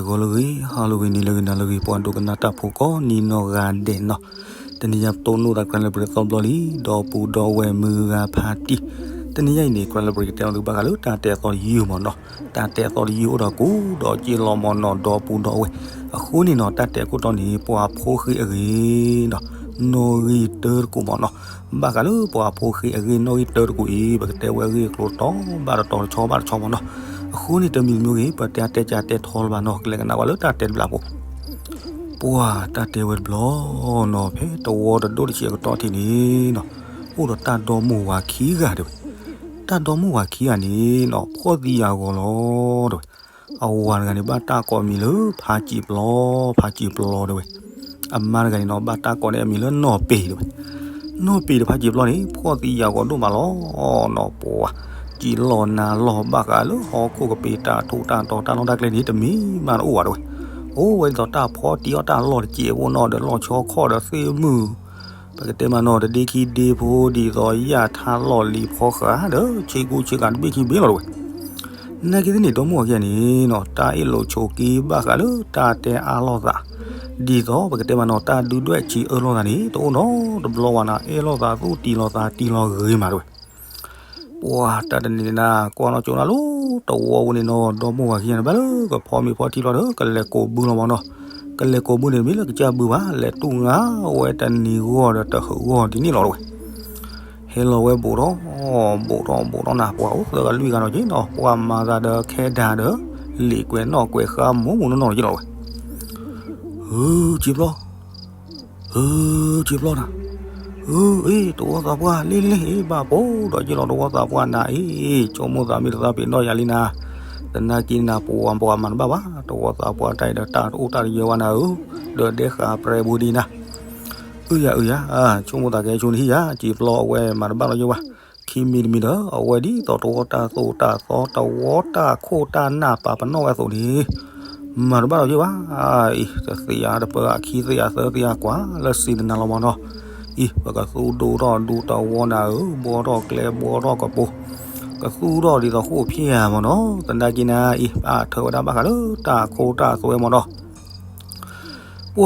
ဂီၤလၢဂ့ၤ ဟါလၢဂ့ၤ နံၤလၢဂ့ၤ နၤလၢဂ့ၤ ပှၤဒိကနၣ်တၢ်ဖိကိးနံၤနီၢ်ဂၤဒဲးနီၤ, တနံၤညါပတိၢ်နီၣ်သး Karen Library သီဘျီလံ, ဒီပုၢ်ဒီဝဲၢ်မုၢ်ဂၤဖါတံၢ်, တနံၤညါအံၤန့ၣ် Karen Library ကတဲလီၤသုဘၣ်ဃးလၢတၢ်တဲအသီတယုၢ်မ့ၢ်နီၤ, တၢ်တဲအသီတယုၢ်အိၣ်ဒီးကိးဒီးက့လီၤမ့ၢ်နီၤ ဒီပုၢ်ဒီဝဲၢ်, အဃိန့ၣ်နီၤ တၢ်တဲခိၣ်တီန့ၣ် ပှၤဖိဃ့အဂ့ၤနီၤ, နီၣ်ဂံၢ်တၢတကိးမ့ၢ်နီၤ, ဘၣ်ဃးလၢပှၤဖိဃ့အဂ့ၢ်နီၣ်ဂံၢ်တၢတကိးအံၤ ပကတဲဝဲအဂ့ၢ်အကျိၤတတီၤဘၣ်တတီၤ တဆီဘၣ်တဆီမ့ၢ်နီၤ, အဃိန့ၣ် တမံၤတမံၤဂ့ၤ ပတဲတဲကတဲတဲထီလၢၤဘၣ်နီၤ ကလဲၤကနၣ်ဝဲလၢတၢ်တဲတဘျီဖိ, ပှၤတၢ်တဲဝဲတဘျီနီၤ ဖဲတဝီတဒိၣ်တဆံးအကတီၢ်ထံးန့ၣ်နီၤ, အိၣ်ဒီးတၢ်ဒီမိၢ်ဝၤခံဂၤတဲဝဲ, တၢ်ဒီမိၢ်ဝၤခံဂၤန့ၣ်နီၤ ဖှီၣ်သံယာ်ဂီၤလီၤတဲဝဲ, အဝၤတဂၤန့ၣ် ဘၣ်တၢ်ကိးမံၤလၢဖါစံာ်ပျီ, ဖါစံာ်ပျီတဲဝဲ, အမါတဂၤန့ၣ်နီၤ ဘၣ်တၢ်ကိးန့ၢ်အမံၤလၢနီၢ်ပ့ၤတဲဝဲ, နီၢ်ပ့ၤဒီးဖါစံာ်ပျီန့ၣ် ဖှီၣ်သံယာ်ဂီၤဒိၣ်မးလီၤနီၤ, ပှၤ စံာ်လီၢ်နၤလီၢ်ဘၣ်ဃးလၢဟီၣ်ခိၣ်ကပ့ၤတၢ်ထူးတၢ်တီၤတၢ်လီၢ်တၢ်ကျဲန့ၣ် တမံၤမးတအိၣ်ဘၣ်တဲဝဲ, အိၣ်ဝဲဒ်သိးတၢ်ဖီတံၢ်အီၣ်တၢ်လီၢ်တစဲးဖိနီၤ ဒီးလီၢ်ဆီခီၣ်ဒီးသ့ၣ်မုၢ် ပကတဲမးနီၤ တဒ့ခံဒ့ဖိ ဒ်သိးယၣ်ထါလီၢ်လံၤဖီဃာ် ဒီးဆ့ကူဆ့ကၤတဘ့ၣ်ခံဘ့ၣ်လီၤတဲဝဲ, နာ်က့သ့ၣ်န့ၣ် ဒီမိၢ်ဝၤခံဂၤန့ၣ်နီၤ တၢ်အ့ၣ်လိာ်ဆိးက့ဘၣ်ဃးလၢတၢ်တဲအါလိာ်သး, ဒ်သိးပကတဲမးနီၤ တၢ်ဒုၣ်ဒွဲၣ်ဆံးအၢလိာ်သးန့ၣ် တအိၣ်နီတဘျီဘၣ်နီၤ အဲၣ်လိာ်သးသူၣ်တံၢ်လိာ်သးတံၢ်လီၤဂ့ၤမးတဲဝဲ ပှၤတၢ်တနံၤန့ၣ်နီၤ ကွၢ်နီၣ်ကၠိနၤလၢတဝီပူၤန့ၣ်နီၤ ဒီမိၢ်ဝၤခံဂၤန့ၣ်ဘၣ်လၢကဖီမ့ၤဖီထံလီၤဒီး ကလဲၤကိးဘုလီၤမ့ၢ်နီၤ, ကလဲၤကိးဘုန့ၣ် မ့ၢ်လၢကစၢ်ဘုဘၣ် လဲၤတူၢ်ငါဝဲတနံၤဂီၢ်ဒီးတဟူးဂီၢ်ဒ်န့ၣ်လီၤတဲဝဲ, ဟဲလီၤဝဲဘူးထီၣ် ဘူးထီၣ်ဘူးထီၣ်နၤ ပှၤအိၣ်သၢဂၤလွံၢ်ဂၤနီၤက့နီၤ ပှၤမၤသးဒီးခဲဒၣ်ဒီး လံာ်ကွဲးနီၣ်ကွဲးဃါမိၢ်မိၢ်နီၢ်နီၢ်က့လီၤတဲဝဲ, ဟၢ စံာ်ပျီ ဟၢ စံာ်ပျီနၤ, ဟၢ အ့ တဝီသးပှၢ်လ့လ့ အ့ ဘၣ်ပိာ်ဒီးယ့ၢ်လီၤ တဝီသးပှၢ်နၤအ့ ဆိကမိၣ်သးမ့ၢ်တသးပ့ၤနီၣ်ယၤလံနၤ, သနာ်က့နၤ ပှၤပှၤမၤတဘၣ်ဘၣ် တဝီသးပှၢ်တၢ်အံၤဒီးတၢ်တအိၣ်တၢ်တယၢၤဝဲနၤဧၢ, ဒီးဒဲဃာ်ပြဲပူၤဒံးနၤ, အုယၤအုယၤ, ဆိကမိၣ်သးကဲဆိန့ၣ်ဟံၣ်ယၤ စံာ်ပျီအဝဲမၤတဘၣ်လီၤယ့ၢ်ဝဲ, ခံမံၤတမံၤဒီး အဝဲဒ်သိးတဝီတၢ်သိၣ်တၢ်သီ တဝီတၢ်ခိၣ်တၢ်နၢ်ပာ်ပနီၣ်ဝဲအသိးန့ၣ် မၤတဘၣ်လီၤယ့ၢ်ဘၣ်, အံၤ တသ့ဧါ တပၢၤဧါ ခံသ့ဧါ သၢသ့ဧါ ကွၢ်လၢစံးတနၤလီၤမ့ၢ်နီၤ, အံၤ ပကသူဒိၣ်ထီၣ်ဒူတဝီနၤဧၢ, ဘှီထီၣ်ကျဲဘှီထီၣ်ကပိၤ, ကသူထီၣ်ဒ်သိးဃိၣ်ဖျဲၣ်ဧါမ့ၢ်နီၤ, သနာ်က့နၤ အံၤ အါထၢဝဲဒၣ်ဘၣ်ဃးလၢတၢ်ခိတၢ်သွဲမ့ၢ်နီၤ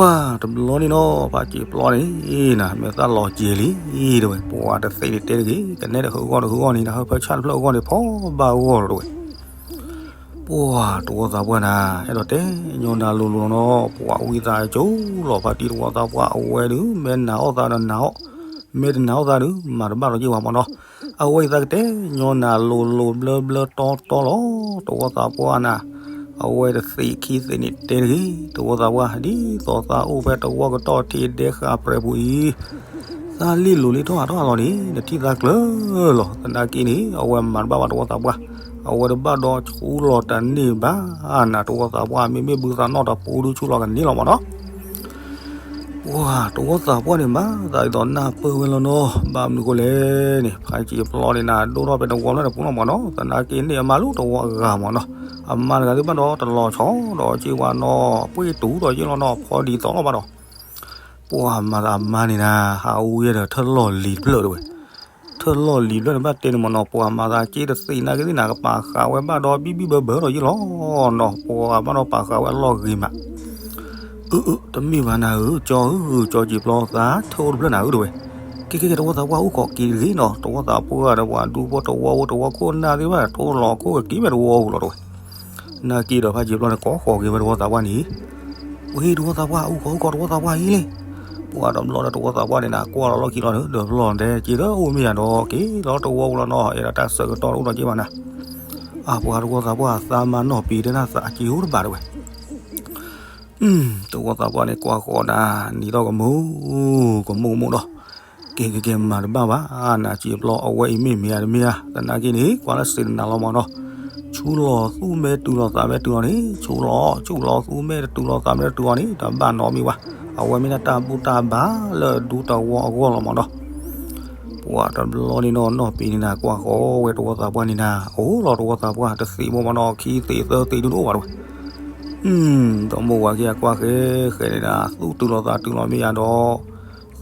ပှၤတဘျီန့ၣ်နီၤ ဖါစံာ်ပျီန့ၣ် နၤ မ့ၢ်သၣ်လီၤစဲၤလံ တဲဝဲ ပှၤတသ့န့ၣ်တဲတဂ့ၤ ကနဲၣ်တဟၢအဂီၢ်တဟၢအဂီၢ်န့ၣ် နဟၢဖၢဆၣ်တဖျၢၣ်အဂီၢ်န့ၣ် ဖီဘၣ်ဂီၢ်လီၤတဲဝဲ, ပှၤတဝီသးပှၢ်နၤ အဲၣ်ဒိးတဲညီနၤလိၤလိၤနီၤ ပှၤဝံသးစူၤလီၤ ဖါတံၢ်တဝီသးပှၢ် အဝဲဒုး မ့ၢ်နာ်အီၣ်သးဒီးနာ်အီၣ်, မ့ၢ်တနာ်အီၣ်သးဒုး မၤတဘၣ်လီၤယ့ၢ်ဝဲမ့ၢ်နီၤ, အဝဲအံၤသးကတဲ ညီနၤလိၤလိၤဘျၢဘျၢတီတီလီၤ တဝီသးပှၢ်နၤ, အဝဲတသ့ခံသ့န့ၣ်တဲတဂ့ၤ တဝီသးပှၢ် ဒ်သိးသးအိၣ်ဖဲတဝီကတီၢ်ထံးဒဲဃာ်ပြဲပူၤအံၤ, သးလ့ၣ်လိၤလ့ၣ်ထီၣ်ဟးထီၣ်လီၤန့ၣ် နထံၣ်သးကျၢၤလီၤ သနာ်က့န့ၣ် အဝဲမၤတဘၣ်ဘၣ်တဝီသးပှၢ်, အဝဲတဘၣ်ဒီးဆူလီၤတန့ၢ်ဘၣ်နၤ တဝီသးပှၢ် မ့မ့ၢ်ဘုသးနီၣ်တပူၤဒုးဆူလီၤကန့ၢ်လီၤမ့ၢ်နီၤ ပှၤတဝီသးပှၢ်န့ၣ် မၤသးဒ်သိးနၢ်ပၢၢ်ဝဲလီၤနီၤ, ဘၣ်မနုၤဃိလဲၣ်န့ၣ် ဖါစံာ်ပျီန့ၣ်နၤ ဒိၣ်ထီၣ်ဖဲတဝီလၢတပူၤလီၤမ့ၢ်နီၤ, သနာ်က့န့ၣ်အမါလၢတဝီအဂၤမ့ၢ်နီၤ, အမါတဂၤသ့ၣ်ဘၣ်ဒီးတလီၤဆီဒီးက့ၤဝဲနီၤ, ပှ့ၤတူာ်ဒီးယ့ၢ်လီၤနီၤ, ဖီဒ်သိးလီၤဘၣ်ဒီး ပှၤမၤသးအမါန့ၣ်နၤ ဟးအူယဲဒီးထၢၣ်လီၢ်လံၤတဖျၢၣ်တဲဝဲ, ထၢၣ်လီၢ်လံၤတဖျၢၣ်န့ၣ် ဘၣ်တဲန့ၣ်မ့ၢ်နီၤ, ပှၤမၤသးက့တသ့နာ်က့သ့ၣ်နၤ ကပာ်ဃာ်ဝဲဘၣ်ဒီးဘံၣ်ဘံၣ်ဘၢဘၢဒီးယ့ၢ်လီၤနီၤ, ပှၤဘၣ်ဒီးပာ်ဃာ်ဝဲအလီၢ်ဂ့ၤမး အၢ အၢ တမ့ၢ်ဘၣ်နၤဧၢ ကၠီဧၢ ကၠီစံာ်ပျီ သးထၢၣ်အိၣ်တဖျၢၣ်နၤဧၢတဲဝဲ, ကဲ ကဲ ကဲ တဝီသးပှၢ်အိၣ်ခိးက့ၤတဂ့ၤနီၤ, တဝီသးပှၢ်ဒီးပှၤဒူဖိတဝီဖိတဝီခိၣ်နၢ်သ့�ၤဘၣ် ထိၣ်လီၤခိၣ်ကက့ၤဖဲတဝီပူၤလီၤတဲဝဲ, နာ်က့ဒီးဖါစံာ်ပျီန့ၣ် ကိးဃီၤက့ၤဝဲတဝီသးပှၢ်န့ၣ်, ဝ့ တဝီသးပှၢ် အိၣ်ခိး အိၣ်ခိး တဝီသးပှၢ်အံၤလဲၣ်, ပှၤတဘျီဒီးတဝီသးပှၢ်န့ၣ်နၤ ကွၢ်လီၤလီၢ်ခံလီၤဒီး ဖျီၣ်တဲ က့ၤလၢအိၣ်မ့ၢ်ယၤဒီး က့ၤလီၤတဝီပူၤလီၤနီၤ, အဲၣ်ဒိးတၢ်ဆၢကတီၢ်တအိၣ်ဒီးက့ၤဘၣ်နၤ, အပှၤတဝီသးပှၢ် သးမါနီၢ်ပံၤတဲနၤ သးက့ၤအိၣ်တဘၣ်တဲဝဲ တဝီသးပှၢ်န့ၣ် ကွၢ်ဃီၤနၤ နံၤထီၣ်ကမူၣ် ကမူၣ်ကမူၣ်ဒီး, ကဲ ကဲ ကဲ မၤတဘၣ်ဘၣ် နၤစံာ်ပျီ အဝဲအံၤမ့ၢ်မ့ၢ်ဧါတမ့ၢ်ဧါ သနာ်က့န့ၣ် ကွၢ်လၢစံးတနၤလီၤမ့ၢ်နီၤ, ဆူလီၤသူၣ်မဲာ်တုၤလီၤသးမဲာ်တုၤလီၤန့ၣ် ဆူလီၤ ဆူလီၤသူၣ်မဲာ်တတုၤလီၤသးမဲာ်တတုၤလီၤန့ၣ် တဘၣ်နီတမံၤဘၣ်, အဝဲမ့ၢ်ဒၣ်တၢ်ဘူၣ်တၢ်ဘါလၢဒူတဝီအဂီၢ်လီၤမ့ၢ်နီၤ ပှၤတဘျီန့ၣ်နီၤ နီၢ်ပံၤန့ၣ်နၤ ကွၢ်ဃီၤဝဲတဝီသးပှၢ်န့ၣ်နၤ အိၣ်လီၤတဝီသးပှၢ် တသ့မိၢ်မ့ၢ်နီၤ ခံသ့သၢသ့ဒုးတအိၣ်ဘၣ်တဝဲ, ဒီးမိၢ်ဝၤခံဂၤကွၢ်ဃဲဃဲန့ၣ်နၤ သူၣ်တုၤလီၤသးတုၤလီၤမ့ၢ်ယါဒီး,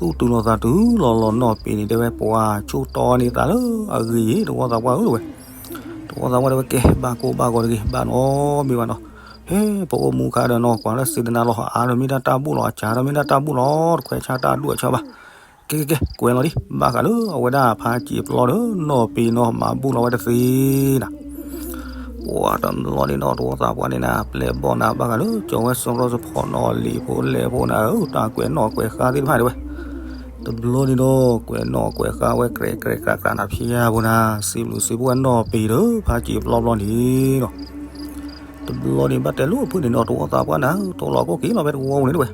သူၣ်တုၤလီၤသးတုၤလီၤလီၤနီၢ်ပံၤန့ၣ် တဲဝဲပှၤဆိတီန့ၢ်သးလၢအဂ့ၤ တဝီသးပှၢ်ဧၢတဝဲ, တဝီသးပှၢ်တဲဝဲကဲ ဘၣ်ကိၢ်ဘၣ်ဂီၤတဂ့ၤ ဘၣ်နီတမံၤဘၣ်နီၤ, ဖဲ အဲ ပအိၣ်မူခါဒီးနီၤ ကွၢ်လၢစံးတနၤလီၤ အါဒီးမ့ၢ်ဒၣ်တၢ်ဘူၣ်လီၤ အစှၤဒီးမ့ၢ်ဒၣ်တၢ်ဘူၣ်လီၤ တခွဲးဆါတၢ်ဒူၣ်အဆၢဘၣ်. ကဲကဲကဲ ကွဲးလီၤလံ ဘၣ်ဃးလၢအဝဲဒၣ်ဖးစံာ်ပျီဒီးနီၢ်ပ့ၤနီၤ မၤဘူၣ်လီၤဝဲတသ့နၤ ပှၤတဘျီန့ၣ်နီၤ တဝီသးပှၢ်န့ၣ်နၤ ပျဲၢ်ဘီၣ်နၤ ဘၣ်ဃးလၢကၠီၤဝဲစီၤရီစဖီနီၤ လံာ်ဖိလဲၢ်ဖိနၤဧၢ တၢ်ကွဲးနီၣ်ကွဲးဃါသ့ၣ်တဖၣ်ဒၣ်ဝဲ တဘျီန့ၣ်ဒီး ကွဲးနီၣ်ကွဲးဃါဝဲ ကြဲးကြဲးကြးကြးနၤ ဖျါဘိနၤ စံးဘျုးစံးဖှိၣ်ဝဲနီၢ်ပ့ၤဒီး ဖးစံာ်ပျီဘျီန့ၣ်ဒီး တဘျီန့ၣ် ဘၣ်တဲလိာ်ဖုၣ်န့ၣ်နီၤ တဝီသးပှၢ်နၤ တိလီၤကိၣ်က့ၤလီၤဖဲတဝီပူၤန့ၣ်တဝဲ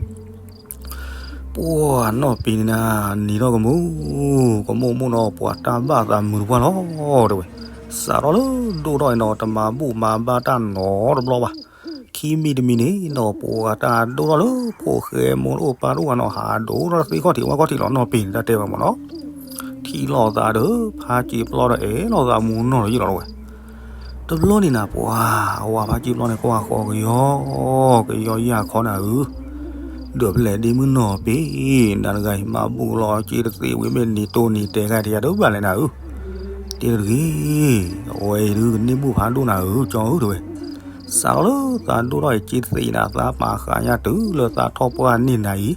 ပှၤနီၢ်ပ့ၤန့ၣ်နၤ နံၤထီၣ်ကမူၣ် ကမိၣ်မိၣ်နီၤ ပှၤတၢ်ဘၣ်သးမုာ်တပှၢ်လီၤ တဲဝဲ, စးထီၣ်လၢဒိၣ်ထီၣ်အံၤနီၤ တမၤဘူၣ်မၤဘါတၢ်နီတဘျီဘၣ်. ခံမံၤတမံၤန့ၣ်နီၤ ပှၤတၢ်ဒိၣ်ထီၣ်လၢဖိၣ်ဃဲမိၢ်တအိၣ်ပၢ်တအိၣ်ဘၣ်နီၤ ဟးဒိၣ်ထီၣ်သ့ခီၣ်ထံးဝၣ်ခီၣ်ထံးလီၤ နီၢ်ပ့ၤန့ၣ် တၢ်တဲဝဲမ့ၢ်နီၤ ထံၣ်လိာ်သးဒီး ဖးစံာ်ပျီဒီး အဲၣ်လိာ်သးမူနီၢ်လီၤယံၣ်လီၤဝဲ. တဘျီန့ၣ်နၤ ပှၤအဝၤဖးစံာ်ပျီန့ၣ် ကွၢ်ဃီကယီ ကယီယၢ်ခီနၤဧၢ, ဒီးဖဲလဲၣ်ဒ့မုၢ်နီၢ်ပ့ၤ နၤတဂၤအံၤ မၤဘူၣ်လီၤစ့တသ့ဝံၤ မ့ၢ်နံၤတိၢ်နံၤတဲာ်ဂၤတယၤတဘၣ်လဲၣ်နၤဧၢ, တဲတဂ့ၤ, အဝဲအံၤဒုးကန့ၢ်ဘူၣ်ဖးဒိၣ်နၤဧၢ ကၠီဧၢ တဲဝဲ. စးထီၣ်လၢသးဒိၣ်ထီၣ်အံၤ စ့တသ့အံၤနၤ သးပာ်ဃာ်ညါတုၤလၢသးထီၣ်ပှၢ်န့ၢ်နၤအံၤ,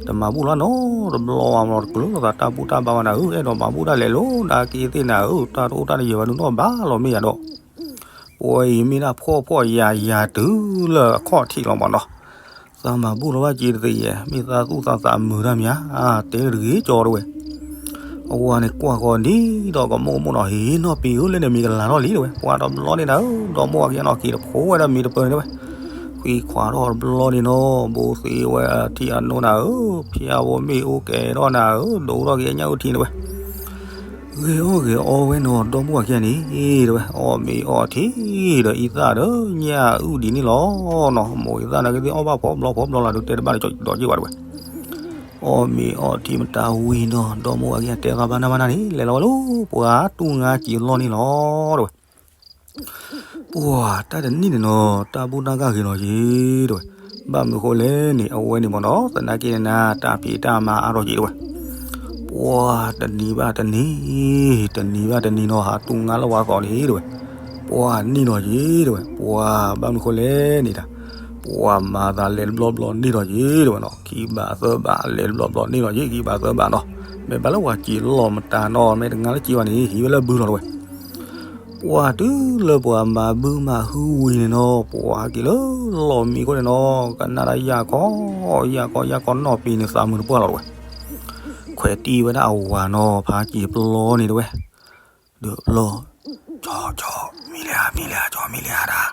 တမၤဘူၣ်လီၤနီတဘျီဘၣ်မ့ၢ်နီၤ တကျၢၤလိာ်သးတၢ်ဘူၣ်တၢ်ဘါဘၣ်နၤဧၢ, အဲၣ်ဒိးမၤဘူၣ်ဒၣ်လဲာ်လီၤ ဒၣ်က့သ့ၣ်နၤဧၢ, တၢ်တအိၣ်တၢ်တယၢၤဘၣ်ဒုးနီၢ်ဘၣ်လီၤမ့ၢ်ယၤဒီး ပဝဲအံၤမ့ၢ်ဒၣ်ဖှီၣ်ဖှီၣ်ယာ်ယာ်တုၤလၢအခီၣ်ထံးလီၤမ့ၢ်နီၤ, သးမၤဘူၣ်လီၤဘၣ်စ့တသ့ယဲၢ် မ့ၢ်သးသူၣ်သးသးမုာ်တၢ်မး, တဲတဂ့ၤကၠီတဲဝဲ. အဝၤန့ၣ်ကွၢ်ဃီၤဒ်ဒီးကမိၣ်ကမိၣ်နီၤ ဟ့ၣ်နီၢ်ပ့ၤဧၢ လၢန့ၣ်မ့ၢ်ကလၤထီၣ်လံတဲဝဲ, ပှၤတဘျီန့ၣ်နၤဧၢ ဒီမါဝၤခံဂၤနီၤ က့ၤတဖိဝဲဒၣ်မ့ၤတပၢၤန့ၣ်တဲဝဲ, ဃံခွးထီၣ်တဘျီန့ၣ်နီၤ ဘိသ့ဝဲအထံအနိနၤဧၢ, ဖၠါဝဲမ့ၣ်အူကဲၤထီၣ်နၤဧၢ, ဒိးထီၣ်က့ၤအညၣ်အုၣ်ထံတဲဝဲ ဂဲၤအီၣ်ဂဲၤအီဝဲနီၤ ဒီမါဝၤခံဂၤန့ၣ် တဲဝဲ, အီၣ်မ့ၤအီထံဒီးအံသၣ်ဒီးညၣ်အုၣ်ဒ်န့ၣ်လီၤနီၤ, မိၢ်အံသၣ်နာ်က့သ့ၣ်အီၣ်ဘၣ်ဖီဘျီဖီဘျီလၢဒုးတဲတဘၣ်ဒီးကၠီဒီးက့ၤဝဲတဲဝဲ, အီၣ်မ့ၤအီထံမတၤဝံၤနီၤ ဒီမါဝၤခံဂၤတဲသးဘၣ်နၢ်ဘၣ်နၢ်န့ၣ် လဲၤလီၤဝဲလၢပှၤတူၢ်ငါစံာ်လီၢ်န့ၣ်လီၤတဲဝဲ ပှၤတၢ်တနံၣ်န့ၣ်နီၤ တၢ်ဘူၣ်တၢ်ဂၢ်ဂ့ၤလီၤက့ၤတဲဝဲ, ဘၣ်မနုၤဃိလဲၣ်န့ၣ် အဝဲန့ၣ်မ့ၢ်နီၤ သနာ်က့န့ၣ်နၤ တၢ်ဖံးတၢ်မၤအါထီၣ်က့ၤတဲဝဲ, ပှၤတနံၤဘၣ်တနံၤ, တနံၤဘၣ်တနံၤနီၤ ဟးတူၢ်ငါလၢပှၤသီန့ၣ်တဲဝဲ, ပှၤနံၣ်လီၤက့ၤတဲဝဲ, ပှၤဘၣ်မနုၤဃိလဲၣ်န့ၣ်တၢ်, ပှၤမၤသးလဲၤတဘျီဘျီနံၣ်လီၤက့ၤတဲဝဲနီၤ ခံဘးသၢဘးလဲၤတဘျီဘျီနံၣ်လီၤက့ၤ ခံဘးသၢဘးနီၤ, မ့ၢ်ဘၣ်လၢပှၤစံာ်လီၢ်မတၤနီၤ မ့ၢ်တငါလၢစံာ်ဘၣ်န့ၣ် ဟံးဝဲလၢဘုလီၤတဲဝဲ ပှၤတုၤလၢပှၤမၤဘုမၤဟုဝံၤန့ၣ်နီၤ ပှၤက့ၤလၢလီၢ်မံခိၣ်န့ၣ်နီၤ ကနၣ်တၢ်ယၢ်ကီ ယၢ်ကီ ယၢ်ကီ နီၢ်ပ့ၤန့ၣ်သးမုာ်တပှၢ်လီၤတဲဝဲ, ခွဲးတံၢ်ဝဲဒၣ်အဝၤနီၤ ဖးစံာ်ပျီန့ၣ်တဲဝဲ, ဒီးပျီ, ကၠီ ကၠီ မံလံဧါ မံလံဧါ ကၠီ မံလံဧါတၢ်,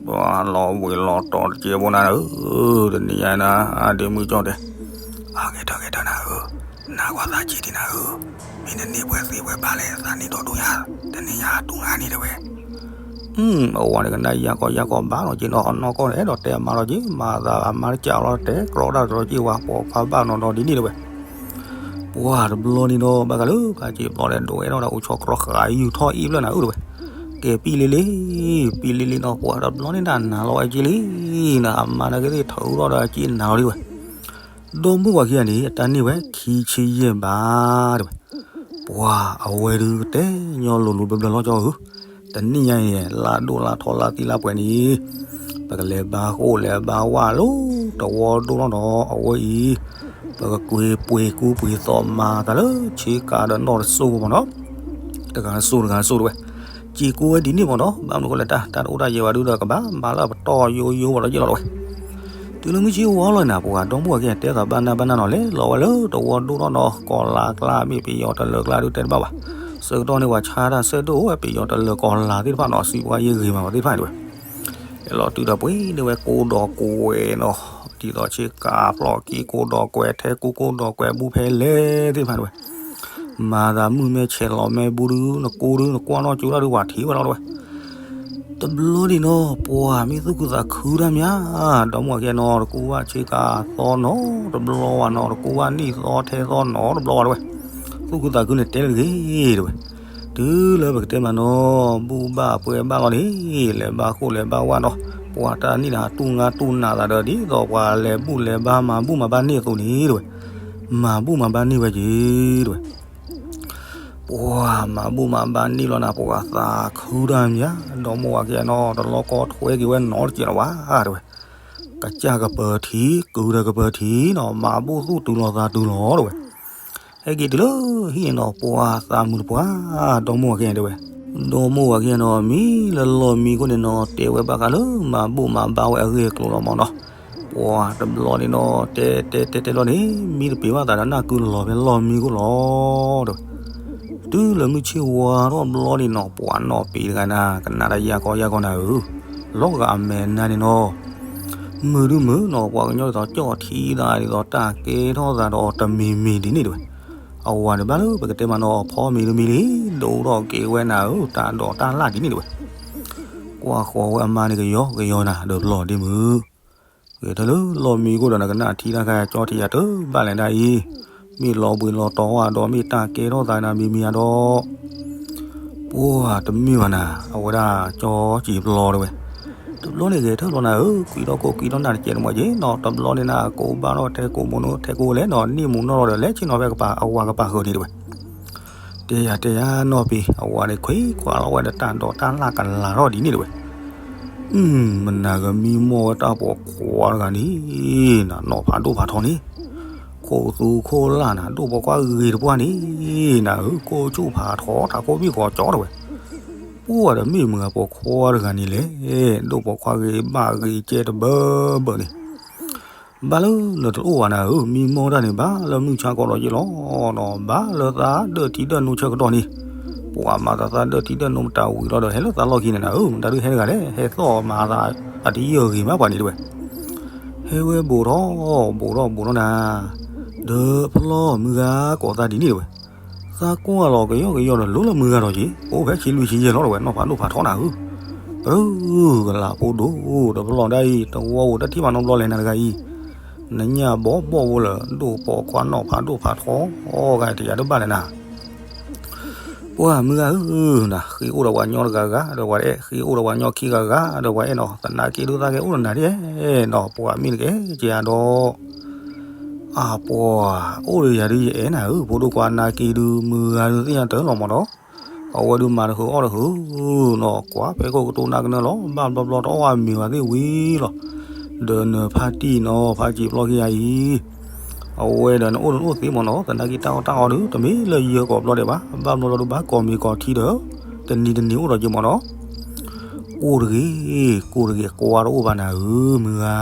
ပှၤလီၤဝ့ၤလီၤတီၤတကဲဘိနၤဧၢ, တနံၤညါနၤ အဒ့မုၣ်ကၠီတဲ အဂ့ၤထၢၣ်ဂ့ၤထၢၣ်နၤဧၢ, နကွၢ်သးက့ၤဒံးနၤဧၢ, မ့ၢ်နန့ၢ်ပှဲၤသ့ပှဲၤဘၣ်လဲၣ် သးန့ၢ်ဒီးဒိၣ်ညါ, တနံၤညါတူၢ်ငါန့ၣ်တဲဝဲ, အဝၤန့ၣ်ကနၣ်ယၢ်ကီယၢ်ကီဘၣ်လီၤက့ၤနီၤ နီၢ်ကီၢ်န့ၣ် အဲၣ်ဒိးတဲအမါလီၤက့ၤ မၤသးအမါတကးလီၤ တဲကြီဒၣ်တရီက့ၤဝၤ ပိာ်ခွါဘၣ်နီၤဒီးဒ်န့ၣ်တဲဝဲ ပှၤတဘျီန့ၣ်ဒီး ဘၣ်ဃးလၢဖးစံာ်ပျီဒီး ဒိးဝဲဒီးအိၣ်ဆီကြီဃာ်ယူၤထီၣ်အံၣ်ဖျၢၣ်နၤဧၢတဲဝဲ, ကဲပံလံလံ, ပံလံလံနီၤ ပှၤတဘျီန့ၣ်ဒၣ်နၤလီၤဝဲက့ၤလံ, နအမါနာ်က့သ့ၣ်ထုးထီၣ်ဒီးက့ၤနၤလီၤဒ်ဝဲ, ဒီမါဝၤခံဂၤန့ၣ် အတၢ်န့ၢ်ဝဲခံဆံယဲၢ်ဘးတဲဝဲ, ပှၤအဝဲဒုးကတဲညီလိၤလိၤဘျၢဘျၢလီၤကၠီဧၢ, တနံၣ်ညါအံၤ လါဒိၣ်လါထီလါသံလါပှဲၤန့ၣ် ပကလဲၤဘါဃိၣ်လဲၤဘါဝၣ်လၢတဝီဒိၣ်ထီၣ်ဒီး အဝဲအံၤ ပကကွ့ပှ့ၤကူပှ့ၤသီမၤသးလၢဆ့ကၤဒီးနီၢ်တစိၢ်မ့ၢ်နီၤ, တဂၤတစိၢ်တဂၤတစိၢ်တဲဝဲ, စံးကိးဝဲဒ်န့ၣ်မ့ၢ်နီၤ ဘၣ်မနုၤဃိလဲၣ်တၢ် တၢ်တအိၣ်တၢ်ယဲၢ်ဘၣ်ဒုဒီးကဘၣ်မၤလၢပတီၢ်ယိယိဝဲလီၤယဲၢ်လီၤတဲဝဲ တုၤလၢမုၢ်ဆ့ၣ်ဝါလီၤနၤ ပှၤဒီမါဝၤခံဂၤတဲသးဘၣ်နၢ်ဘၣ်နၢ်နီၤ လဲၤလီၤဝဲလၢတဝီဒိၣ်ထီၣ်နီၤ ကီၤလၤကျါ မ့ၢ်ပယီၤတလၢၤကျါဒုတဲတဘၣ်ဘၣ်, ဆၢကတီၢ်န့ၣ် ပှၤဆါတၢ်ဆၢဒိၣ်ဝဲပယီၤတလၢၤကီၤလၤသ့ၣ်တဖၣ်နီၤ စံးပှၤယဲၢ်ဂ့ၤမးဝဲသ့ၣ်တဖၣ်န့ၣ်တဲဝဲ, လဲၤလီၤတုၤဒီးပှ့ၤန့ၢ်ဝဲကိးဒီးကွဲးနီၤ ဒ်သိးဆ့ကၤဖျိးက့ၤကိးဒီးကွဲး ထဲကူကိးဒီးကွဲး ဘူးဖဲလဲၣ်သ့ၣ်တဖၣ်တဲဝဲ မၤသးမုၢ်မဲဆဲးလီၤမဲဘူးဒု နကူဒု နကွၢ်နီၣ်ကၠိတၢ်ဒု ပှၤထံၣ်ဝဲလီၤတဲဝဲ တဘျီန့ၣ်နီၤ ပှၤမ့ၢ်သူၣ်ခုသးခုတၢ်မး, ဒီမါဝၤခံဂၤနီၤ တကူဘၣ်ဆ့ကၤသီနီတဘျီဘၣ်နီၤ တကူဘၣ်နံၣ်သီထဲသီနီတဘျီဘၣ်တဲဝဲ, သူၣ်ခုသးခုန့ၣ်တဲတဂ့ၤတဲဝဲ, တုၤလၢပကတဲမးနီၤ ဘူၣ်ဘၣ်ပှဲၤဘၣ်လီၤန့ၣ် လဲၤဘါဃိၣ်လဲၤဘါဝၣ်နီၤ ပှၤတၢ်နံၣ်န့ၣ် ဟးတူၢ်ငါတူၢ်နးသးဒီး ဒ်သိးပှၤလဲၤဘူၣ်လဲၤဘါမၤဘူၣ်မၤဘါန့ၢ်အသိးန့ၣ်တဲဝဲ, မၤဘူၣ်မၤဘါန့ၢ်ဝဲက့ၤတဲဝဲ ပ ပှၤမၤဘူၣ်မၤဘါန့ၢ်လီၤနၤ ပှၤသးခုတၢ်မံၤဧါ, ဒီမိၢ်ဝၤခံဂၤနီၤ တလီၢ်ကီထွဲက့ၤဝဲနီတစဲးလီၤဘၣ် တဲဝဲ, ကစၢ်ကပၢၤထံ ကုၤဒီးကပၢၤထံနီၤ မၤဘူၣ်သူၣ်တုၤလီၤသးတုၤလီၤ တဲဝဲ. ဟဲက့ၤတုၤလၢဟံၣ်န့ၣ်နီၤ ပှၤသးမုာ်တပှၢ် ဒီမိၢ်ဝၤခံဂၤတဲဝဲ. ဒီမိၢ်ဝၤခံဂၤနီၤ မံလၢလီၢ်မံခိၣ်န့ၣ်နီၤ တဲဝဲဘၣ်ဃးလၢမၤဘူၣ်မၤဘါဝဲအဂ့ၢ်အကျိၤလီၤမၢ်နီၤ. ပှၤတဘျီန့ၣ်နီၤ တဲတဲတဲတဲလီၤန့ၣ် မံတပ့ၤဘၣ်သးဒီးနၢ်ကုလီၤဖဲလီၢ်မံခိၣ်လီၤ တဲဝဲ. တုၤလၢမုၢ်ဆ့ၣ်ဝါထီၣ်ဘျီန့ၣ်နီၤ ပှၤနီၢ်ပ့ၤတဂၤနၤ ကနၣ်တၢ်ယၢ်ကီယၢ်ကီနၤဧၢ, လီၤဂာ်အမဲာ်နါန့ၣ်နီၤ မုာ်ဒုမုာ်နီၤ ပှၤကညီဒ်သိးကၠီၣ်ထံသးဒ်သိးတၢ်ကဲထီၣ်သးဒီးတမံၤမံၤဒ်န့ၣ်တဲဝဲ. အဝၤန့ၣ်ဘၣ်လၢပကတဲမးနီၤ ဖီမ့ၤတမံၤလံ ဒိၣ်ထီၣ်က့ၤဝဲနၤဧၢ တၢ်ဒိးတၢ်လၣ်ဒ်န့ၣ်တဲဝဲ. ကွၢ်ဃီၤဝဲအမါန့ၣ်ကယီကယီနၤ ဒီးပလီၢ်ဒ့မုၣ် ဂဲၤထၢၣ်လၢလီၢ်မံခိၣ်ဒီးနကနၣ်ထံတၢ်ခါကၠီထံယၤတဘၣ်လဲၣ်ဒၣ်အံၤ, မ့ၢ်လီၤဘှံးလီၤတီၤဝဲဒီးမ့ၢ်တၢ်ကဲထီၣ်သးနၤမံၤမံၤဧါဒီး ပှၤတမ့ၢ်ဘၣ်နၤ အဝဲဒၣ်ကၠီစံာ်ပျီတဲဝဲ. တဘျီန့ၣ်ဂဲၤထၢၣ်လီၤနၤဧၢ, ကွံာ်ထီၣ်ကိၢ်ကွံာ်ထီၣ်နၢ်တကဲးတမီၤက့ၤနီၤ, တဘျီန့ၣ်နၤ ကိးဘၣ်ထီၣ်ထဲကိးမူနီၤ ထဲကိးလဲၣ်နီၤ နံၣ်မူနီၣ်ဒီးလဲၤဆ့ၣ်နီၤဖဲကပၤ အဝၤကပၤဃၢၤန့ၣ်တဲဝဲ. တဲယၤတဲယၤနီၢ်ပ့ၤ အဝၤန့ၣ်ခွံခွါလီၤဝဲဒီးတၢ်ဒိးတၢ်လၣ်ကလၤထီၣ်ဒ်န့ၣ်တဲဝဲ. မနၤကမံမီၢ်ဝဲတၢ်ပိာ်ခွါတဂၤန့ၣ် နနီၢ်ဖးဒိၣ်ဖးထီန့ၣ် ခိၣ်သူခိၣ်လၢ်နၤ ဒိၣ်ပိာ်ခွါဂ့ၤတပှၢ်န့ၣ် နၤဧၢ ကိၣ်ဆူၣ်ဖးထီ တၢ်ကိၢ်ဘံၣ်ကီၤကၠီတဲဝဲ. ပှၤဒီးမ့ၢ်မုၢ်ဂၤပိာ်ခွါတဂၤန့ၣ်လဲၣ်, ဒိၣ်ပိာ်ခွါဂ့ၤဘၣ်ဂ့ၤကဲတဘၢဘၢန့ၣ် ဘၣ်လၢနတအိၣ်ဘၣ်နၤဧၢ, မံမီၢ်တၢ်န့ၣ် ဘၣ်လၢမုၢ်ဆါကီးဒီးယ့ၢ်လီၤနီၤ, ဘၣ်လၢသးဒၢၣ်ထံဒၢၣ်နိဆၢကတီၢ်န့ၣ်, ပှၤမၤသးသးဒၢၣ်ထံဒၢၣ်နိမတၤဝံၤလီၤဒီး ဟဲလၢသးလီၢ်ခံန့ၣ်နၤဧၢ, မတၤဒုးဟဲတဂၤလဲၣ်, ဟဲသီၣ်မၤသးအတယံာ်အဂ့ၤမးပှၤန့ၣ်တဲဝဲ. ဟဲဝဲဘူးထီၣ်ဘူးထီၣ်ဘူးထီၣ်နၤ, ဒီးဖျီမုၢ်ဂၤကိးသးဒ်န့ၣ်တဲဝဲ. သးကွၢ်လီၤကယီကယီဒီး လိလၢမုၢ်ဂၤဒီးက့ၤ အိၣ်ဖဲဆံလွံၢ်ဆံယဲၢ်လီၤတဲဝဲ, နီၢ်ဖးဒိၣ်ဖးထီနၤဧၢ, ကရၢကလးဖိဒိၣ် တဖျီဒၣ်အံၤ တဝီဧိၤတထံၣ်ဘၣ်နီတဘျီလဲၣ်နၤတဂၤအံၤ, နညၣ်ဘီဘီၣ်ဖိလၢ ဒိၣ်ပိာ်ခွါနီၢ်ဖးဒိၣ်ဖးထီ အီၣ်ဂၤတယၤတဘၣ်လဲၣ်နၤ ပှၤမုၢ်ဂၤဧၢ, နဃ့အိၣ်ဒီးပှၤညီတဂၤဂၤဒီးပှၤအဲၣ်, ဃ့အိၣ်ဒီးပှၤညီခံဂၤဂၤဒီးပှၤအဲၣ်နီၤ, သနာ်က့ဒုးသးကဲအိၣ်ဒီးနၤဒ်နီၤ, ပှၤမ့ၢ်တကဲကဲဒီး, အပှၤ, အိၣ်ဒီးယၤဒုးယအဲၣ်နၤဧၢ, ဖိဒိၣ်ခွါနာ်က့ဒုး မုၢ်ဂၤဒုးသ့ၣ်ညါတၢ်လီၤမၢ်နီၤ, အဝဲဒုးမၤတဃုာ်အီၣ်တဃုာ်နီၤ, ကွၢ်ဖဲခိၣ်ကတိၤနၢ်ကနၢလီၤ, ဘၣ်ဘျီဘျီတအီၣ်အမ့ၤဝဲသ့ၣ်ဝံၤလီၤ, ဒီးနဖါတံၢ်နီၤ ဖါစံာ်ပျီခံဂၤအံၤ အဝဲဒီးနအိၣ်နအိၣ်သ့မၢ်နီၤ, သနာ်က့တၢ်အီၣ်တၢ်အီဒုး တမ့ၢ်လၢယၢၤကိးဘျီဒဲးဘၣ်, ဘၣ်ဘျီဘျီဒုးဘၣ်ကိးမ့ၤကိးထံဒီး, တနံၤတနံၤအိၣ်ဒီးက့ၤမၢ်နီၤ, ကိၢ်တဂ့ၤ, ကိၢ်တဂ့ၤ, ကွၢ်တအိၣ်ဘၣ်နၤဧၢ, မုၢ်ဂၤ,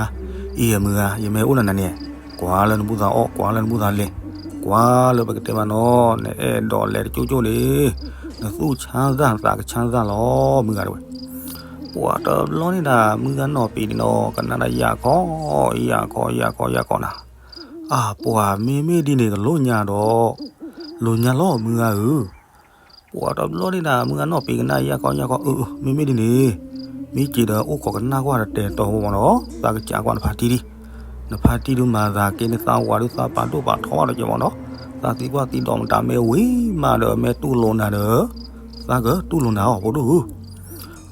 အံၤမုၢ်ဂၤ, ယမ့ၢ်အိၣ်နၤနၤန့ၣ်, ကွၢ်လၢနဘူၣ်သးအီၣ်, ကွၢ်လၢနဘူၣ်သးလဲၤ, ကွၢ်လၢပကတဲမးနီၤ, နအဲၣ်ဒိးလဲၤတကၠိကၠိန့ၣ်, နသူၣ်ဆါသၣ်သးကဆါသၣ်လီၤ, မုၢ်ဂၤတဲဝဲ. ပှၤတဘျီန့ၣ်ဒၣ် မုၢ်ဂၤနီၢ်ပ့ၤန့ၣ်နီၤ ကနၣ်ဒၣ်ယၢ်ခီ, ယၢ်ခီ ယၢ်ခီ ယၢ်ခီနၤ, အပှၤမ့မ့ၢ်ဒ်န့ၣ်ကလိၣ်ညါဒီး, လိၣ်ညါလီၤမုၢ်ဂၤဧၢ, ပှၤတဘျီန့ၣ်ဒၣ် မုၢ်ဂၤနီၢ်ပ့ၤကနၣ်ယၢ်ခီယၢ်ခီ အၢ အၢ မ့မ့ၢ်ဒ်န့ၣ်, မ့ၢ်က့ၤဒီးအိၣ်ခိးကနၣ်ကွၢ်ဒီးတဲတီမၢ်နီၤ, သးကစးကွၢ်နဖါတံၢ်ဒံး, နဖါတံၢ်ဒုးမၤသးက့န့ၣ် သးဝၤဒုးသးပာ်ဒိၣ်ပာ်ထီဒီးက့ၤမၢ်နီၤ, သးသံကွၢ်သံဒိးမတၤမ့ၢ်ဝံၤမးဒီး မ့ၢ်တူၢ်လိာ်နၤဒီး, သးကတူၢ်လိာ်နၤအီၤဖိဒိၣ်ဧၢ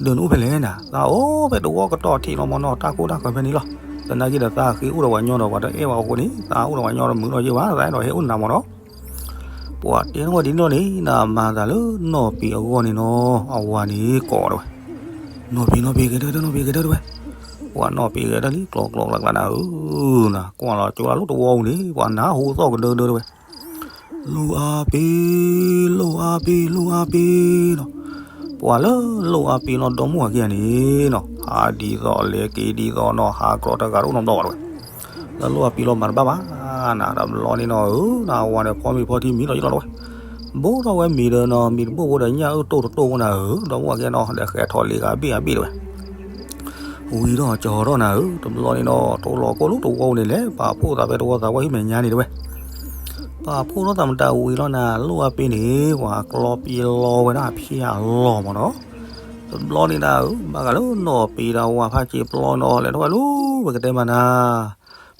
ဒီးနအိၣ်ဖဲလဲၣ်နၤ, သးအိၣ်ဖဲတဝီကတီၢ်ထံးလီၤမၢ်နီၤ, တၢ်ကိၢ်တၢ်ဂီၤဖဲန့ၣ်လီၤ, သနာ်က့ဒီးသးဃ့အိၣ်ဒီးပှၤညီဒီး ပှၤတအဲၣ်ဘၣ်အဃိန့ၣ် သးအိၣ်ဒီးပှၤညီဒီးမုာ်ဒီးယဲၢ်ဘၣ်, သးအဲၣ်ဒိးဟဲအိၣ်နၤမၢ်နီၤ, ပှၤတဲထီၣ်ဝဲဒ်န့ၣ်လီၤန့ၣ် နမၤသးလၢနီၢ်ပ့ၤအဂီၢ်န့ၣ်နီၤ, အဝၤန့ၣ်ကိးဝဲ, နီၢ်ပ့ၤ နီၢ်ပ့ၤ ဂဲၤထၢၣ် နီၢ်ပ့ၤ ဂဲၤထၢၣ်တဲဝဲ, ပှၤနီၢ်ပ့ၤဂဲၤထၢၣ်လံ ကျီကျီကျါကျါနၤဧၢ, နကွၢ်လီၤကၠိလၢလၢတဝီပူၤန့ၣ် ပှၤနၢ်ဟူသီၣ်ကဒၢကဒၢတဲဝဲ လိၣ်အါပ့ၤ, လိၣ်အါပ့ၤ, လိၣ်အါပ့ၤနီၤ, ပှၤလၢလိၣ်အါပ့ၤလီၤ ဒီမါဝၤခံဂၤန့ၣ်နီၤ, ဟးဒ်သိးလဲၤက့ၤဒ်သိးနီၤ, ဟးကြီတဂၤတအိၣ်နီတဘျီဘၣ်တဲဝဲ, လၢလိၣ်အါပ့ၤလီၤမၤတဘၣ်ဘၣ်, နတဘျီန့ၣ်နီၤဧၢ, နဝၤန့ၣ်ဖီမ့ၤဖီထံမံၤလီၤယံလီၤတဲဝဲ, ဘိးထီၣ်ဝဲမ့ၤဒီးနီၤ, မ့ၤတဘိၣ်ဘိဒီးညၣ်အုၣ်တိၢ်တတိၢ်ဖိနၤဧၢ, ဒီမါဝၤခံဂၤနီၤ ဒီးဃဲၤထီၣ်လံဂၤဘ့ၣ်ဂၤဘ့ၣ်တဲဝဲ ဝံၤထီၣ်ကၠီၤထီၣ်နၤဧၢ, တဘျီန့ၣ်နီၤ ထိၣ်လီၤကိၢ်လၢတဝီပူၤန့ၣ်လဲၤ ပာ်ဖှိၣ်သးဖဲတဝီသးဝဲဟံၣ်မဲာ်ညါန့ၣ်တဲဝဲ, ပာ်ဖှိၣ်ထီၣ်သးမတၤဝံၤလီၤနၤ, လိၣ်အါပ့ၤန့ၣ် ပှၤကျီပံၤလီၤဝဲဒၣ်ဖၠၣ်လီၤမၢ်နီၤ, တဘျီန့ၣ်ဒၣ်ဧၢ ဘၣ်ဃးလၢနီၢ်ပ့ၤဒီးဝၤဖးစ့ပျီနီၤ လဲၤထီၣ်ဝဲလၢ ပကတဲမးနၤ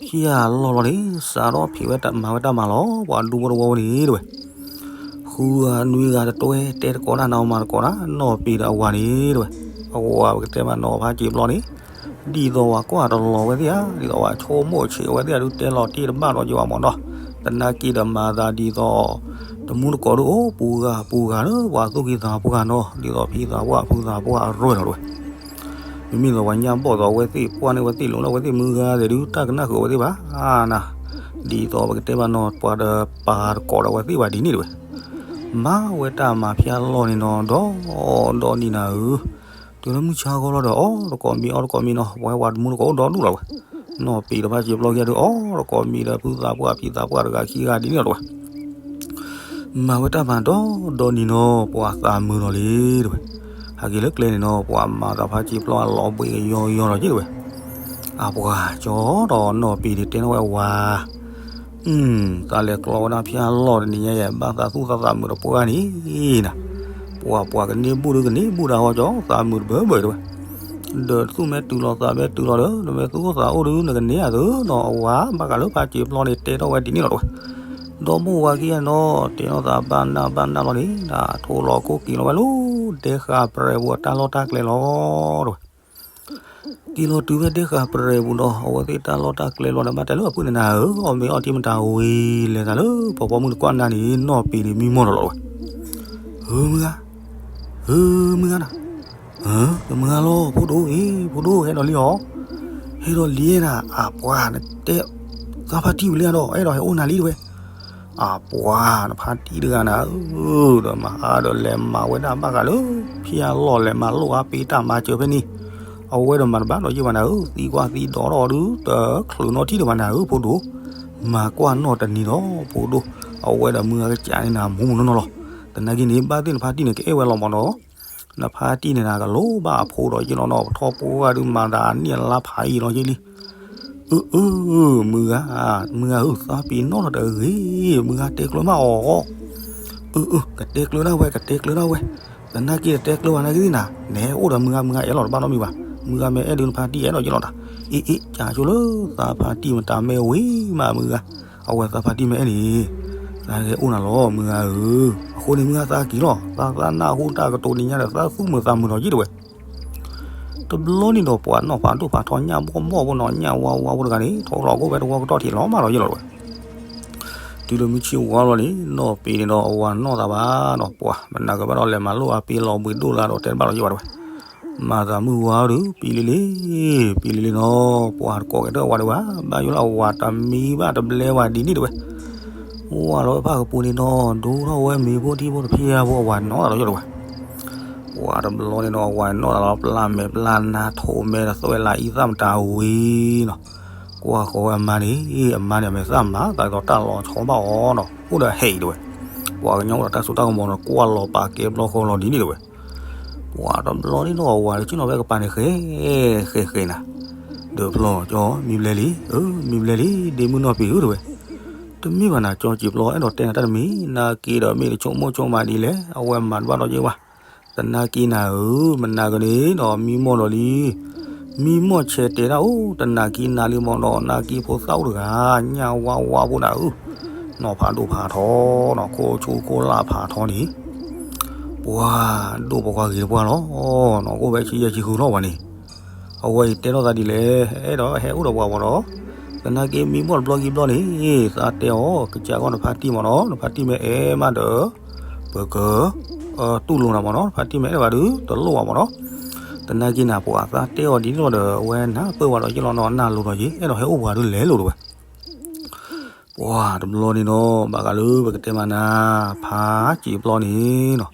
ဖၠၣ်လီၤလီၤန့ၣ် စးထီၣ်ဖံးဝဲမၤဝဲတၢ်မၤလီၤ ပှၤဒူဖိတဝီဝဲန့ၣ်တဲဝဲ, ဃုဂၤနွံဂၤတတွဲ တဲတကိးတၢ်နၤမၤတကိးတၢ် နီၢ်ပ့ၤဒီးအဝၤန့ၣ်တဲဝဲ, အဝၤပကတဲမးနီၤဖးစ့ပျီန့ၣ် ဒ်သိးဝၤကွၢ်တလီၤဝဲသ့ၣ်ဧါ, ဒ်သိးဝၤဆိကမိၣ်ဆံးဝဲသ့ၣ်ဧါ ဒုးတဲလီၤတ့ၢ်တဘၣ်ဒီးက့ၤဝဲမၢ်နီၤ, သနာ်က့ဒီးမၤသးဒ်သိး တမူတကိးဒုးအိၣ်ပူၤဂၤပူၤဂၤလၢပှၤသူၣ်ကံၢ်သးပှၢ်နီၤ ဒ်သိးဖံသးပှၢ်ဖုသးပှၢ်အရၢၢ်လီၤတဝဲ. မ့မ့ၢ်သိးပှၤညၣ်ဘီၣ်သိးအဝဲသ့ၣ်ပှၢ်န့ၣ် အဝဲသ့ၣ်လိၤလၢအဝဲသ့ၣ်မုၢ်ဂၤသ့ၣ်ဒုး တၢ်ကနၣ်ဃုာ်အဝဲသ့ၣ်ဘၣ်နၤ. ဒ်သိးပကတဲဘၣ်နီၤ ပှၤဒီးပာ်တကိးဒီးအဝဲသ့ၣ်ဘၣ်ဒ်န့ၣ်တဝဲ. မၤဝဲတၢ်မၤဖၠၣ်လီၢ်န့ၣ်နီၤ ဒီးဒီနံၤနၤဧၢ, တုၤလၢမုၢ်ဆါဂီၤလီၤဒီး အီၣ်တကိးမံၤအီတကိးမံၤနီၤ ပှၤဝဲပှၤတမူတကိးအိၣ်ဒီဒူၣ်လီၤဝဲ. နီၢ်ပ့ၤဒီးဖါစံာ်ပျီခံဂၤဒုး အီၣ်တကိးမံၤဒီးဖုသးပှၢ်ဖံသးပှၢ်တဂၤခံဂၤဒ်န့ၣ်လီၤတဝဲ. မၤဝဲတၢ်မၤဒီဒီနံၤနီၤ ပှၤသးမုာ်လီၤလံတဝဲ. ဟဲက့ၤလၢကျဲန့ၣ်နီၤ ပှၤမၤသးဖါစံာ်ပျီအလီၤဘှံးကယီယီလီၤက့တဝဲ. အပှၤကၠီဒီးနီၢ်ပ့ၤန့ၣ်တဲထီၣ်ဝဲဝၤ သးလဲၤကျီဝဲဒၣ်ဖၠၣ်လီၢ်တနံၤညါယဲ ဘၣ်သးသူၣ်သးသးမုာ်ဒီးပှၢ်န့ၣ်နၤ. ပှၤပှၤကန့ၢ်ဘူၣ်ဒုးကန့ၢ်ဘူၣ်ဒၣ်ဟီကၠီ သးမုာ်တဘၢဘၢတဝဲ. ဒီးသူၣ်မ့ၢ်တုၤလီၤသးမ့ၢ်တုၤလီၤဒီး နမ့ၢ်သူၣ်အိၣ်သးအိၣ်ဒုး နကန့ၢ်အသးနီၤ အဝၤဘၣ်ဃးလၢဖါစံာ်ပျီန့ၣ်တဲထီၣ်ဝဲဒ်န့ၣ်လီၤတဝဲ. ဒီမိၢ်ဝၤခံဂၤနီၤ တဲထီၣ်သးဘၣ်နၢ်ဘၣ်နၢ်လီၤန့ၣ် ထိၣ်လီၤခိၣ်က့ၤလီၤဝဲလၢ ဒဲဃာ်ပြဲၤပူၤအတၢ်လီၢ်တၢ်ကျဲလီၤတဝဲ. က့ၤလီၤတုၤဝဲဒဲဃာ်ပြဲၤပူၤဒီး အဝဲသ့ၣ်တၢ်လီၢ်တၢ်ကျဲလီၤဒီး ဘၣ်တဲလၢအဖုၣ်န့ၣ်နၤဧၢ အီၣ်မ့ၤအီထံမတၤဝံၤလဲၤသးလၢ ပှၤပိာ်မုၣ်တကွၢ်နၤန့ၣ် နီၢ်ပ့ၤန့ၣ်မံမီၢ်လီၤလီၤဝဲ. ဧၢမုၢ်ဂၤ, ဧၢမုၢ်ဂၤနၤ, ဧၢ ကမုၢ်ဂၤလီၤ ဖိဒိၣ်အံၤ ဖိဒိၣ်ဟဲဒီးလံဧါ, ဟဲဒီးလံနၤ အပှၤနတဲ သးဖါတံၢ်ဝံၤလံဒီး အဲၣ်ဒိးဟဲအိၣ်နၤလံတဝဲ. အပှၤ နဖါတံၢ်တဂၤနၤဧၢ, ဒီးမၤအါဒီးလဲၤမၤဝဲဒၣ်ဘၣ်ဃးလၢ ဖဲအလီၢ်လဲၤမၤလိၣ်အါပ့ၤတၢ်မၤစၢၤဖဲန့ၣ်, အဝဲဒီးမၤတဘၣ်ဒီးယ့ၢ်ဘၣ်နၤဧၢ, သံကွၢ်သံဒိးထီၣ်အီၤဒုး တချုးနီထံၣ်ဒံးဘၣ်နၤဧၢ ဖိဒိၣ်, မၤကွၢ်နီၢ်တနံၤဒီး ဖိဒိၣ်, အဝဲဒီးမုၢ်ဂၤကစးန့ၢ်နၤမူမူနီၢ်နီၢ်လီၤ. သနာ်က့န့ၣ် ဘၣ်သ့ၣ်နဖါတံၢ်န့ၣ် ကအဲၣ်ဝဲလီၤမးနီၤ နဖါတံၢ်န့ၣ်နၤကလိၣ်ဘၣ်အဖိဒီးယ့ၢ်လီၤနီၤ, ပထီၣ်ပှၢ်ဒုးမၤသးအနံၣ်အလါဖးယံာ်လီၤယ့ၢ်လံ. အၢ အၢ မုၢ်ဂၤ, မုၢ်ဂၤဧၢ, သးပ့ၤနီၣ်ထီၣ်တဂ့ၤ, မုၢ်ဂၤတဲကျၢၤမးအီၤ. အၢ အၢ ကတဲကျၢၤဒၣ်ဝဲ ကတဲကျၢၤဒၣ်ဝဲ, သနာ်က့တဲကျၢၤဘၣ်နာ်က့သ့ၣ်နၤ, နဟဲအိၣ်ဒီးမုၢ်ဂၤ မုၢ်ဂၤအဲၣ်လီၤတဘၣ်နီတမံၤဘၣ်, မုၢ်ဂၤမ့ၢ်အဲၣ်ဒုးနဖါတံၢ်အဲၣ်ဒီးယ့ၢ်လီၤတၢ်, အ့ အ့ ကၢ်ဆိလၢသးဖါတံၢ်မတၤမ့ၢ်ဝံၤမးမုၢ်ဂၤ, အဝဲသးဖါတံၢ်မ့ၢ်အဲၣ်န့ၣ် သးကဟဲအိၣ်နၤလီၤ မုၢ်ဂၤဧၢ, အဃိန့ၣ်မုၢ်ဂၤသးက့ၤလီၤ, သးသးနၢ်ဟူတၢ်ကတိၤနံၤညါဒီး သးသူၣ်မုာ်သးမုာ်လီၤယ့ၢ်တဝဲ. တဘျီန့ၣ်ဒီးပှၤနီၢ်ဖးဒိၣ်ဖးထီ ညၣ်ဘီၣ်ဘီၣ်ဖိနီၤ ညၣ်ဝါဝါဖိတဂၤန့ၣ် ထီၣ်လီၤကိၣ်ဖဲတဝီကတီၢ်ထံးလီၤမးလီၤယ့ၢ်လီၤတဝဲ. တုၤလၢမုၢ်ဆ့ၣ်ဝါလီၤန့ၣ် နီၢ်ပ့ၤန့ၣ်ဒီးအဝၤနီၢ်သးဘၣ်နီၤ ပှၤမနၤကဘၣ်ဒီးလဲၤမၤလိၣ်အပ့ၤလီၤဘှံးဒိၣ်လၢဒီးတဲတဘၣ်လီၤယ့ၢ်ဘၣ်တဝဲ. မၤသးမုၢ်ဝါဒုး ပံလံလံ, ပံလံလံနီၤ, ပှၤတကိးကဲထၢၣ်ဝၤဒံးဘၣ်, ဘၣ်ယိၣ်လၢအဝၤတမံဘၣ်တဘျဲဝဲဒ်န့ၣ်တဝဲ. ဝါလီၤဝဲဖၣ်ကပူၤန့ၣ်နီၤ ဒိထီၣ်ဝဲမ့ၤဖိထံဖိတဖျၢၣ်ဖိအဝၤနီၢ်သးလီၤယ့ၢ်တဝဲ. ပှၤတဘျီန့ၣ်နီၤ အဝၤနီၢ်သးလီၤ ပျၢ်မဲာ်ပျၢ်နါထိးမဲာ်ဒီးသွဲၣ်လၢအံသၣ်မတၤဝံၤနီၤ. ကွၢ်ဃီၤဝဲအမါန့ၣ်, အမါန့ၣ် အမဲာ်သၣ်မၤသးဒ်သိးတၢ်လီၤဆီဘၣ်အီၤနီၤ, အိၣ်ဒီးဟဲအံၤတဝဲ. ပှၤကညီအိၣ်ဒီးတၢ်စိတၢ်ကမီၤနီၤ ကွၢ်လီၤပာ်ကဲဘျီဃီလီၤဒ်န့ၣ်တဝဲ. ပှၤတဘျီန့ၣ်နီၤ အဝၤတဆ့ၣ်နီၤဖဲကပၤန့ၣ် ဃဲ ဃဲ ဃဲနၤ, ဒီးဖျီကၠီ မံဘျဲလံ, အၢ မံဘျဲလံ ဒ့မုၣ်နီၢ်ပ့ၤဧၢတဝဲ. တမ့ၢ်ဘၣ်နၤ ကၠီစံာ်ပျီ အဲၣ်ဒိးတဲနၤတၢ်တမံၤ, နာ်က့ဒီးမ့ၢ်တဆိကမိၣ်ဆိကမးဒ်လဲၣ်, အဝဲမၤတဘၣ်ဒီးယ့ၢ်ဝဲ. သနာ်က့နၤဧၢ, မနၤကန့ၣ်ဒီးမံမီၢ်ဒီးလံ. မံမီၢ်ဆဲးတဲဒၣ်အိၣ် တနာ်က့နၤလံမီၢ်ဒီး နာ်က့ဖိသၣ်အိၣ်တဂၤ ညၣ်ဝါဝါဖိနၤဧၢ, နီၢ်ဖးဒိၣ်ဖးထီနီၤ, ခိၣ်ဆူၣ်ခိၣ်လၢ်ဖးထီန့ၣ် ပှၤဒိၣ်ပှၤဂ့ၤတပှၢ်လီၤနီၤ, အိၣ်ဖဲဆံယဲၢ်ဆံဃုလီၤဝဲန့ၣ်. အဝဲအံၤတဲထီၣ်သးဒ်လဲၣ်, အဲၣ်ဒိးဟဲအိၣ်ဒီးပှၤမီၢ်ဒီး, သနာ်က့မံမီၢ်တဘျီကံဘျီန့ၣ်, သးတဲအီၤ ကစၢ်ဂီၢ်နဖါတံၢ်မီၢ်နီၤ, နဖါတံၢ်မ့ၢ်အဲၣ်မးဒီး ပက တူၢ်လိာ်နၤမီၢ်နီၤ, နဖါတံၢ်မ့ၢ်အဲၣ်ဘၣ်ဒုး တလိၣ်ဘၣ်မီၢ်နီၤ. သနာ်က့နၤ ပှၤသးတဲအီၤဒ်န့ၣ်လီၤဒီး အဝဲနၢ်ပၢၢ်ဝဲဒီးယ့ၢ်လီၤနီၤ, နၢ်လိၤဒီးယ့ၢ်, အဲၣ်ဒိးဟဲအိၣ်ပှၤဒုးလဲၤလိၤတဝဲ. ပှၤတဘျီန့ၣ်နီၤ ဘၣ်ဃးလၢပကတဲမးနၤ ဖးစံာ်ပျီန့ၣ်နီၤ,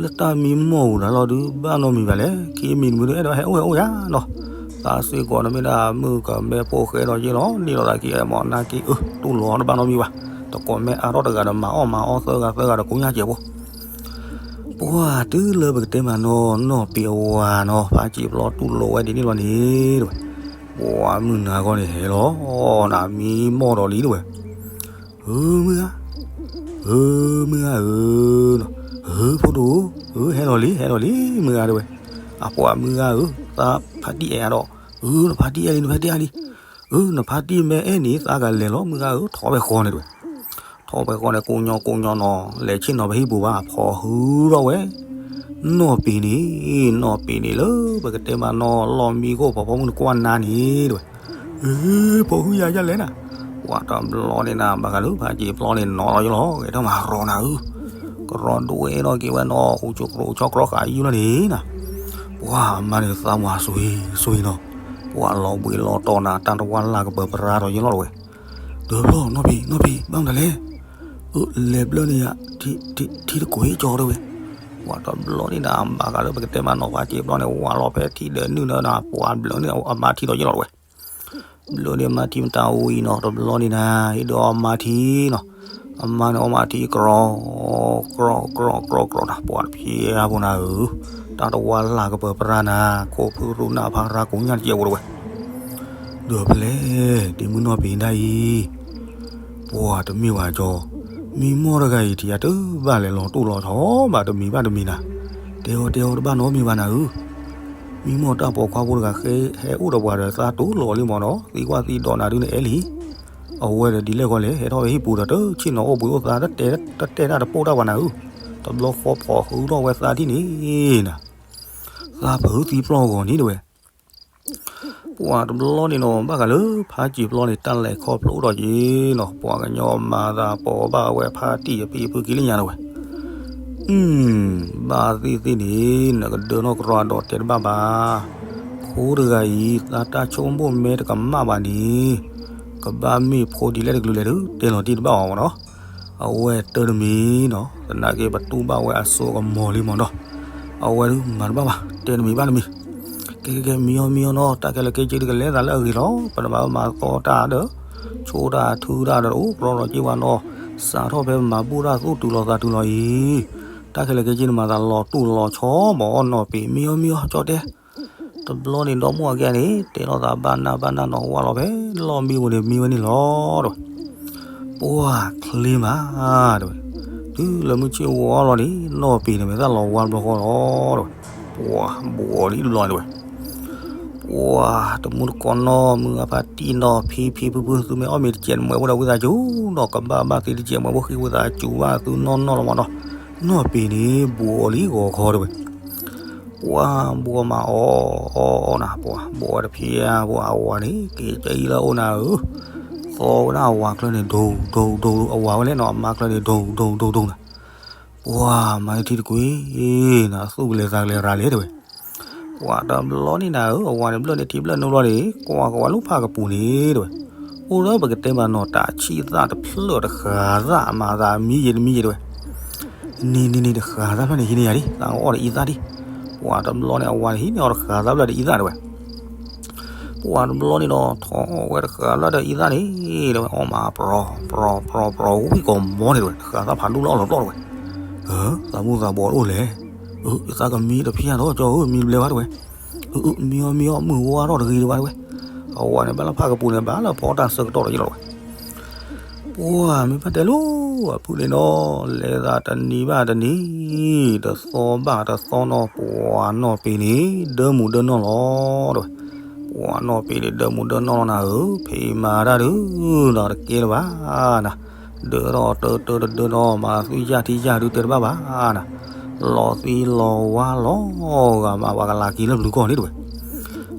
လၢတၢ်မံမီၢ်ပူၤတၢ်လီၤဒုး ဘၣ်နီတမံၤဘၣ်လဲၣ်, ခံမံၤတမံၤဒုး အဲၣ်ဒိးဟဲအိၣ်ဟဲအိၣ်ယၤနီၤ. သးစ့ၢ်ကီးနမ့ၢ်ဒၣ်မုၣ်ကမဲဖိဃဲဒီးယ့ၢ်လီၤ, န့ၢ်လီၤသးက့ၤအဲၣ်မီၢ် နာ်က့အၢ တူၢ်လိာ်အီၤတဘၣ်နီတမံၤဘၣ်. တကိးမဲအါထီၣ်တဂၤဒီးမၤအီၣ်မၤအီသၢဂၤသၢဂၤဒီးကိးညါစဲးဖိ ပှၤတုၤလၢပကတဲမးနီၤ နီၢ်ပ့ၤအဝၤနီၤ ဖးစံာ်ပျီတူၢ်လိာ်ဝဲဒ်န့ၣ်လီၤန့ၣ်တဝဲ. ပှၤမုၢ်နၤဂီၢ်န့ၣ်ဟဲလီၤ နမံမီၢ်ဒီးလံတဝဲ. ဧၢ မုၢ်ဂၤ, ဧၢ မုၢ်ဂၤဧၢ, ဧၢ ဖိဒိၣ်ဧၢ, ဟဲလီၤလံ ဟဲလီၤလံ မုၢ်ဂၤတဝဲ. အပှၤမုၢ်ဂၤဧၢ, သးဖါတံၢ်အဲၣ်အါဒီး, ဧၢ နဖါတံၢ်အဲၣ်လံ နဖါတံၢ်အဲၣ်လံ, ဧၢ နဖါတံၢ်မ့ၢ်အဲၣ်န့ၣ် သးကလဲၤလီၤ မုၢ်ဂၤဧၢ, ထီၣ်ဖဲဃီန့ၣ်တဝဲ. ထီၣ်ဖဲဃီန့ၣ် ကိးညီကိးညီနီၤ လဲၤဆ့ၣ်နီၤဖဲဟံၣ်ပူၤဘၣ် ဖီၣ်ဟုထီၣ်ဝဲ နီၢ်ပ့ၤန့ၣ်, နီၢ်ပ့ၤန့ၣ်လၢပကတဲမးနီၤ လီၢ်မံခိၣ်ဖီဖီမုၢ်နကွၢ်နၤန့ၣ်တဝဲ. ဧၢ ဖီၣ်ဟုယၤယလဲၣ်နၤ, ပှၤတဘျီန့ၣ်နၤ ဘၣ်ဃးလၢဖးစ့ၣ်ပျီန့ၣ်နီၤလီၤယလီၤ ဂဲၤထီၣ်မၤရီနၤဧၢ, ကရီဒိဝဲဒီးက့ၤဝဲနီၤ အိၣ်ကၠိကရိကၠီကရီဃာ်ယုၢ်လီၤန့ၣ်နၤ, ပှၤအမါန့ၣ်သးဝါစွံစွံနီၤ, ပှၤလီၤဘှံးလီၤတီၤနၤ တၢ်တဝါလၢ်ကပၢၤပြါဒီးယလီၤတဝဲ, ဒီးဘျီနီၢ်ဖံးနီၢ်ဖံး ဘၣ်မနုၤလဲၣ်, အၢ လဲၤဘျၢန့ၣ်ယၤ ထံတကွံာ်ကၠီတဝဲ, ပှၤတဘျီန့ၣ်နၤ ဘၣ်ဃးလၢပကတဲမးနီၤ ဖးစ့ၣ်ပျီန့ၣ် ဝါလီၤဖဲထံဒီးနုၢ်နၤ ပှၤဘျၢန့ၣ်အမါထံဒီးယလီၤတဝဲ ဘျၢန့ၣ်မါထံမတၤအိၣ်အံၤနီၤ တဘျီန့ၣ်နၤ ဟ့ၣ်ဒီးအီၤမါထံနီၤ, အမါန့ၣ်အီၣ်မါထံကြီ ကြီကြီကြီနၤ ပှၤတဖျဲးဖိနၤဧၢ, တၢ်တဝါလၢ်ကပၢၤပြါနၤ ခိၣ်ဖုရူနၢ်ဖးရၤကိးညၣ်တကဲးဖိတဝဲ, ဒီးဖဲလဲၣ် ဒ့မုၢ်နီၢ်ပ့ၤဒၣ်အံၤ ပှၤတမ့ၢ်ဝဲကၠီ, မံမီၢ်တဂၤအံၤထံၣ်အတဘၣ်လဲၤလီၤတိၢ်လီၤဆီဘၣ်တမံၤဘၣ်တမံၤနၤ, တဲအီၤတဲအီၤတဘၣ်နီတမံၤဘၣ်နၤဧၢ, မံမီၢ်တၢ်ပိာ်ခွါဖိတဂၤဃဲဟဲအိၣ်ဒီးပှၤဒီးသးတိၢ်လီၤလံမးနီၤ သံကွၢ်သံဒိးနၤဒုးန့ၣ်အဲၣ်လံ, အဝဲဒီးဒ်လဲၣ်ဃီလဲၣ် ဟဲထီၣ်ဝဲဟံၣ်ပူၤဒီးတဆ့ၣ်နီၤအိၣ်ဘှံးအိၣ်သါ တတဲတၢ်တပိၢ်တၢ်ပှၤနၤဧၢ, တဘျီဃီဖီၣ်ဃုထီၣ်ဝဲသးထံၣ်န့ၣ်နၤ သးဖုးသံပျီၢ်ဂီၤန့ၣ်တဝဲ ပှၤတဘျီန့ၣ်နီၤ ဘၣ်ဃးလၢဖးစ့ၣ်ပျီန့ၣ် တၢ်လဲၤခီဖျိအိၣ်ဒီးက့ၤနီၤ ပှၤကညီမၤသးပိာ်ဘၣ်ဝဲဖါတံၢ်အဖံအဖုက့ၤလၢညါတဝဲ, ဘၣ်သ့ၣ်သ့ၣ်န့ၣ် နကဒၢထီၣ်ကရီဒီးတဲတဘၣ်ဘၣ်, ဖိတဂၤအံၤ သးတၢ်ဆိကမိၣ်မ့ၢ်တကမၣ်ဘၣ်န့ၣ် ကဘၣ်မ့ၢ်ဖိဒ်လဲၣ်တကလုာ်လဲၣ်ဒုး တဲလီၤတံၢ်တဘၣ်အီၤမးနီၤ, အဝဲတၢတမံၤနီၤ သနာ်က့ပတူၢ်ဘၣ်ဝဲအစိအကမီၤလံမးနီၤ, အဝဲဒုးမၤတဘၣ်ဘၣ် တဲတမံၤဘၣ်တမံၤ, ကဲကဲကဲ မံအီၤမံအီၤနီၤ တၢ်ခဲလၢာ်ခဲဆ့ဒုးကလဲၤသးလၢအဂ့ၤလီၤ ပတဘၣ်မၤသီတၢ်ဒီး ဆိတၢ်ထုတၢ်ဒီး အိၣ်ကြီဒီးက့ၤဝဲနီၤ, စးထီၣ်ဖဲပမၤဘူၣ်တၢ်သူၣ်တုၤလီၤသးတုၤလီၤအံၤ, တၢ်ခဲလၢာ်ခဲဆ့န့ၣ်မၤသးလီၤတိၢ်လီၤဆီမးနီၢ်ပ့ၤ မံအီၤမံအီၤကၠီတဲ တဘျီန့ၣ်ဒီမိၢ်အကဲန့ၣ် တဲလိာ်သးဘၣ်နၢ်ဘၣ်နၢ်နီၤ ဝါလီၤဖဲလီၢ်မံဝဲန့ၣ်မံဝဲန့ၣ်လီၤတဝဲ, ပှၤချ့မးတဝဲ, တုၤလၢမုၢ်ဆ့ၣ်ဝါလီၤန့ၣ် နီၢ်ပ့ၤန့ၣ်မ့ၢ်သၣ်လီၤဝါတဘျီဃီလီၤတဝဲ, ပှၤဘူးအီၤလံတဘျီန့ၣ်တဝဲ ပှၤတမူတကိးနီၢ် မုၢ်အဖါတံၢ်နီၢ် ဖံဖံဖုဖု သုမ့ၢ်အီၣ်မ့ၤတစဲးတမှဲးဖိဒီးဝံသးစူၤနီၤ ကဘၣ်ဘၣ်သ့တစဲးတမှဲးဖိဃ့ဝံသးစူၤဘၣ်သုနီၢ်နီၢ်လီၤမးနီၤ, နီၢ်ပ့ၤန့ၣ် ဘူးအီၤလံဂီၤခီတဝဲ, ပှၤဘူးအီၤမးအီၣ်အီၣ်အီၣ်နၤ ပှၤဘူးအီၤတဖျဲးဖိအဝၤန့ၣ် က့ၤကအံလၢအအိၣ်နၤဧၢ, သီဝဲဒၣ်အဝၤချၢန့ၣ် ဒိၣ်ဒိၣ်ဒိၣ် အဝၤဝဲလဲၣ်နီၤ အမါချၢန့ၣ် ဒိၣ်ဒိၣ်ဒိၣ်ဒိၣ်နၤ ပှၤမၤထံတကွံာ်နၤ သူၣ်ကလဲၤသးကလဲၤရၤလဲၣ်တဝဲ, ပှၤတဘျီန့ၣ်နၤဧၢ အဝၤန့ၣ်ဘျၢၣ်န့ၢ်ထံဘျၢၣ်နုာ်ဘျီန့ၣ် ကွၢ်ကဝဲလၢဖးကပူၤန့ၣ်တဝဲ, အိၣ်လၢပကတဲမးနီၤ တၢ်ဆံၣ်သၣ်တဖျၢၣ်တဃာ်သၣ်အမၤသးမံယံာ်တမံယံာ်တဝဲ, နံၤနံၤနံၤတဃာ်သၣ်ဖျၢၣ်န့ၣ် ဟံးန့ၢ်ယၤဒံး သးကအီၣ်ဒီးအံသၣ်ဒံး, ပှၤတဘျီန့ၣ် အဝၤန့ၣ်ဟံးန့ၢ်အီၤတဃာ်သၣ်ဖျၢၣ်ဒီးအံသၣ်တဝဲ ပှၤတဘျီန့ၣ်ဒီး ထီၣ်ဝဲတဃာ်လၢဒီးအံသၣ်န့ၣ် တဝဲ အီၣ်မးပြီၤပြီၤပြီၤပြီၤ ဝံၣ်ကိးမီန့ၣ်တဝဲ တဃာ်သၣ်ဖးဒူၣ်လၢအီၣ်လီၤပျီၣ်တဝဲ, သးမူသးဘှီးတအိၣ်လဲၣ်, အၢ ယသးကမံတဖျၢၣ်ဒီး ကၠီဧၢ မံတဘျဲဘၣ်တဝဲ, အၢ အၢ မံအီၤမံအီၤ မုၢ်ဝါထီၣ်တဂ့ၤတဝဲတဝဲ, အဝၤန့ၣ် ဘၣ်လၢဖးကပူၤန့ၣ် ဘၣ်လၢဖီတၢ်ဆၢကတီၢ်ဒီးယလီၤဝဲ ပှၤမ့ၢ်ဘၣ်တဲလိၤ အဖုန့ၣ်ဒီး လဲၤသးတနံၤဘၣ်တနံၤ တသီဘၣ်တသီနီၤ ပှၤနီၢ်ပ့ၤန့ၣ် ဒၢမုာ်ဒၢနီၢ်လီၤတဝဲ, ပှၤနီၢ်ပ့ၤန့ၣ် ဒၢမုာ်ဒၢနီၢ်နၤဧၢ, ဖံးမၤတၢ်ဒုးဒီးတကဲလၢၤဘၣ်နၤ, ဒၢထီၣ်တၢတၢတဒၢနီၤ မၤသံယၢ်ထံယၢ်ဒုးတဲတဘၣ်ဘၣ်နၤ, လီၤသံလီၤဝါလီၤဂာ်မး ပှၤကလၤက့ၤလၢပျုၤကီၢ်န့ၣ်တဝဲ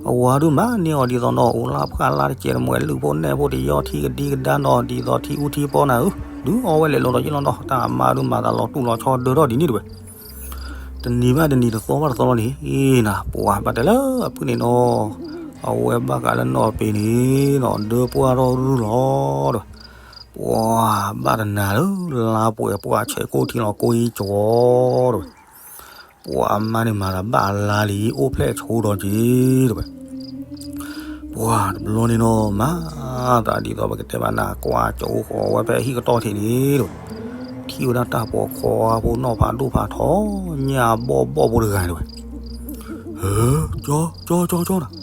အဝၤဒုးမၤန့ၢ်အီၤဒ်သိးနီၤ အိၣ်လၢဖှၣ်လၢ်တစဲးတမှဲး လုၢ်ဖိနဲၣ်ဖိတယီထံကဒံကဒါနီၤ ဒ်သိးထံအူထံပီနၤဧၢ, ဒုးအီဝဲလဲၤလိၤဒီးယလီၤနီၤ တၢ်အမါဒုးမၤသးလီၤတူၢ်လီၤဆီ ဒၢထီၣ်ဒ်န့ၣ်တဝဲ, တနံၤဘၣ်တနံၤ တသီဘၣ်တသီလီၤန့ၣ် နၤ ပှၤဘၣ်တဲလၢအဖုန့ၣ်နီၤ, အဝဲဘၣ်ဃးလၢနီၢ်ပ့ၤန့ၣ်နီၤ ဒၢပှၢ်ထီၣ်ရူၢ်လီၤတဝဲ, ပှၤဘၣ်တနၤလၢ လါပှဲၤပှၢ်ဆဲးကိၣ်ထံလီၤကိၢ်အံၤကၠီတဝဲ ပှၤအမါန့ၣ်မၤသးဘၣ်အလါလံ အိၣ်ဖျဲၣ်ဆိဒီးက့ၤတဝဲ, ပှၤတဘျီန့ၣ်နီၤ မၤသးဒ်သိးပကတဲဘၣ်နၤ ကွၢ်ကၠိဃီၤဝဲဖဲဟံၣ်ကတီၢ်ထံးန့ၣ်တဝဲ, ထံၣ်ဝဲဒၣ်တၢ်ပိာ်ခွါဖိနီၢ်ဖးဒိၣ်ဖးထီ ညၣ်ဘီၣ်ဘီၣ်ဖိတဂၤတဝဲ, ဟၢ ကၠီ ကၠီ ကၠီ ကၠီနၤ,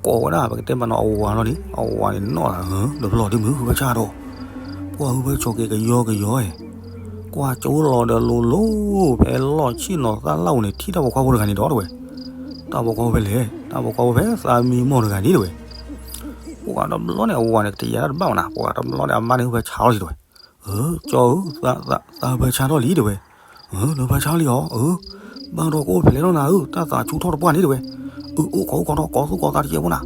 ကိးဝဲဒၣ်ပကတဲဘၣ်နီၤ အဝၤလီၤန့ၣ် အဝၤန့ၣ်နီၣ်သး တဘျီဒ်မုၢ်ဟုဘၢဆၣ်ဒီး ပှၤဟုဘၢဆိးက့ၤကယီကယီဧၢ, ကွၢ်ကၠိလီၤဒီးလိၤလိၤ ဖဲလီၢ်ဆ့ၣ်နီၤသၣ်လၣ်အူန့ၣ် ထံၣ်တၢ်ပိာ်ခွါဖိတဂၤန့ၣ်ဒီးတဝဲ, တၢ်ပိာ်ခွါဖိဖဲလဲၣ် တၢ်ပိာ်ခွါဖိဖဲသးမံမီၢ်တဂၤန့ၣ်တဝဲ, ပှၤတဘျီန့ၣ် အဝၤန့ၣ် ကတယၤတၢ်တဘၣ်မးနၤ ပှၤတဘျီန့ၣ် အမါန့ၣ်ဟုဘၢဆါထီၣ်လံတဝဲ, ကၠီဧၢ သးဟုဘၢဆါထီၣ်လံတဝဲ, နဟုဘၢဆါထီၣ်လံအီၤ အၢ, ဘၣ်ဒီးကအိၣ်ဖျဲးထီၣ်နၤဧၢ တၢ်သးဆူၣ်ထီၣ်တပှၢ်န့ၣ်တဝဲ, အၢ အိၣ်ခိးအိၣ်ခိးထီၣ်ကိးသူၣ်ကိးသးတစဲးဖိနၤ,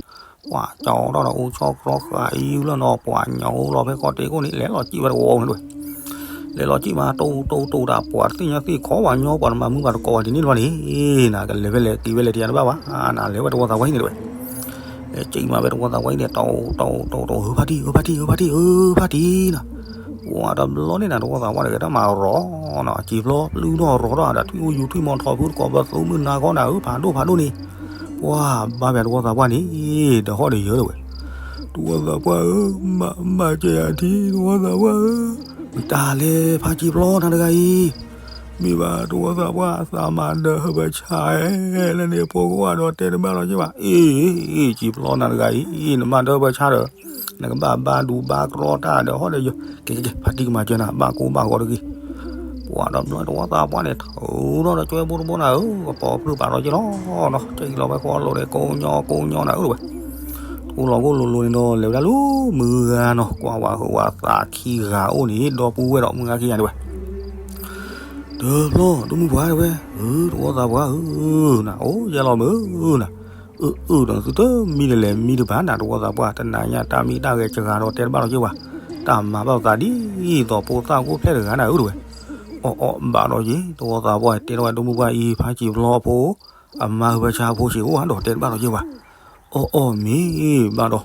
ပှၤကၠီထီၣ်ဒီးအိၣ်ဆီၣ်ကြီဃာ်အံၤလၢနီၤ ပှၤညီအိၣ်လီၤဖဲဃီတဲကိၣ်န့ၣ် လဲၤလီၤစံၣ်ဝဲတဝီန့ၣ်ဝဲ, လဲၤလီၤစံၣ်မး တိၢ်တိၢ်တိၢ်တၢ် ပှၤတသ့ၣ်ညါသ့ၣ်ခီ ပှၤညီပှၤတမၤမုာ် ပှၤတကိးဝဲဒ်န့ၣ်တဘၣ်န့ၣ်, နကလဲၤဖဲလဲၣ်က့ၤဖဲလဲၣ် တယၤတဘၣ်ဘၣ်, နလဲၤဝဲတဝီသးပှၢ်ဟံၣ်န့ၣ်တဝဲ, လဲၤစံၣ်မးဖဲတဝီသးပှၢ်ဟံၣ်န့ၣ် တိၢ်တိၢ်တိၢ်တိၢ် ဧၢဖါတံၢ် ဧၢဖါတံၢ် ဧၢဖါတံၢ် ဧၢဖါတံၢ်နီၤ, ပှၤတဘျီန့ၣ်နၤ တဝီသးပှၢ်တဂၤတၢ်မၤရီၤနီၤ စံာ်ဖျီပျုၢ်ထီၣ်ရီၤထီၣ် ဒီးထွံၣ်အိၣ်ယူၤထွံၣ်မီၤထီၣ်ဖုတကိး ပသူမုၢ်နၤခီနၤဧၢ ဖးဒိၣ်ဖးဒိၣ်န့ၣ်, ပှၤဘါဖဲတဝီသးပှၢ်န့ၣ်, ဒီးဟီၣ်ဒီးယၢၤတဝဲ, တဝီသးပှၢ်ဧၢ, မၤမၤစၢၤယၤထံ တဝီသးပှၢ်ဧၢ, မတၤလဲၣ် ဖါစံာ်ဖျီနၤတဂၤအံၤ, မ့ၢ်ဘၣ်တဝီသးပှၢ် သးမၤဒၢဟၢဖၢဆါဧဲ, လၢန့ၣ်ဖိကဝၢ်ဒီးတဲတဘၣ်လီၤက့ၤဘၣ်, အ့ စံာ်ဖျီနၤတဂၤအံၤ နမၤဒၢဟၢဖၢဆါဒီး နကဘၣ်ဘါဒူဘါကြီတၢ်ဒီးဟီၣ်ဒီးယၢၤ, ကဲကဲကဲ ဖါတံၢ်ကမၤစၢၤနၤ ဘၣ်ကိၢ်ဘၣ်ဂီၤတဂ့ၤ, ပှၤတဘျီတဝီသးပှၢ်န့ၣ် ထုးထီၣ်ဒီးကွဲဘိတဘိနၤဧၢ, ကပီၤဖုးပာ်လီၤက့ၤလီၤနီၤ, ကဲအံၤလီၤဝဲဃီလိာ်ဒီး ကိးညီကိးညီနၤဧၢတဝဲ ထူလီၤကိၣ်လိၤလိၤန့ၣ်ဒီး လဲၤဝဲဒၣ်လၢမုၢ်ဂၤနီၤ ကွၢ်ဝးဟုးဝးသးခံဂၤအိၣ်န့ၣ် ဒီပုၢ်ဝဲၢ်ဒီးမုၢ်ဂၤခံဂၤတဝဲ, တဘျီ ဒိၣ်မုၢ်ပှၢ်တဝဲ, ဧၢ တဝီသးပှၢ်ဧၢ, နအိၣ်ယဲလီၤမုၢ်နၤ, အၢအၢဒီးသုတမံတလဲၤမံတဘၣ်နၤ တဝီသးပှၢ် တနၤညါတၢ်မံတၢ်ဂဲၤစှၤဒီးတဲတဘၣ်လီၤက့ၤဝဲ, တၢ်မၤဘၣ်သးဒ်သိးဖိသၣ်ကိၣ်ဖျဲၣ်တဂၤနၤဧၢတဝဲ, အီၣ်အီၣ်ဘၣ်ဒီးယ့ၤ တဝီသးပှၢ်တဲထီၣ်ဝဲဒိၣ်မုၢ်ပှၢ်အံၤ ဖါစံာ်ဖျီအဖိ အမါဟုးဖၢဆါအဖိစ့ၢ်အိၣ်ဧါဒီးတဲတဘၣ်လီၤက့ၤဝဲ, အီၣ်အီၣ်မ့ၢ်ဘၣ်ဒီး,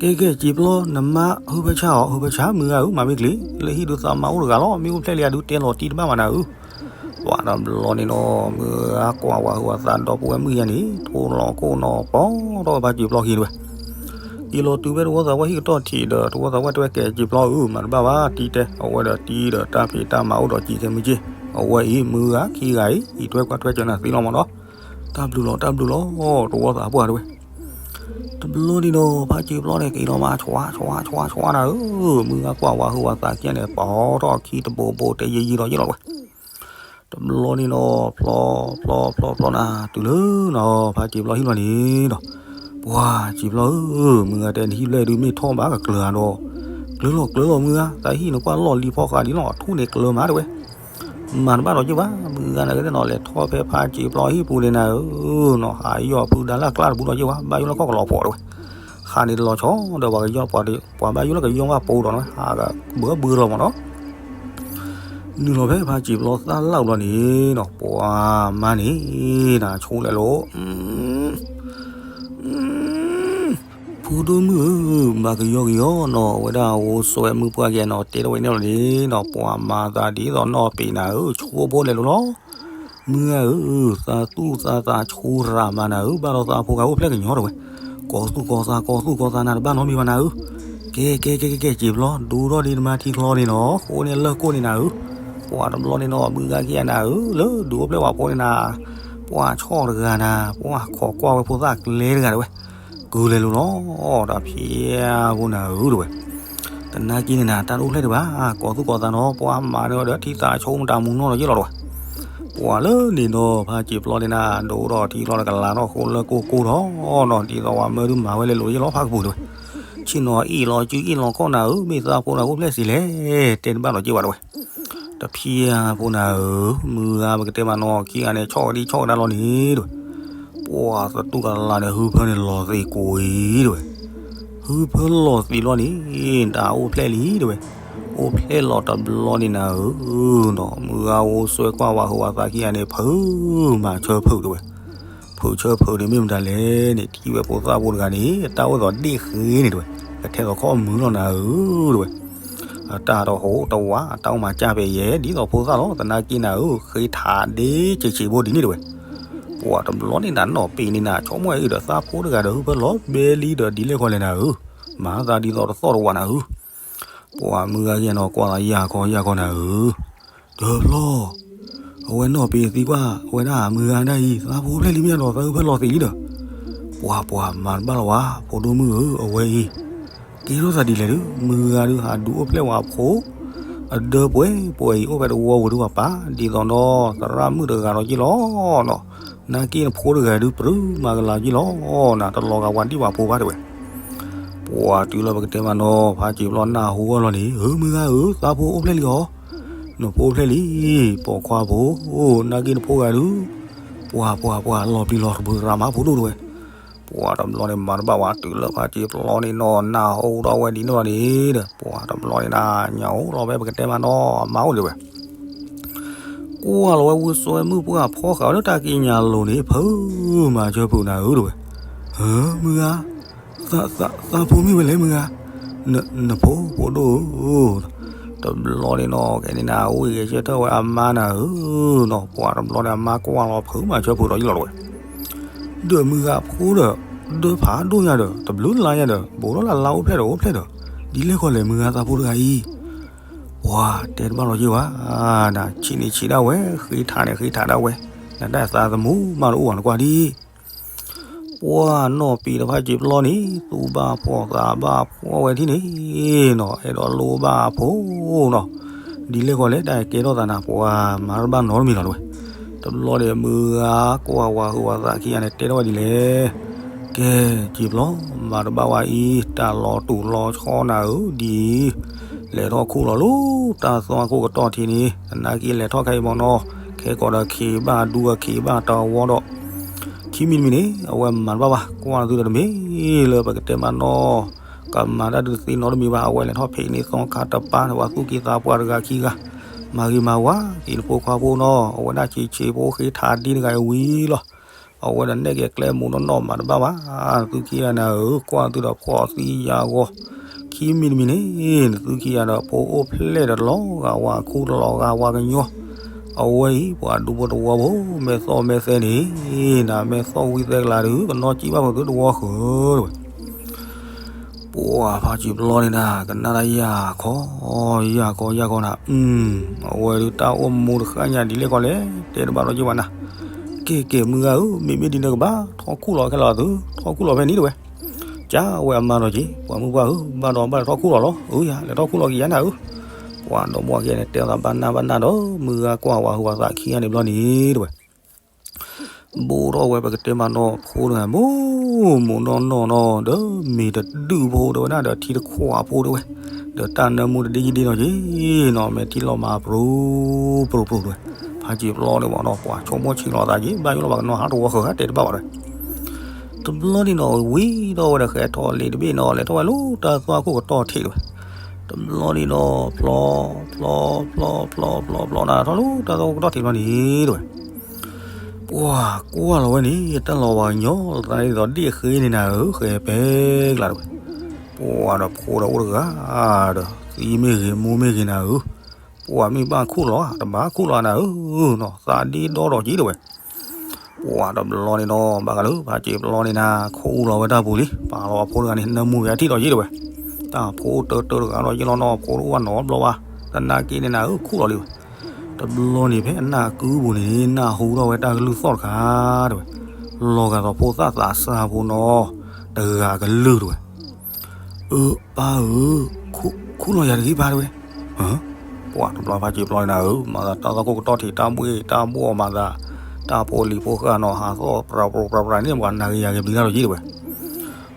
ကဲကဲစံာ်ဖျီ နမါဟုးဖၢဆါအီၤ ဟုးဖၢဆါမုၢ်ဂၤဧၢ မၤမ့ၢ်ကျ့ၤ လၢဟံၣ်ဒုးသးမါအိၣ်တဂၤလီၤ မ့ၣ်အူဖျဲၣ်လံယၤဒုးတဲလီၤတံၢ်တဘၣ်မးနၤဧၢ, ပှၤတဘျီန့ၣ်ဒီး မုၢ်ဂၤကွၢ်ဝးဟုးဝးသးဒီပုၢ်ဝဲၢ်မုၣ်ယဲန့ၣ် ထူလီၤကိၣ်နီၤ ပီထီၣ်ဝဲဖါစံာ်ဖျီခံတဝဲ က့ၤလီၤတုၤဖဲတဝီသးပှၢ်ဟံၣ်ကတီၢ်ထံးဒီး တဝီသးပှၢ်တဲဝဲ ကဲစံာ်ဖျီဧၢ မၤတဘၣ်ဘၣ် တံၤတဲ အဝဲဒီးတံၤဒီးတၢ်ဖံးတၢ်မၤအိၣ်ဒီးစံာ်ခဲမုၢ်က့ၢ် အဝဲအံၤ မုၢ်ဂၤခံဂၤအံၤ အံးထွဲကွၢ်ထွဲစၢၤနၤသ့လီၤမးနီၤ, တၢ်ဘျုးလီၤ တၢ်ဘျုးလီၤ တဝီသးပှၢ်တဝဲ တဘျီန့ၣ်ဒီး ဖါစံာ်ဖျီန့ၣ် က့ၤလီၤမး ဆွါဆွါဆွါဆွါနၤဧၢ, မုၢ်ဂၤကွၢ်ဝးဟုးဝးသးခံဂၤန့ၣ် ပီထီၣ်ခံတဘိဘိတဲယံာ်ယံာ်လီၤယံာ်လီၤတဝဲ တဘျီန့ၣ်ဒီး ဖျီဖျီဖျီဖျီနၤ တုၤလၢနီၤ ဖါစံာ်ဖျီဟံၣ်လီၤန့ၣ်ဒီး ပှၤစံာ်ဖျီဧၢ, မုၢ်ဂၤတဲနဟံၣ်ဖျဲၣ်ဒုးမ့ၢ်ထီၣ်ဘၣ်ကကျၢၤဧါဒီး ကျၢၤလီၤကျၢၤလီၤမုၢ်ဂၤ တၢ်ဟံၣ်နကွၢ်လီၢ်လံၤဖီဃးဒ်လီၤ အထူၣ်န့ၣ်ကျၢၤမးတဝဲ မၤတဘၣ်ဒီးက့ၤဘၣ် မုၢ်ဂၤနကတဲနီၤ လဲၤထီၣ်ဖဲဖါစံာ်ဖျီဟံၣ်ပူၤန့ၣ်နၤဧၢ, နီၤ ဟးယီၢ်ဖုဒါလၢကျါတပူၤဒီးက့ၤဘၣ် ဘၣ်ယိၣ်လၢခီၣ်ကလီၤဖီးတဝဲ ဟးန့ၣ်တလီၤဆီဒီးပှၤကယီၢ် ပှၤဘၣ်ယိၣ်လၢကယီၢ်ဘၣ်ပူၤဒီး ဟးကဘၢဘၢလီၤမးနီၤ နုာ်လီၤဖဲဖါစံာ်ဖျီသၣ်လၢ်ဘျီန့ၣ်နီၤ ပှၤမါန့ၣ် နဆိလဲၤလိၤ ဖိဒိၣ်မုၣ်ဧၢ, ဘၣ်ကယီကယီနီၤ အဝဲဒၣ်အဝဲစွဲမုၣ်ပှၢ်ကဲနီၤ တဲထီၣ်ဝဲန့ၣ်လီၤန့ၣ်နီၤ ပှၤမၤသးဒ်သိးနီၣ်ပ့ၤနၤဧၢ ဆိဖိလဲၤလိၤလီၤ. မုၢ်ဂၤဧၢ, သးသူၣ်သးသးဆိရၤမးနၤဧၢ, ဘၣ်ဒီးသးဖိဂၤအိၣ်ဖျဲၣ်ကညီတဝဲ, ကီၤသူၣ်ကီၤသး ကီၤသူၣ်ကီၤသးနၤတဘၣ်နီတမံၤဘၣ်နၤဧၢ, ကဲကဲကဲကဲကဲ စံာ်ဖျီ ဒိၣ်ထီၣ်ဒံးနမါထံချီန့ၣ်နီၤ ဃိန့ၣ်လၢကိၣ်န့ၣ်နၤဧၢ, ပှၤတဘျီန့ၣ်နီၤ မုၢ်ဂၤခံဂၤနၤဧၢ လၢဒုးအိၣ်ဖျဲၣ်ဝဲဖိန့ၣ်နၤ, ပှၤဆီၣ်တဂၤနၤ, ပှၤခိးကွၢ်ဝဲဖိသၣ်ကျဲတဂၤတဝဲ, ကုၤလဲၤလိၤလီၤ တၢ်ဖံးအါဖိနၤဧၢတဝဲ, တနာ်က့န့ၣ်နၤ တၢ်တအိၣ်ဖျဲၣ်ဒံးဘၣ်, ကီၤသူၣ်ကီၤသးနီၤ ပှၤမၤန့ၢ်ဒီးထံသးဆိကမိၣ်တၢ်မူနီၢ်လီၤယ့ၢ်လီၤတဝဲ, ပှၤလၢန့ၣ်ဒီး ဖါစံာ်ဖျီန့ၣ်နၤ ဒိၣ်ထီၣ်ထံလီၤတကလးထီၣ်ဃိလၢကိၣ်ကိၣ်ထီၣ်နီၤ ဒ်သိးဝဲမၢဒုးမၤဝဲလဲၤလိၤယ့ၢ်လီၤဖးကပူၤတဝဲ, ဆ့ၣ်နီၤအ့ၣ်လီၤစုအ့ၣ်လီၤခီၣ်နၤဧၢ မ့ၢ်သးဖိနၤအိၣ်ဖျဲၣ်စံးလဲၣ်, တဲတဘၣ်လီၤက့ၤဘၣ်တဝဲ တဖံးအါဖိနၤဧၢ, မုၢ်ဂၤပကတဲမးနီၤ ခံဂၤန့ၣ် ဆီၣ်ကဒံဆီၣ်ကဒါလီၤန့ၣ်တဝဲ, ပှၤသတူၢ်ကလာ်န့ၣ် ဟုဖၢန့ၣ်လီၤသံးကိးအံၤတဝဲ, ဟုဖၢလီၤသံးလီၤန့ၣ် တၢ်အိၣ်ဖျဲၣ်လံတဝဲ, အိၣ်ဖျဲၣ်လီၤတဘျီန့ၣ်နၤဧၢ, မုၢ်ဂၤအိၣ်စွဲကွၢ်ဝးဟုးဝးသးခံဂၤန့ၣ် ဖုးမၤဆၢဖုးတဝဲ ဖုးဆၢဖုးန့ၣ်မ့ၢ်မတၤလဲၣ်န့ၣ် ထံၣ်ဝဲဖိသၣ်ဖိတဂၤန့ၣ် အတၢ်အိၣ်သိးဒ့ၣ်ဃ့န့ၣ်တဝဲ, ကထဲသိးခီၣ်မုၢ်လီၤနၤဧၢတဝဲ, အတၢ်တဟိးတဝး အတၢ်အိၣ်မၤစၢ်ဖဲယဲၢ် ဒ်သိးဖိသၣ်လီၤ သနာ်က့နၤဧၢ ဃ့ထးဒ့ဆံးဆံးဖိဒ်န့ၣ်တဝဲ, ပှၤတဘျီန့ၣ်နၤနီၢ်ပ့ၤန့ၣ်နၤ ဆိကမိၣ်အံၤဒီးသးဖိတဂၤဒီး ဟုဖၢလီၤဘဲလံဒီးဒ်လဲၣ်ခီလဲၣ်နၤဧၢ, မၤသးဒ်သိးတသီၣ်တဝးနၤဧၢ ပှၤမုၢ်ဂၤယဲၢ်နီၤ ကွၢ်သးယၢ်ခီယၢ်ခီနၤဧၢ, တဘျီ အဝဲနီၢ်ပ့ၤသံကွၢ် အဝဲဒၣ်မုၢ်ဂၤဒၣ်အံၤ သးဖိဖျဲၣ်လံမ့ၢ်နီၤ သးဟုဖၢလီၤသံးလံဒီး, ပှၤပှၤမၤတဘၣ်လီၤဝဲ ဖိဒိၣ်မုၣ်ဧၢ အဝဲအံၤ ကဲထီၣ်သးဒ်လဲၣ်ဒုး မုၢ်ဂၤဒုးဟးဒုးအိၣ်ဖျဲၣ်ဝဲအဖိ အဒၢပှဲၤပှဲၤအံၤ အိၣ်ဖဲတဝီဝဲဒုးပှၤပၢ် ဒ်သိးဒီး သရၣ်မုၣ်တဂၤလီၤက့ၤလီၤနီၤ, နာ်က့နဖိတဂၤဒုး ပြူမၤကလၤက့ၤလီၤနၤ တလီၤဂာ်ဝဲဒံၣ်ဝဲဖိဘၣ်တဲဝဲ ပှၤတုၤလၢပကတဲမးနီၤ ဖးစံာ်ပျီနၢ်ဟူဝဲလီၤန့ၣ် ဧၢ မုၢ်ဂၤဧၢ သးဖိအိၣ်ဖျဲၣ်လံအီၤ, နဖိအိၣ်ဖျဲၣ်လံ, ပိာ်ခွါဖိ, နာ်က့နဖိဂၤဒုး, ပှၤပှၤပှၤ လီၤပျံၤလီၤတဘုးရၤမးဖိဒိၣ်တဝဲ, ပ ပှၤတဘျီန့ၣ်မၤတဘၣ်ဝဲ တုၤလၢဖါစံာ်ပျီန့ၣ်နီၤ နၢ်ဟူထီၣ်ဝဲဒ်န့ၣ်လီၤန့ၣ်ဒီး ပှၤတဘျီန့ၣ်နၤ ညၣ်အိၣ်လီၤဖဲပကတဲမးနီၤ အမါအိၣ်လံဝဲ ကွၢ်လီၤဝဲဝံစွဲမုၣ်ပှၢ်ဖီဃာ်ဝဲလၢတၢ်ကံးညာ်လိၤန့ၣ် ဖုမၤဆၢဖုနၤဧၢတဝဲ, မုၢ်ဂၤ, သးဖိမ့ၢ်ဝဲလဲၣ်မုၢ်ဂၤ, နဖိဖိဒိၣ်ဧၢ, တဘျီန့ၣ်နီၤ ကဲန့ၣ်နၤ အိၣ်ဂဲၤဆၢထၢၣ်ဝဲအမါနၤဧၢနီၤ ပှၤတဘျီန့ၣ် အမါကွၢ်လီၤဖုမၤဆၢဖုဒီးယလီၤတဝဲ ဒီးမုၢ်ဂၤဖိဒီး ဒၢဖးဒိၣ်ညါဒီး တဘျုးလါညါဒီး ဘူးထီၣ်လၢ်လါအိၣ်ဖျဲၣ်ဒီးအိၣ်ဖျဲၣ်ဒီး ဒ်လဲၣ်ဃီလဲၣ်မုၢ်ဂၤသးဖိတဂၤအံၤ, ပှၤတဲတဘၣ်လီၤက့ၤဝဲ, နဆံးန့ၣ်ဆံးဒၣ်ဝဲ ဃ့ထးန့ၣ်ဃ့ထးဒၣ်ဝဲ, နတၢ်သးသမူမးတအိၣ်ဘၣ်နကွၢ်ဒ် ပှၤနီၢ်ပံၤတဖၣ်စံာ်ပျီန့ၣ် သူၣ်ဘၣ်ဖှီၣ်သးဘၣ်ဖှီၣ်ဝဲထံၣ်န့ၣ်နီၤ အဲၣ်ဒိးလိဘၣ်အဖိနီၤ, ဒ်လဲၣ်ဃီလဲၣ် တၢ်ကဲထီၣ်သးနၤ ပှၤမၤတဘၣ်နီတမံၤလီၤတဝဲ, တဘျီန့ၣ်မုၢ်ဂၤကွၢ်ဝၤဟုးဝၤသးခံဂၤန့ၣ် တဲထီၣ်ဝဲဒ်လဲၣ် ကဲ, စံာ်ပျီ, မၤတဘၣ်ဝဲအံၤ တၢ်လီၤတူာ်လီၤဆီနၤဧၢဒ်အံၤ, လဲၤထီၣ်ခူၣ်လီၤလၢ တၢ်သွၣ်ခိၣ်ကတီၢ်ထံးန့ၣ် သနာ်က့လဲၤထီၣ်ခဲအံၤမ့ၢ်နီၤ, ခဲကီးဒီးခံးဘၣ်ဒူအခံးဘၣ်တဝီဒီး ခံမံၤတမံၤန့ၣ် အဝဲမၤတဘၣ်ဘၣ် ကွၢ်သုဒီးတမ့ၢ်လၢပကတဲမးနီၤ, ကမၤတၢ်ဒုးသ့နီတမံၤဘၣ် အဝဲလဲၤထီၣ်ဖံးန့ၢ်သီခါတပၤ ပှၤသူၣ်က့သးပှၢ်တဂၤခံဂၤ, မၤဂ့ၤမၤဝါက့ၤနဖိခွါဖိနီၤ, အဝဲဒၣ်ဆံးဆံးဖိဃ့ထးဒ်တဂၤအံၤဝံၤလီၤ အဝဲဒီးနဲၣ်က့ၤကျဲမူးနီၢ်နီၢ်မၤတဘၣ်ဘၣ်, သုခံဂၤနၤဧၢ ကွၢ်သုဒီးဖှီၣ်သံယၤဂီၤ, ခံမံၤတမံၤန့ၣ် နသုခံဂၤဒီးဖိအိၣ်ဖျဲၣ်ဒီးတလီၤဂာ်ဝၤခူတလီၤဂာ်ဝၤကညီ, အဝဲအံၤ ပှၤဒူဖိတဝီဖိ မဲာ်သီၣ်မဲာ်သဲန့ၣ်, နမဲာ်သီၣ်ဝံသဲကလၤဒုး ကနီၣ်ကံၣ်ဘၣ်ဖိသုတဝီဃၢၤတဝဲ ပှၤဖါစံာ်ပျီန့ၣ်နၤ ကနၣ်တၢ်ယၢ်ခီ, ယၢ်ခီယၢ်ခီနၤ, အဝဲဒုးတၢ်အိၣ်မူတဃၣ်ညါဒ်လဲၣ်ဃီလဲၣ် တဲတဘၣ်ဒီးက့ၤဝဲနၤ, ကဲကဲမုၢ်ဂၤဧၢ မ့မ့ၢ်ဒ်န့ၣ်ကဘၣ် ထီၣ်ခူၣ်လီၤခဲလၢာ်သု ထီၣ်ခူၣ်လီၤဖဲန့ၣ်တဝဲ, ကၢ်ဝဲအမါဒီးက့ၤ ပှၤမုၣ်ပှၢ်ဧၢ ဘၣ်ဒီးဘၣ်လဲၤထီၣ်ခူၣ်လီၤလီၤ အၢယၤ လဲၤထီၣ်ခူၣ်လီၤက့ၤယၤနၤဧၢ, ပှၤဒီမါဝၤခံဂၤန့ၣ် တဲသးဘၣ်နၢ်ဘၣ်နၢ်ဒီး မုၢ်ဂၤကွၢ်ဝၤဟုးဝၤသးခံဂၤန့ၣ်ဘျီန့ၣ်တဝဲ ဘူးထီၣ်ဝဲပကတဲမးနီၤ ဖိတဂၤမူးမူးနီၢ်နီၢ်နီၤ ဒီးမ့ၢ်တဒုးဖိတဝဲဒၣ်ဒီးထံတခွးဖိတဝဲ, ဒီးတၢ်နၢမူတဒ့ယံၤဒ့နီၤက့ၤနီၤ မ့ၢ်ထံလီၤမၤပြူပြူပြူတဝဲ, ဖါစံာ်ပျီန့ၣ်မ့ၢ်နီၤ ပှၤဆိကမိၣ်ဆံးလီၤသးက့ၤ ဘၣ်ယိၣ်လီၤပှၤကနီၤဟးတဝီဃၢၤ တဲတဘၣ်ဘၣ်တဝဲ, တဘျီန့ၣ်နီၤ ဝံၤဒီးဝဲဒီးဃဲထီၣ်လံတဘ့ၣ်နီၤ လဲၤထီၣ်ဝဲလၢတၢ်သွၣ်ခိၣ်ကတီၢ်ထံးတဝဲ, တဘျီန့ၣ်ဒီး ဖျီ ဖျီ ဖျီ ဖျီ ဖျီ ဖျီ နၤထီၣ်လၢတၢ်သွၣ်ခိၣ်ကတီၢ်ထံးတဘျီန့ၣ် တဝဲ ပှၤကွၢ်လီၤဝဲန့ၣ် တၢ်လီၤဝၤကညီ သးန့ၣ်ဒီးဒ့ၣ်ဃ့န့ၣ်နၤဧၢ ဃဲပဲကျါတဝဲ, ပှၤဒီးဖိဒီးအိၣ်တဂၤဒီး သံမ့ၢ်ဂ့ၤ မူမ့ၢ်ဂ့ၤနၤဧၢ, ပှၤမ့ၢ်ဘၣ်ခူၣ်လီၤ တဘၣ်ခူၣ်လီၤနၤဧၢနီၤ သးဒ့ဒီဒီးက့ၤတဝဲ ပှၤတဘျီန့ၣ်နီၤ ဘၣ်ဃးလၢ ဖါစံာ်ပျီန့ၣ်နၤ ခူၣ်လီၤဝဲတၢ်ပူၤလံ ပာ်လီၤအဖိတဂၤန့ၣ် နၢမူဝဲအထံၣ်ဒီးက့ၤတဝဲ, တၢ်ဖိတၢတၢတဂၤဒီးယ့ၣ်လီၤနီၤ ဖိတအိၣ်ဘၣ်နီတဘျီဘၣ်, သနာ်က့န့ၣ်နၤဧၢ ခူၣ်လီၤလံဝဲ တဘျီန့ၣ် ဖဲအနၢ်ကုပူၤန့ၣ် နၢ်ဟူထီၣ်ဝဲတၢ်ကလုၢ်သီၣ်တခါတဝဲ, လီၤဂာ်သိးဖိသၣ်သးစၢ်ဖိနီၤ, တဂၤကလုၢ်တဝဲ, အၢ ပၢ်ဧၢ, ခူၣ်လီၤယၤတဂ့ၤပၢ်တဝဲ, ပှၤတဘျီဖါစံာ်ပျီန့ၣ်နၤဧၢ, မၤသးတၢ်သီၣ်ခိၣ်ကတီၢ်ထံး တၢ်ဘှ့ၣ်တၢ်ဘှီၣ်မၤသး, တၢ်ဖိလံၤဖိဃၢ်နီၤ ဟးသီၣ်ပြးပြးပြးပြးန့ၣ် ပှၤနၤဂ့ၤယၤဂ့ၤပျံၤတၢ်လီၤက့ၤတဝဲ,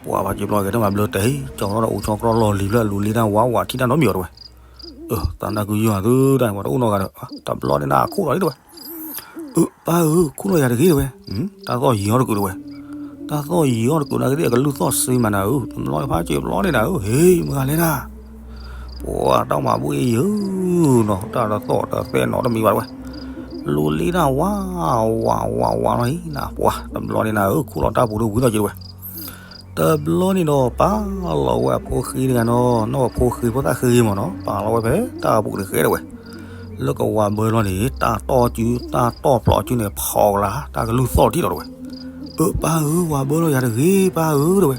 ပှၤဖါစံာ်ပျီဂဲၤတၢ်မၤဘျၢတဟ့ၣ် ကၠီထီၣ်ဒီးအိၣ်ဆီကြီလီၤလံၤဖျၢၣ်လူၤလ့တၢ်ဝးဝးထံၣ်တၢ်နီတမံၤအီၤတဝဲ တၢ်နၢ်ကုယွၤသုတၢ်ပှၤတအိၣ်နီတဂၤဒီး တဘျီန့ၣ်နၤခူၣ်လီၤလံတဝဲ, အၢ ပၢ်ဧၢ ခူၣ်လီၤယၤတဂ့ၤတဝဲ, တၢ်သီၣ်ယံၤအီၤတကုာ်တဝဲ, တၢ်သီၣ်ယံၤအီၤတကုာ်နာ်က့သ့ၣ်အကလုၢ်သီၣ်စ့မးနၤဧၢ, တဘျီဖါစံာ်ပျီန့ၣ်နၤဧၢ, ဟ့ၣ် မုၢ်ဂၤလဲၤတၢ်, ပှၤတၢ်မၤဘှ့ၣ်ယုာ်နီၤ တၢ်တသီၣ်တသဲနီတမံၤဘၣ်တဝဲ, လူၤလ့တၢ်ဝး ဝး ဝး ဝးလီၤအံၤနၤ ပှၤတဘျီန့ၣ်နၤဧၢ ခူၣ်လီၤတၢ်ပူၤဒီးဝံၤလီၤက့ၤတဝဲ တဘျီန့ၣ်ဒီး ပာ်လီၤဝဲအဖိဃ့တဂၤနီၤ, နီၢ်ဖိဃ့ဖိသၣ်ဃ့မ့ၢ်နီၤ, ပာ်လီၤဝဲဖဲတၢ်ပူၤတဃဲတဝဲ, လၢကဝၤဘၢလီၤန့ၣ် တၢ်တီၢ်စု တၢ်တီၢ်ဖျိးစုန့ၣ် ဖီကလၤ တၢ်ကလုၢ်သီၣ်ထံၣ်လီၤတဝဲ, အၢ ပၢ်ဧၢ ဝၤဘၢလီၤယၤတဂ့ၤ ပၢ်ဧၢ တဝဲ,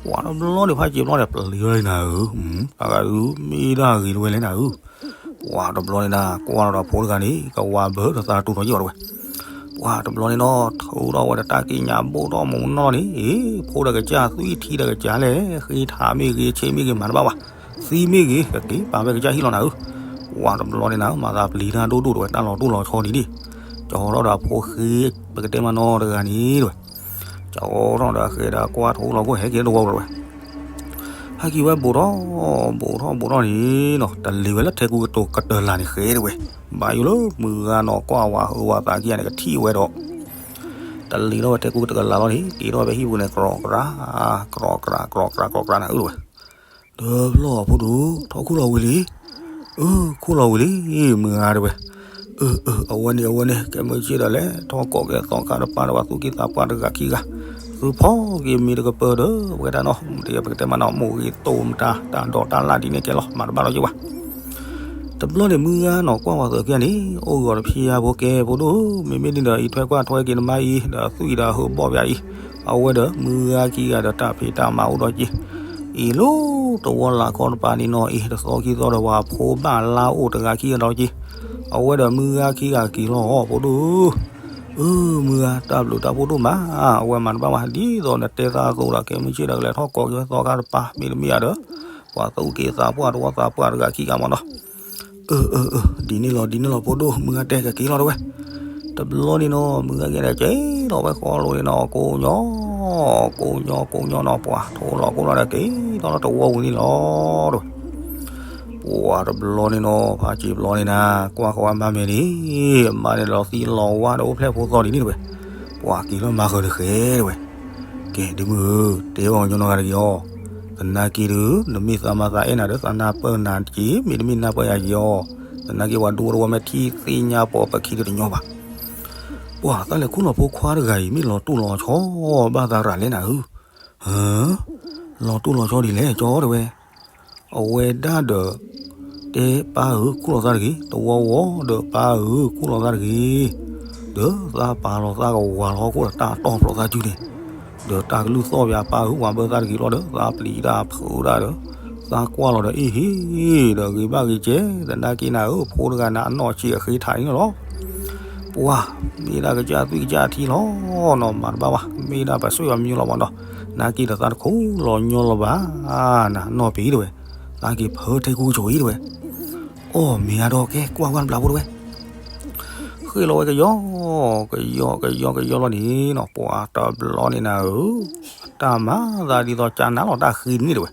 ပှၤတဘျီန့ၣ် ဖါစံာ်ပျီန့ၣ် ပျံၤလီၤနၤဧၢ, တၢ်ဂၤဒုးမ့ၢ်ဒၣ်ဂ့ၤတဝဲလဲၣ်နၤဧၢ, ပှၤတဘျီန့ၣ်နၤ ကွၢ်လီၤဒီးဖိတဂၤန့ၣ် ကဝၤဘၢဒီးသးတူၢ်ထီၣ်ယံာ်အီၤတဝဲ ပှၤတဘျီန့ၣ်နီၤ ထုးထီၣ်ဝဲဒီးတၢ်ကံးညာ်ဘိၣ်ထီၣ်မူးနီၢ်န့ၣ်, ဖိဒီးကစၢ်သွံၣ်ထံဒီးကစၢ်လဲၣ်, ဃ့ထးမ့ၢ်ဂ့ၤ ဆ့မ့ၢ်ဂ့ၤ မၤတဘၣ်ဘၣ်, သံမ့ၢ်ဂ့ၤ ကက့ၤပာ်ဝဲကစၢ်ဟံၣ်လီၤနၤဧၢ, ပှၤတဘျီန့ၣ်နၤ မၤသးပျံၤတၢ်ဒိၣ်ဒိၣ်တဝဲ တၢ်လီၤတူၢ်လီၤဆီဒ်န့ၣ်, ကၠီထီၣ်ဒီးဖိဃ့ ပကတဲမးနီၤတဂၤန့ၣ်တဝဲ, ကၠီထီၣ်ဒီးဃဲဒီးကွၢ်ထူလီၤခိၣ်ဟဲက့ၤတဝီတဝဲ ဟဲက့ၤဝဲဘူးထီၣ်, ဘူးထီၣ်ဘူးထီၣ်န့ၣ်နီၤ တလ့ၤဝဲလၢထဲကူကတိၤကတၢၢ်လၢ်န့ၣ်ဃဲတဝဲ, ဘၣ်ယိၣ်လၢမုၢ်ဂၤနီၤ ကွၢ်ဝၤဟုးဝၤသးခံဂၤန့ၣ် ကထံၣ်ဝဲဒီး, တလံၤထီၣ်ဝဲထဲကူတကလးလီၤန့ၣ် က့ၤထီၣ်ဝဲဟံၣ်ပူၤန့ၣ် ကြီကြး ကြီကြးကြီကြးကြီကြးန့ၣ် အၢၣ်ဝဲ, ဒီဖျီၣ်ဖိဒိၣ် ထီၣ်ခူၣ်လီၤဝံၤလံ, အၢ ခူၣ်လီၤဝံၤလံ မုၢ်ဂၤတဲဝဲ, အၢ အၢ အဝဲန့ၣ် အဝဲန့ၣ် ကဲမုၢ်ဆ့ၣ်ဒီးလဲၤထီၣ်ကိးက့ၤသီခါတပၤဒီး ပှၤသူၣ်က့သးပှၢ်တဂၤခံဂၤ, သုဖီက့ၤမ့ၤတကပၢၢ်ဒီး ပကတဲနီၤ မ့ၢ်ပကတဲမးနီၤ မိၢ်ဂ့ၤတိၢ်မတၤ တၢ်ဒိးတၢ်လၣ်ဒ်န့ၣ်ကဲလီၤ မၤတဘၣ်လီၤက့ၤဝဲ တဘျီန့ၣ် မုၢ်ဂၤနီၤ ကွၢ်ဝဲသုးက့န့ၣ် အိၣ်ဂီၤတဖျဲၣ်ဖိကဲ ဖိဒိၣ်ဧၢ, မ့မ့ၢ်ဒ်ဒီး အံးထွဲကွၢ်ထွဲက့ၤနမါအံၤ ဒီးသွံၣ်ဒီးဟၢဘီၣ်ပယၤအံၤ, အဝဲဒီးမုၢ်ဂၤခံဂၤဒီးတၢ်ဖံးတၢ်မၤအိၣ်ဒီးက့ၤ, အံၤလီၤတဝီလၢ်ခီတပၤန့ၣ်နီၤအံၤ တသီခံသီဒီး ပှၤဖိဘၣ်လါအိၣ်တဂၤခံဂၤဒီးက့ၤ, အဝဲဒီးမုၢ်ဂၤခံဂၤက့ၤလီၤ ဖိဒိၣ်ဧၢ, အၢ မုၢ်ဂၤ တၢ်ဘျုးတၢ်ဖှိၣ်ဒိၣ်မး, အဝဲမၤတဘၣ်ဝဲ ဒ်သိးနတဲသးအသိးဒီး ကဲမုၢ်ဆ့ၣ်ဒီး ကလဲၤထီၣ်ကိးက့ၤသီခါတပၤ မ့တမ့ၢ်ဧါဒီး ပှၤသူၣ်က့သးပှၢ်တဝီသးပှၢ်တဂၤခံဂၤမးနီၤ အၢ အၢ အၢ ဒ်န့ၣ်လီၤ ဒ်န့ၣ်လီၤ ဖိဒိၣ် မုၢ်ဂၤတဲကက့ၤလီၤတဲဝဲ, တဘျီန့ၣ်နီၤ မုၢ်ဂၤက့ၤဒီးက့ၤလီၤဝဲဃီလိၤန့ၣ်နီၤ ကိးညီ ကိးညီ ကိးညီနီၤ ပှၤထိၣ်လီၤကိၢ်လီၤဒီးက့ၤလီၤလၢတဝီပူၤန့ၣ်လီၤတဲဝဲ, ပှၤတဘျီန့ၣ်နီၤ ဖးစံးဘျီန့ၣ်နၤ ကွၢ်ဃီဝဲမါမဲာ်န့ၣ်, မါန့ၣ်လီၤသံလီၤဝါဒီးအိၣ်ဖျဲၣ်ဖိသီဒ်န့ၣ်တဲဝဲ, ပှၤက့ၤလီၤမၤဃၢၤတဃဲတဲဝဲ ကဲ ဒ်မုၢ်ဧၢ, တဲအီၤညီနီတဂၤတဂ့ၤအီၤ, သနာ်က့ဒီး နမ့ၢ်သးမၤသးအဲၣ်နၤဒီး သးနၢ်ပၢၢ်နၤတက့ၢ်, မ့တမ့ၢ်နၢ်ပၢၢ်ယၤက့ၤအီၤ, သနာ်က့ပှၤဒူတဝီမ့ၢ်ထံၣ်သ့ၣ်ညါပိာ်ပခံဒီးတညီဘၣ်. ပှၤသးလဲၤခူၣ်လီၤဖိခွါတဂၤအံၤ မ့ၢ်လီၤတူၢ်လီၤဆီဘၣ်သးရၤလဲၣ်နၤဧၢ, ဟၢ, လီၤတူၢ်လီၤဆီဒ်လဲၣ်ကၠီတဲဝဲ အဝဲဒၣ်ဒီး တဲပၢ်ဧၢ ခူၣ်လီၤသးတဂ့ၤ, တဝီဝီဒီးပၢ်ဧၢ ခူၣ်လီၤသးတဂ့ၤ, ဒီးသးပာ်လီၤသးကဝၤလီၤခိၣ်ဒီးတၢ်တီၢ်ဖျိးသးစုန့ၣ်, ဒီးတၢ်ကလုၢ်သီၣ်ပယၤပၢ်ဧၢ ဝၤဘၢသးတဂ့ၤလီၤဒီး သးပျံၤတၢ်ဖုးတၢ်ဒီး သးကွၢ်လီၤဒီးအ့ၣ်ဟ့ၣ်ဒီးဂ့ၤဘၣ်ဂ့ၤကဲ, သနာ်က့နၤဧၢ ဖိတဂၤနၤအနီၢ်ဆံးအဃ့ထးန့ၣ်လီၤ. ပှၤမ့ၢ်ဒၣ်ကစၢ်သွံၣ်ကစၢ်ထံလီၤနီၤ မၤတဘၣ်ဘၣ် မ့ၢ်ဒၣ်ပှၤစံးပှၤမံၤလီၤမးနီၤ, သနာ်က့ဒီးသးတခူၣ်လီၤညီလီၤဘၣ်, နနီၢ်ပံၤတဲဝဲ, သးက့ၤဖၢထဲကူကဆိးအံၤတဲဝဲ, အီၣ်မ့ၢ်အါဒီးကဲကွၢ်ကွၢ်နဘျးဖိတဲဝဲ ဃ့ၢ်လီၤဝဲကယီ, ကယီကယီကယီလီၤန့ၣ်နီၤ ပှၤတဘျီန့ၣ်နၤဧၢ, အတၢ်မၤသးဒ်သိးကနၣ်လီၤတၢ်ဃ့န့ၣ်တဲဝဲ,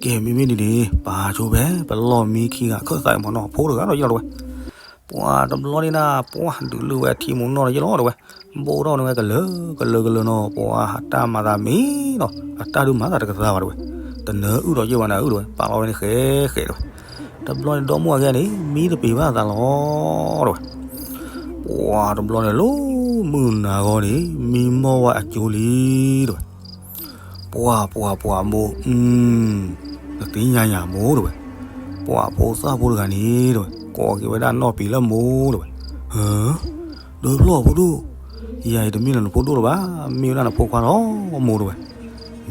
ကဲမ့မ့ၢ်ဒ်န့ၣ် ပာ်ဆိဖဲ ပလီၢ်မံခံဂၤခၢၣ်သးအံၤမးနီၤ ဖိတဂၤဒီးယလီၤတဲဝဲ, ပှၤတဘျီန့ၣ်နၤ ပှၤဒုးလုၢ်ဝဲထံမူနီၢ်ဒီးယလီၤတဲဝဲ, ဘိၣ်ထီၣ်န့ၢ်ဝဲကလၢာ်ကလၢာ်ကလၢာ်နီၤ ပှၤအတၢ်မၤသးမ့ၢ်နီၤ အတၢ်ဒုးမၤသးတကသါဘၣ်တဲဝဲ, တနၢအုၣ်ဒီးယဲၢ်ဘၣ်နၤဧၢတဲဝဲ ပာ်လီၤဝဲန့ၣ်ဃဲဃဲတဲဝဲ, တဘျီန့ၣ်ဒီမါဝၤခံဂၤန့ၣ် မံတပ့ၤဘၣ်သးလီၤတဲဝဲ, ပှၤတဘျီန့ၣ်လီၤ မုၢ်နၤဂီၤန့ၣ် မံမီၢ်ဝဲအကၠိလံတဲဝဲ, ပှၤပှၤပှၤမိၢ်, နသ့ၣ်ညါယၤမိၢ်တဲဝဲ, ပှၤဖိသၣ်ဖိတဂၤန့ၣ်တဲဝဲ ကိးက့ၤဝဲဒၣ်နီၢ်ပံၤလၢမိၢ်တဲဝဲ, ဟၢ, ဒီဖျီၣ်ဖိဒိၣ်, ယၤအံၤတမ့ၢ်လၢနဖိဒိၣ်လၢၤဘၣ်, မ့ၢ်ဝဲဒၣ်နဖိခွါလီၤမိၢ်တဲဝဲ,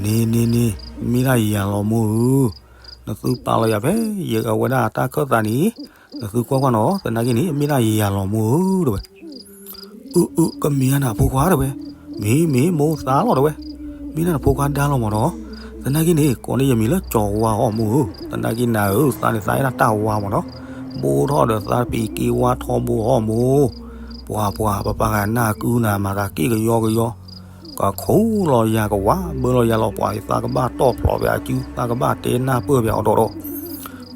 န့ၣ်န့ၣ်န့ၣ်, မ့ၢ်ဒၣ်ယၤလီၤမိၢ်ဧၢ, နသုပာ်လီၤယၤဖဲ ယကဝဲဒၣ်တၢ်ခၢၣ်သးန့ၣ်, နသုကွၢ်ကွၢ်နီၤ သနာ်က့န့ၣ် မ့ၢ်ဒၣ်ယၤလီၤမိၢ်ဧၢတဲဝဲ အၢ အၢ ကမ့ၢ်ဒၣ်နဖိခွါတဲဝဲ, မ့ၢ် မ့ၢ် မိၢ်သးလီၤတဲဝဲ, မ့ၢ်ဒၣ်နဖိခွါဒါလီၤမးနီၤ, သနာ်က့န့ၣ် ကိးန့ၢ်ယမံၤလၢကၠီၤဝါအီၤမိၢ်ဧၢ, သနာ်က့နၤဧၢ သးန့ၣ်သးအဲၣ်ဒၣ်တၢ်ဝါမးနီၤ, ဘိထီၣ်ဒီးသးပံၤက့ဝါထီဘိအီၤမိၢ်, ပှၤ ပှၤ ပပၢ်ဂၤနၢ်ကုနၤမၤသးက့ၣ်ကယီကယီ ကခူၣ်လီၤယၤကဝၤ ဘၢလီၤယၤလီၤပှၤအံၤ သးကဘၣ်တီၢ်ဖျိးပယၤအစု သးကဘၣ်တဲနၢ်ပၢၢ်ပယၤအီၤဒီးဒီး,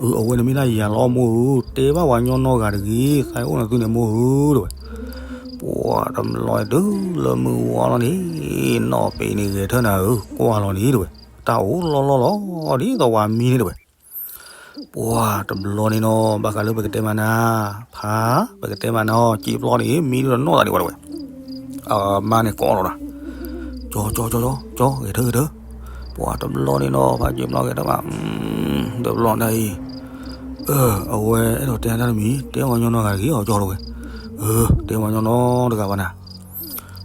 အၢ အဝဲန့ၣ်မ့ၢ်ဒၣ်ယၤလီၤမိၢ်ဧၢ, တဲဘၣ်ပှၤညီနီၢ်ဂၤတဂ့ၤ သးအိၣ်နသုန့ၣ်မိၢ်ဧၢတဲဝဲ, ပှၤတဘျီဒုးလၢမုၢ်ဝါလီၤန့ၣ်, နီၢ်ပံၤန့ၣ်ဂဲၤထၢၣ်နၤဧၢ ကွၢ်လီၤန့ၣ်တဲဝဲ, တၢ်အိၣ်လီၢ်လီၢ်လီၤ ဒ်သိးဝၤမံန့ၣ်တဲဝဲ ပှၤတဘျီန့ၣ်နီၤ ဘၣ်ဃးလၢပကတဲမးနၤ, ဖး ပကတဲမးနၤ စံးပျီန့ၣ် မံဒုးဒီးနီၢ်သးဒံးဝဲတဲဝဲ, အမါန့ၣ်ကိးလီၤဒီး, ကၠီ ကၠီ ကၠီ ကၠီ ဂဲၤထၢၣ် ဂဲၤထၢၣ်, ပှၤတဘျီန့ၣ်နီၤ ဖးစံးပျီဂဲၤထၢၣ်မး, တဘျီန့ၣ်အံၤ, အၢ အဝဲအဲၣ်ဒိးတဲတၢ်တမံၤ တဲပှၤညီနီၢ်ဂၤတဂ့ၤအီၤကၠီတဲဝဲ, အၢ တဲပှၤညီနီၢ်တဂၤဘၣ်နၤ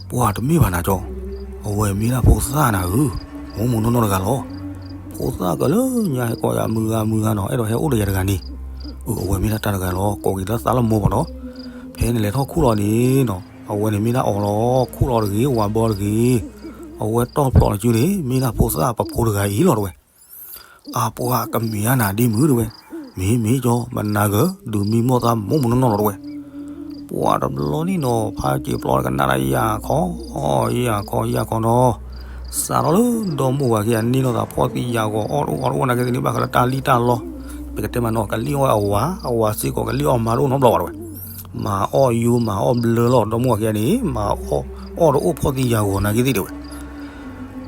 ပှၤတမ့ၢ်ဘၣ်နၤကၠီ, အဝဲမ့ၢ်ဒၣ်ဖိသၣ်နၤဧၢ, မိၢ်မိၢ်နီၢ်နီၢ်တဂၤလီၤ. ဖိသၣ်ကလၢညါဟဲကိးယၤမုၢ်ဂၤမုၢ်ဂၤနီၤ အဲၣ်ဒိးဟဲအိၣ်ဒီးယၤတဂၤန့ၣ်, အၢ အဝဲမ့ၢ်ဒၣ်တၢ်တဂၤလီၤ ကိးက့ၤလၢသးလၢမိၢ်ဘၣ်ဒီး, ဖဲနလဲၤထီၣ်ခူၣ်လီၤန့ၣ်နီၤ အဝဲန့ၣ်မ့ၢ်ဒၣ်အီၤလီၤ ခူၣ်လီၤတဂ့ၤ ဝၤဘီတဂ့ၤ, အဝဲတီၢ်ဖျိးတစုန့ၣ် မ့ၢ်ဒၣ်ဖိသၣ်ပဖိတဂၤအံၤလီၤတဲဝဲ အပှၤကမ့ၢ်အါနၤဒ်မုၢ်တဲဝဲ, မ့ၢ်မ့ၢ်ကၠီ မနၤဂၢၢ် ဒုးမံမီၢ်သးမိၢ်မိၢ်နီၢ်နီၢ်လီၤတဲဝဲ, ပှၤတဘျီန့ၣ်နီၤ ဖးစံးပျီကနၣ်ဒၣ်ယၤခီ, ယၤခီ ယၤခီနီၤ, စးထီၣ်လၢဒီမိၢ်ဝၤခံဂၤန့ၣ်နီၤ သးဖှီၣ်သံယာ်ဂီၤအီၣ်တအိၣ်အီၣ်တအိၣ်နာ်က့သ့ၣ်န့ၣ် ဘၣ်ဃးလၢတၢ်လံၣ်တၢ်လီ, ပကတဲမးနီၤ ကလံၣ်အီၣ်ဝဲအဝၤ, အဝၤစ့ၢ်ကီးကလံၣ်အီၣ်မါတအိၣ်နီတဘျီဘၣ်တဲဝဲ, မၤအီၣ်ယိမၤအီၣ်ဘျၢလီၤ ဒီမိၢ်ဝၤခံဂၤန့ၣ် မၤအီၣ် အီၣ်တအိၣ်ဖီၣ်သံယၤဂီၤနာ်က့သ့ၣ်တဲဝဲ.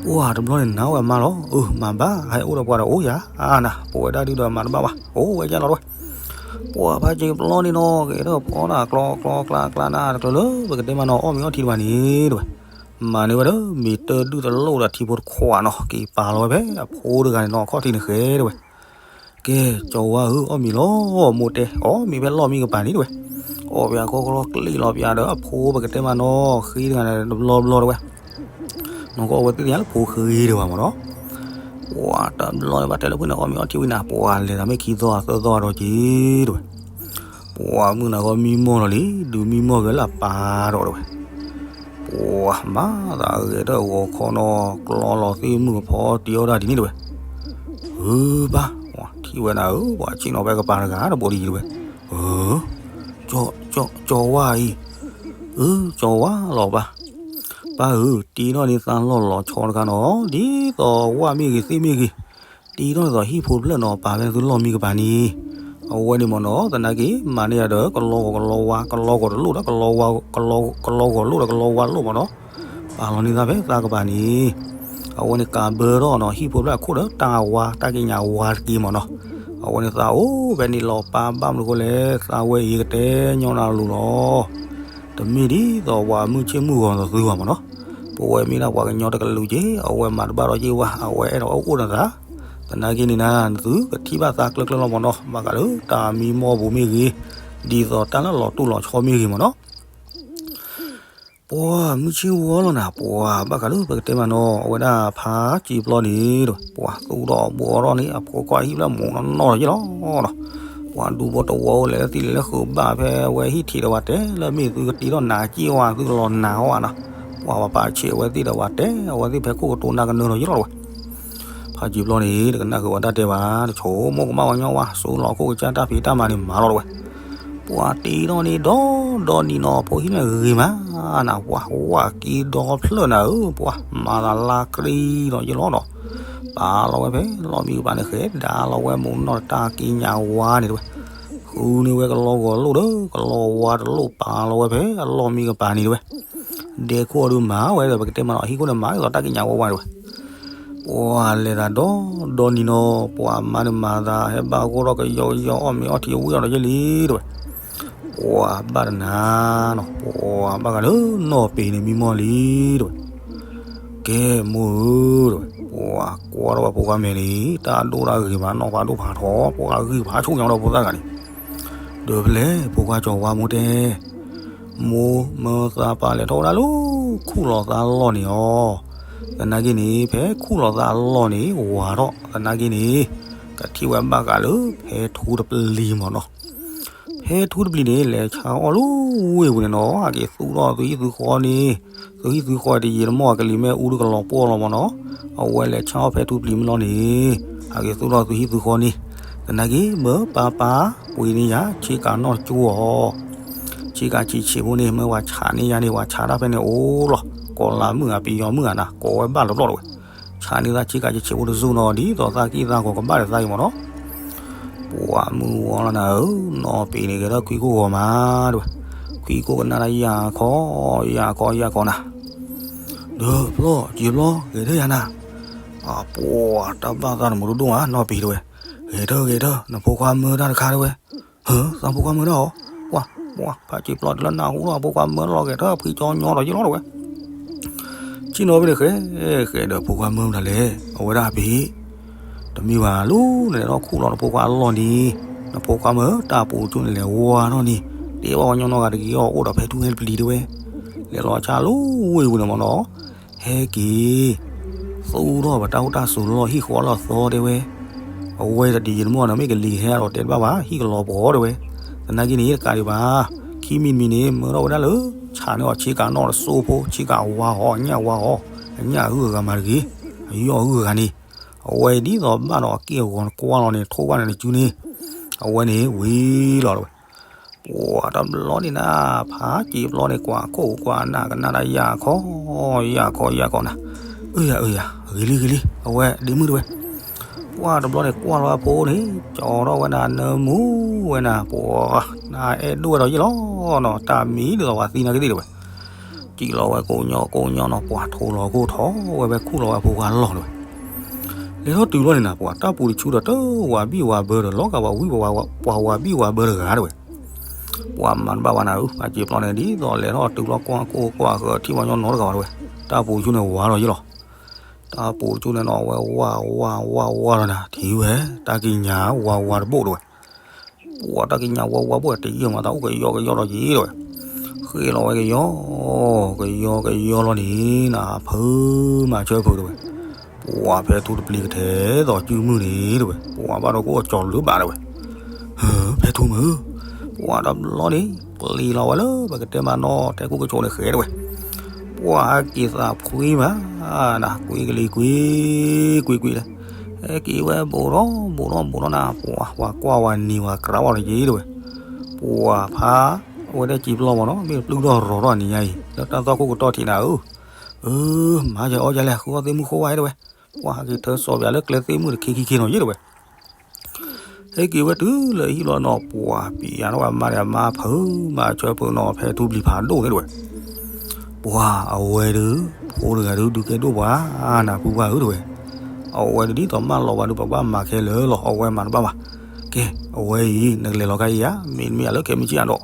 ပှၢ်တဘျီန့ၣ် နာ်ဝဲအမါလီၤ. အၢ မၤဘၣ် ဟဲအိၣ်ဒီးပှၤဒီးအိၣ်ယၤ အါနၤ ပဝဲဒၣ်ဒုဒီးမၤတဘၣ်ဘၣ် အိၣ်ဝဲကလီၤတဲဝဲ. ပှၢ်ဖးက့ၤပျီန့ၣ်နီၤ ကဲထီၣ်ဖီဒၣ်ကျီကျီကျါကျါနၤတကျၢၤလၢ ပကတဲမးနီၤ အီၣ်မ့ၤအီထံတဘၣ်န့ၣ်တဲဝဲ. မၤန့ၢ်ဝဲဒီး မ့ၤတၢဒုၣ်တလိၣ်ဒီးထံဖိတခွးနီၤ က့ၤပာ်လီၤဝဲဖဲအဖိတဂၤန့ၣ်နီၤ အခီၣ်ထံးန့ၣ်ဃဲတဲဝဲ. ကဲ ကၠီၤဝါဧၢ အီၣ်မ့ၤလီၤ မိၢ်တဲ အီၣ်မ့ၤဖဲလီၢ်မံကပၤန့ၣ်တဲဝဲ. အီၣ်ပၠးခီခီလီၤ ကျ့လီၤပၠးဒီးအဖိပကတဲမးနီၤ ဃ့တဂၤန့ၣ်တဘျီဘျီတဲဝဲ. နီၢ်ကီၢ်အဝဲသ့ၣ်ညါလၢဖိဃ့တဲဝဲမးနီၤ. ပှၢ်တဘျီန့ၣ် ဘၣ်တဲလၢဖုန့ၣ် အီၣ်မ့ၤအီထံဝံၤနၤ ပှၢ်လဲၤသးမ့ၢ်ခံသီသၢသီဒီးက့ၤတဲဝဲ. ပှၢ်မုၢ်နၤခီမံမီၢ်လီၤလံ ဒုးမံမီၢ်က့ၤလၢအပၢ်ဒီးတဲဝဲ. ပှၢ်မၤသးဂဲၤတၢ်ဂီၤခီနီၤ ကျီလီၤသ့ၣ်မုၢ်ကဖီတံၤအီၣ်တၢ်ဒ်န့ၣ်တဲဝဲ. ဧၢ ပၢ် ပှၢ်ထံၣ်ဝဲနၤဧၢ ပှၢ်ဆ့ၣ်နီၤဖဲကပၤတဂၤတဘိဒ်တဲဝဲ. ဧၢ ကၠီၤဝါအံၤ အၢကၠီၤဝါလီၤပၢ်. ပၢ်ဧၢ တ့ထီၣ်န့ၢ်သးလီၢ်လီၤဆီတခါနီၤ ဒ်သိးဝၣ်မ့ၢ်ဂ့ၤသ့ၣ်မ့ၢ်ဂ့ၤ တ့ထီၣ်န့ၢ်သိးဟံၣ်ဖိတဖျၢၣ်နီၤ ပာ်ဖဲသုလီၢ်မံကပၤန့ၣ် အဝဲန့ၣ်မ့ၢ်နီၤ သနာ်က့ မၤန့ၢ်ယၤဒီး ကလီဂီၤကလီဝါ ကလီဂီၤတလိၣ်ဒီး ကလီဂီၤလိၣ်ဒီးကလီဝါလိၣ်မ့ၢ်နီၤ ပာ်လီၤန့ၢ်သးဖဲသးကပၤန့ၣ် အဝဲန့ၣ်ကးဘၢထီၣ်နီၤ ဟံၣ်ဖိတဖျၢၣ်အခိၣ်ဒီးတၢ်ဝါ တၢ်ကံးညာ်ဝါတက့ၢ်မ့ၢ်နီၤ အဝဲန့ၣ်သးအိၣ်ဖဲန့ၣ်လီၤ ပၢ်ဘၣ်မနုၤဃိလဲၣ် သးဝဲအံၤကတဲညီနၤလိၤလီၤ တမ့ၢ်ဒ်သိးပှၤမုၢ်ဆ့ၣ်မုၢ်ဂီၤသိးသုဘၣ်မ့ၢ်နီၤ ပဝဲမ့ၢ်ဒၣ်ပှၤကညီတကလုာ်က့ အဝဲမၤတဘၣ်ဒီးက့ဝါ အဝဲအဲၣ်ဒိးအိၣ်ဒီးသး သနာ်က့န့ၣ်နၤ နသုကထံၣ်ဘၣ်သးကျၢၤကျၢၤလီၤမ့ၢ်နီၤ ဘၣ်ဃးလၢတၢ်မံမီၢ်ပူၤမ့ၢ်ဂ့ၤ ဒ်သိးတၢ်လၢလီၤတူၢ်လီၤဆီမ့ၢ်ဂ့ၤမ့ၢ်နီၤ ပှၤမုၢ်ဆ့ၣ်ဝီလီၤနၤ ပှၤဘၣ်ဃးလၢပကတဲမ့ၢ်နီၤ အဝဲဒၣ်ဖးစ့ပျီန့ၣ် ပှၤသူၣ်ထီၣ်ဘှီထီၣ်န့ၣ် အဖိခွါဟံၣ်ဖျၢၣ်မူးနီၢ်နီၢ်လီၤယ့ၣ်လီၤနီၤ ပှၤဒူဖိတဝီအိၣ်လဲၤလၢသံလဲၤလၢဃုာ်ဘၣ်ဖဲအဝဲဟံၣ်ထံးဒီးဝဲတဲလၢမ့ၢ်သုကတ့ထီၣ်နၤက့ဝါ သုကလီၤနၤဟီဧါနၤ ပှၤပာ်ဆံးအဝဲသ့ၣ်ဒီးဝဲတဲ အဝဲသ့ၣ်ဖဲခိၣ်ကတိၤနၢ်ကနၢလီၤယ့ၣ်လီၤတဲဝဲ ဖးစ့ပျီန့ၣ် တကနၣ်ဃုာ်ဝဲတၢ်တဲဘၣ် တဆိမိၣ်ကမၣ်ဝဲညီဝါ စိလီၤခိၣ်ကစၢ်တၢ်ဖံးတၢ်မၤန့ၣ်မၤလီၤတဲဝဲ ပှၤတ့ထီၣ်န့ၢ်ဒီဒီနံၤနီၤ ဖိဟံၣ်န့ၣ်ဂ့ၤမးနၤ ပှၤဝၣ်က့ဒီဖျၢၣ်နၤဧၢ ပှၤမၤသးလါကြံဒီးယ့ၣ်လီၤဒီး ပာ်လီၤဝဲဖဲလီၢ်မံကပၤန့ၣ် ဃဲဒၣ်လီၤဝဲမူးနီၢ်တၢ်ကံးညာ်ဝါန့ၣ်တဲဝဲ ဃုန့ၢ်ဝဲကလီဂီၤလိၣ်ဒီး ကလီဝါတလိၣ်ပာ်လီၤဝဲဖဲအလီၢ်မံကပၤန့ၣ်တဲဝဲ ဒဲခိၣ်အီၤဒုးမၤဝဲဒီး ပကတဲမ့ၢ်နီၤ အဟံၣ်ခိၣ်န့ၣ်မၤဒ်သိးတၢ်ကံးညာ်ဝါဝါတဲဝဲ ပှၤလဲၤသးဒီဒီနံၤနီၤ ပှၤမါန့ၣ်မၤသး ဟဲဘၣ်အဂီၢ်ထီၣ်ကယီကယီအီၣ်မ့ၤအီထံဝံၤအီၤဒီးယဲလံတဲဝဲ ပှၤဘၣ်တနၤနီၤ ပှၤဘၣ်ဃးလၢနီၢ်ပ့ၤန့ၣ်မံမီၢ်လံတဲဝဲ ကဲမိၢ်ဧၢတဲဝဲ ပှၤကွၢ်ထီၣ်ဝဲဖိခွါမဲာ်န့ၣ် တၢ်ဒိၣ်တၢ်ဂ့ၤမးနီၢ်ဖးဒိၣ်ဖးထီ ပှၤဂံၢ်ဖးဆိၣ်ညါဒီးဖိသၣ်ဂၤန့ၣ် ဒီးဖဲလဲၣ် ဖိခွါကၠီၤဝါမိၢ်တဲ မိၢ်မၢသးပာ်လဲၤထီၣ်ဝဲဒၣ်လၢခူၣ်လီၤသးလီၢ်န့ၣ်အီၤ, သနာ်က့န့ၣ် ဖဲခူၣ်လီၤသးလီၢ်န့ၣ် ဝၤထီၣ် သနာ်က့န့ၣ် ကထံၣ်ဝဲဘၣ်ဃးလၢဖဲထူတပျံၤမ့ၢ်နီၤ. ဖဲထူတပျံၤန့ၣ် လဲၤဆါအီၣ်လၢဝ့ၢ်ပူၤန့ၣ်နီၤ, အက့ၤသူၣ်ထီၣ်သုဟံၣ်သုဃီန့ၣ်, သုဟံၣ်သုဃီတယံာ်တမီၢ် အကလံၤမ့ၣ်အူတကလီၤပှီၢ်လီၤမ့ၢ်နီၤ. အဝဲလဲၤဆါအီၣ်ဖဲထူတပျံၤမ့ၢ်လီၤန့ၣ်, အက့ၤသူၣ်ထီၣ်သုဟံၣ်သုဃီန့ၣ်, သနာ်က့ မၢပၢ်ပၢ်ပှ့ၤန့ၢ်ယၤ ဆ့ကၤနီၣ်တကၠိဧိၤ, ဆ့ကၤဆံးဆံးဖိန့ၣ် မၢပှၤဆးန့ၢ်ယၤန့ၣ် ပှၤဆးတၢ်ဖဲန့ၣ်အိၣ်လီၤ. ကီၤလၤမုၣ်ဧါ ပယီၤမုၣ်ဧါနၤ ကိးဝဲဘၣ်လီၤပျီၢ်တဝဲ, ဆးန့ၢ်သးဆ့ကၤဆံးဆံးဖိတစိၢ်နီၤ ဒ်သိးသးကံၢ်သးဂီၤကဘၣ်ဒီးသးအံၤမ့ၢ်နီၤ. ပှၤမုၢ်ဝီလီၤနၤဧၢ, နီၢ်ပ့ၤန့ၣ် ဂဲၤထၢၣ်ခွံခိၣ်ဂီၤမးတဝဲ, ခွံခိၣ်ကနၣ်တၢ်ယၢ်ခီ, ယၢ်ခီ ယၢ်ခီနၤ, ဒီးပျီၢ် ယံာ်ပျီၢ် ဂဲၤထၢၣ်ယၤနၤ, အပှၤတၢ်ဘၣ်သးတမုာ်ဒိၣ်ဒိၣ်ဧါ နီၢ်ပ့ၤတဝဲ, ဂဲၤထၢၣ် ဂဲၤထၢၣ် နဖိခွါမၢတၢ်တခါတဝဲ, ဟၢ သးဖိခွါမၢတၢ်အီၤ, ပှၤ ပှၤ ဖးစ့ပျီၢ်တလၢနၢ်ဟူလီၤ ဖိခွါမၢလီၤ ဂဲၤထၢၣ်ဖှံကၠီညီဒီးယလီၤတဝဲ ဆ့ၣ်နီၤဖဲန့ၣ်ဃဲ, ဃဲဒီးဖိခွါမၢမတၤလဲၣ်, အဝဲဒၣ်ဖံ, တမ့ၢ်ဘၣ်လၢ နလဲၤထီၣ်ခူၣ်လီၤနဖိခွါအလီၢ်န့ၣ်, နဖိခွါမၢတၢ်ပူၤကၠိန့ၣ်လဲၤဝါထီၣ်န့ၣ်, တဲဘၣ်ပှၤကညီနီတဂၤတဂ့ၤအီၤ အိၣ်ဒီးဖဲထူဟဲတပျံၤတဝဲ, လဲၤလီၤဆါလၢဝ့ၢ်ပူၤန့ၣ်မ့ၢ်နီၤ, ဟဲက့ၤ သူၣ်ထီၣ်ပတၢ်အိၣ်တၢ်ဆိးလီၢ်ဟံၣ်ဃီလီၢ်သီတဲဝဲ, အဝဲတယံာ်တမီၢ်နီၤ မ့ၢ်ကလံၤဟဲဒီးတဲတဘၣ်ဘၣ် ဟံၣ်ကလီၤပှီၢ်တဲဝဲ, သနာ်က့န့ၣ် တကးဒံးဘၣ်, ခံမံၤတမံၤန့ၣ် မၢထီၣ်ဝဲဒၣ်လၢ ဆးန့ၢ်အီၤဆ့ကၤနီၣ်တစိၢ်ဖိ ဆ့ကၤဝါဟီ အညၣ်ဝါဟီ, အညၣ်အဂုၢ်အဂၤမၤတဂ့ၤ, အယီၢ်အဂုၢ်အဂၤန့ၣ်, အဝဲဒ်သိးဘၣ်ဒီးအက့ၢ်အဂီၤနကွၢ်လီၤန့ၣ် ထိၣ်ဘၣ်န့ၣ်နစုန့ၣ်, အဝဲန့ၣ်ဝံၤလီၤတဝဲ ပှၤတဘျီန့ၣ်နၤ, ဖးစ့ပျီန့ၣ် ကွၢ်ခိၣ်ကွၢ်နၢ်ကနၣ်တၢ်ယၢ်ခီ, ယၢ်ခီ ယၢ်ခီနၤ, အၢယၤ အၢယၤ ဂ့ၤလံ ဂ့ၤလံ အဝဲဒ့မုၣ်တဝဲ, ပှၤတဘျီန့ၣ် ကွၢ်လီၤအဖိန့ၣ် ကၠီထီၣ်ဝဲနၤ နၢမူဝဲနၤ ပှၤ နအဲၣ်ဒိၣ်ဝဲဒီးယ့ၣ်လီၤနီၤ တၢ်မံၤဒ်သိးပှၤသံနာ်က့သ့ၣ်တဝဲ စံၣ်လီၤဝဲကိးညီကိးညီနီၤ ပှၤထိလီၤကိၢ်ထီၣ်ဝဲဖဲခူၣ်လီၤဝဲဖိခွါလီၢ်တဝဲ. လဲၤထီၣ်တုၤလီၤန့ၣ်နၤ ပှၤတၢ်ပူၤတဆူဒီးတဝးဘံၣ်ဝးဘၢဒီး လီၤဂာ်ပှၤဝံၣ်ပှၤဝးဘၢတဂၤတဝဲ. ပှၤမၤတဘၣ်ဘၣ်နၤဧၢ, ပှၤစံၣ်ပျီန့ၣ် ဒ်သိးလဲၤထီၣ်တုၤလီၤကွၢ်ကိၢ်ကွၢ်ဃၢၤထံၣ်ပှၤညီနီတဂၤဘၣ်တဝဲ. တၢ်ပူၤတဆူန့ၣ်ဝးလီၤယံလီၤ. တၢ်ပူၤတဆူန့ၣ်နီၤ အဝဲဝးဝးဝးဝးလီၤနၤ ထံၣ်ဝဲ တၢ်ကံးညာ်ဝးဝးတဘိၣ်တဝဲ. ပှၤတၢ်ကံးညာ်ဝးဝးဘိၣ်တယံာ်မး သးအိၣ်ကယီကယီဒီးယံၤတဝဲ. ဃ့လီၤဝဲကယီ ကယီကယီလီၤန့ၣ် နဖုမၤဆၢဖုးတဝဲ. ပှၤဖဲထူတပျံၤကထဲသိးစုမုၢ်န့ၣ်တဝဲ ပှၤဘၣ်ဒီးကအိၣ်ကၠီၤလၢဘၣ်တဝဲ. ဖဲထူမုၢ်, ပှၤတဘျီန့ၣ် ပျံၤလီၤဝဲလၢပကတဲမးနီၤ တဲကူကဆိးန့ၣ်ဃဲတဝဲ. ပှၤဟဲက့ၤသးဖှံမး နကွံကလံၤကွံ ကွံကွံလဲၣ်. ဟဲက့ၤဝဲဘူးထီၣ်ဘူးထီၣ်ဘူးထီၣ်နၤ ပှၤ ပှၤကွၢ်ဝဲနံၤဝဲကြးဝဲဒီးယံၤတဝဲ. ပှၤဖး အဝဲဒၣ်စံၣ်ပျီမးနီၤ မ့ၢ်ပျုၢ်ထီၣ်ရီၤထီၣ်နံၤညါအံၤ လၢတၢ်သီၣ်ခိၣ်ကတီၢ်ထံးနၤဧၢ. အၢ မၤကဲအီၣ်ကဲလဲၣ် ဃုအီၣ်သ့ၣ်မုၣ်ဃိဝဲတဝဲ. ပှၤဟဲက့ၤထၢစီၤပၠးလၢကျဲသ့ၣ်မုၣ်တခ့ခံခ့နီၤယံၤတဝဲ. ဟဲက့ၤဝဲတုၤလၢဟံၣ်လီၤနီၤ ပှၤပံၤယၤထီၣ်ဝဲမါဒီးမါဖုမၤဆၢဖုးနီၤ ဖဲထူပျံၤဖးဒိၣ်န့ၣ်တဝဲ. ပှၤအဝဲဒုး ဖိတဂၤဒုးဒုးကဲဒိၣ်ပှၤ နၢ်ပူၤပှၤဧၢတဝဲ. အဝဲဒုးဒ်သိးမၢလီၤဝဲဒုး ပဘၣ်မၤခဲလၢာ်လီၤ အဝဲမၤတဘၣ်ဘၣ်. ကဲ အဝဲအံၤ နကလဲၤလီၤခါအံၤဧါ မ့တမ့ၢ်လၢခဲမုၢ်ဆ့ၣ်အဒိး.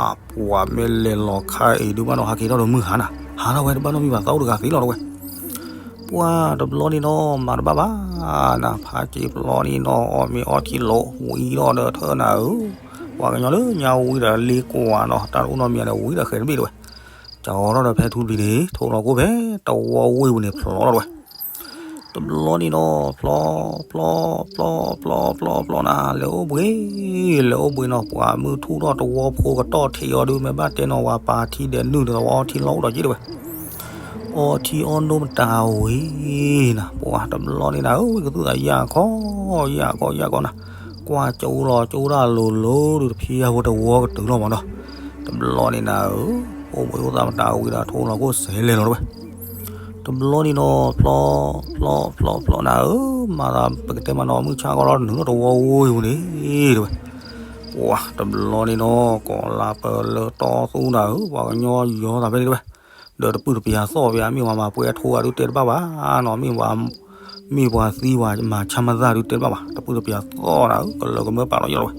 အပှၤမ့ၢ်လဲၤလီၤခါအံၤဒုးဘၣ်နီၤ ဟးက့ၤထီၣ်ဒီးမုၢ်ဟါနၤ ဟးထီၣ်ဝဲတဘၣ်နီတမံၤဘၣ် သးအိၣ်တဂၤသ့လီၤတဝဲ. ပှၤတဘျီန့ၣ်နီၤ မၤတဘၣ်ဘၣ် နဖးစံၣ်ပျီန့ၣ်နီၤ အီၣ်မ့ၤအီထံလိာ် ဝံၤထီၣ်ဒီးထၢနၤဧၢ. ပှၤကညီလၢညါဝံၤဒီးလ့ကွၢ်နီၤ တၢ်တအိၣ်နီတမံၤန့ၣ် ဝံၤဒီးဃဲၤတဘ့ၣ်တဝဲ. ကၠီထီၣ်ဒီးဖဲထူပျံၤန့ၣ် ထိလီၤကိၢ်ဖဲတဝီဝ့ၢ်ပူၤန့ၣ် ဖျိးထီၣ်တဝဲ. တဘျီန့ၣ်နီၤ ဖျီ ဖျီ ဖျီ ဖျီ ဖျီ ဖျီနၤ လဲၤအိၣ်ဘှံး လဲၤအိၣ်ဘှံးနီၤ ပှၤမုၢ်ထူၣ်ထီၣ်တဝီဖိကတီၢ်ထံးအီၤဒုး မ့ၢ်ဘၣ်တဲနီၤ ဝၤပာ်ထံဒဲးနုာ်ဒီးဝဲအီထံလီၢ်အိၣ်ဒီးက့တဝဲ. အီထံအီနိမတၤဝံၤနၤ ပှၤတဘျီန့ၣ်နၤဧၢ ကသူၣ်သးယၢ်ခီ ယၢ်ခီ ယၢ်ခီနၤ ကွၢ်ကၠိလီၤကၠိဒၣ်လိၤလိၤဒုး တဖျါဖိတဝီကတုၤလီၤမးနီၤ. တဘျီန့ၣ်နၤဧၢ အိၣ်ဘှံးအိၣ်သးမတၤဝံၤဒီး ထိလီၤကိၢ်စဲးလဲၤလီၤတဝဲ. တဘျီန့ၣ်နီၤ ဖျီ ဖျီ ဖျီ ဖျီနၤဧၢ မၤသးပကတဲမးနီၤ မုၢ်ဆါခီလီၤတနုာ်လီၤတဝီဝ့ၢ်ပူၤန့ၣ်တဝဲ. ပှၤတဘျီန့ၣ်နီၤ ကီၤလၤပၢၤလၢတီသူနၤဧၢ ပှၤကညီယီသးဖဲန့ၣ်တဝဲ. ဒီးတပုၢ်တပျၢၤသီၣ်ပယါ မ့ၢ်ဝၤမၤပှဲၤအထိအဒုးတဲတဘၣ်ဘၣ်နီၤ မ့ၢ်ဝၤ မ့ၢ်ပှၤသံဝၤမၤဆါမၤသၣ်ဒုးတဲတဘၣ်ဘၣ် တပုၢ်တပျၢၤသီၣ်နၤဧၢ ကလၢကမၢပာ်လီၤယီၤတဝဲ.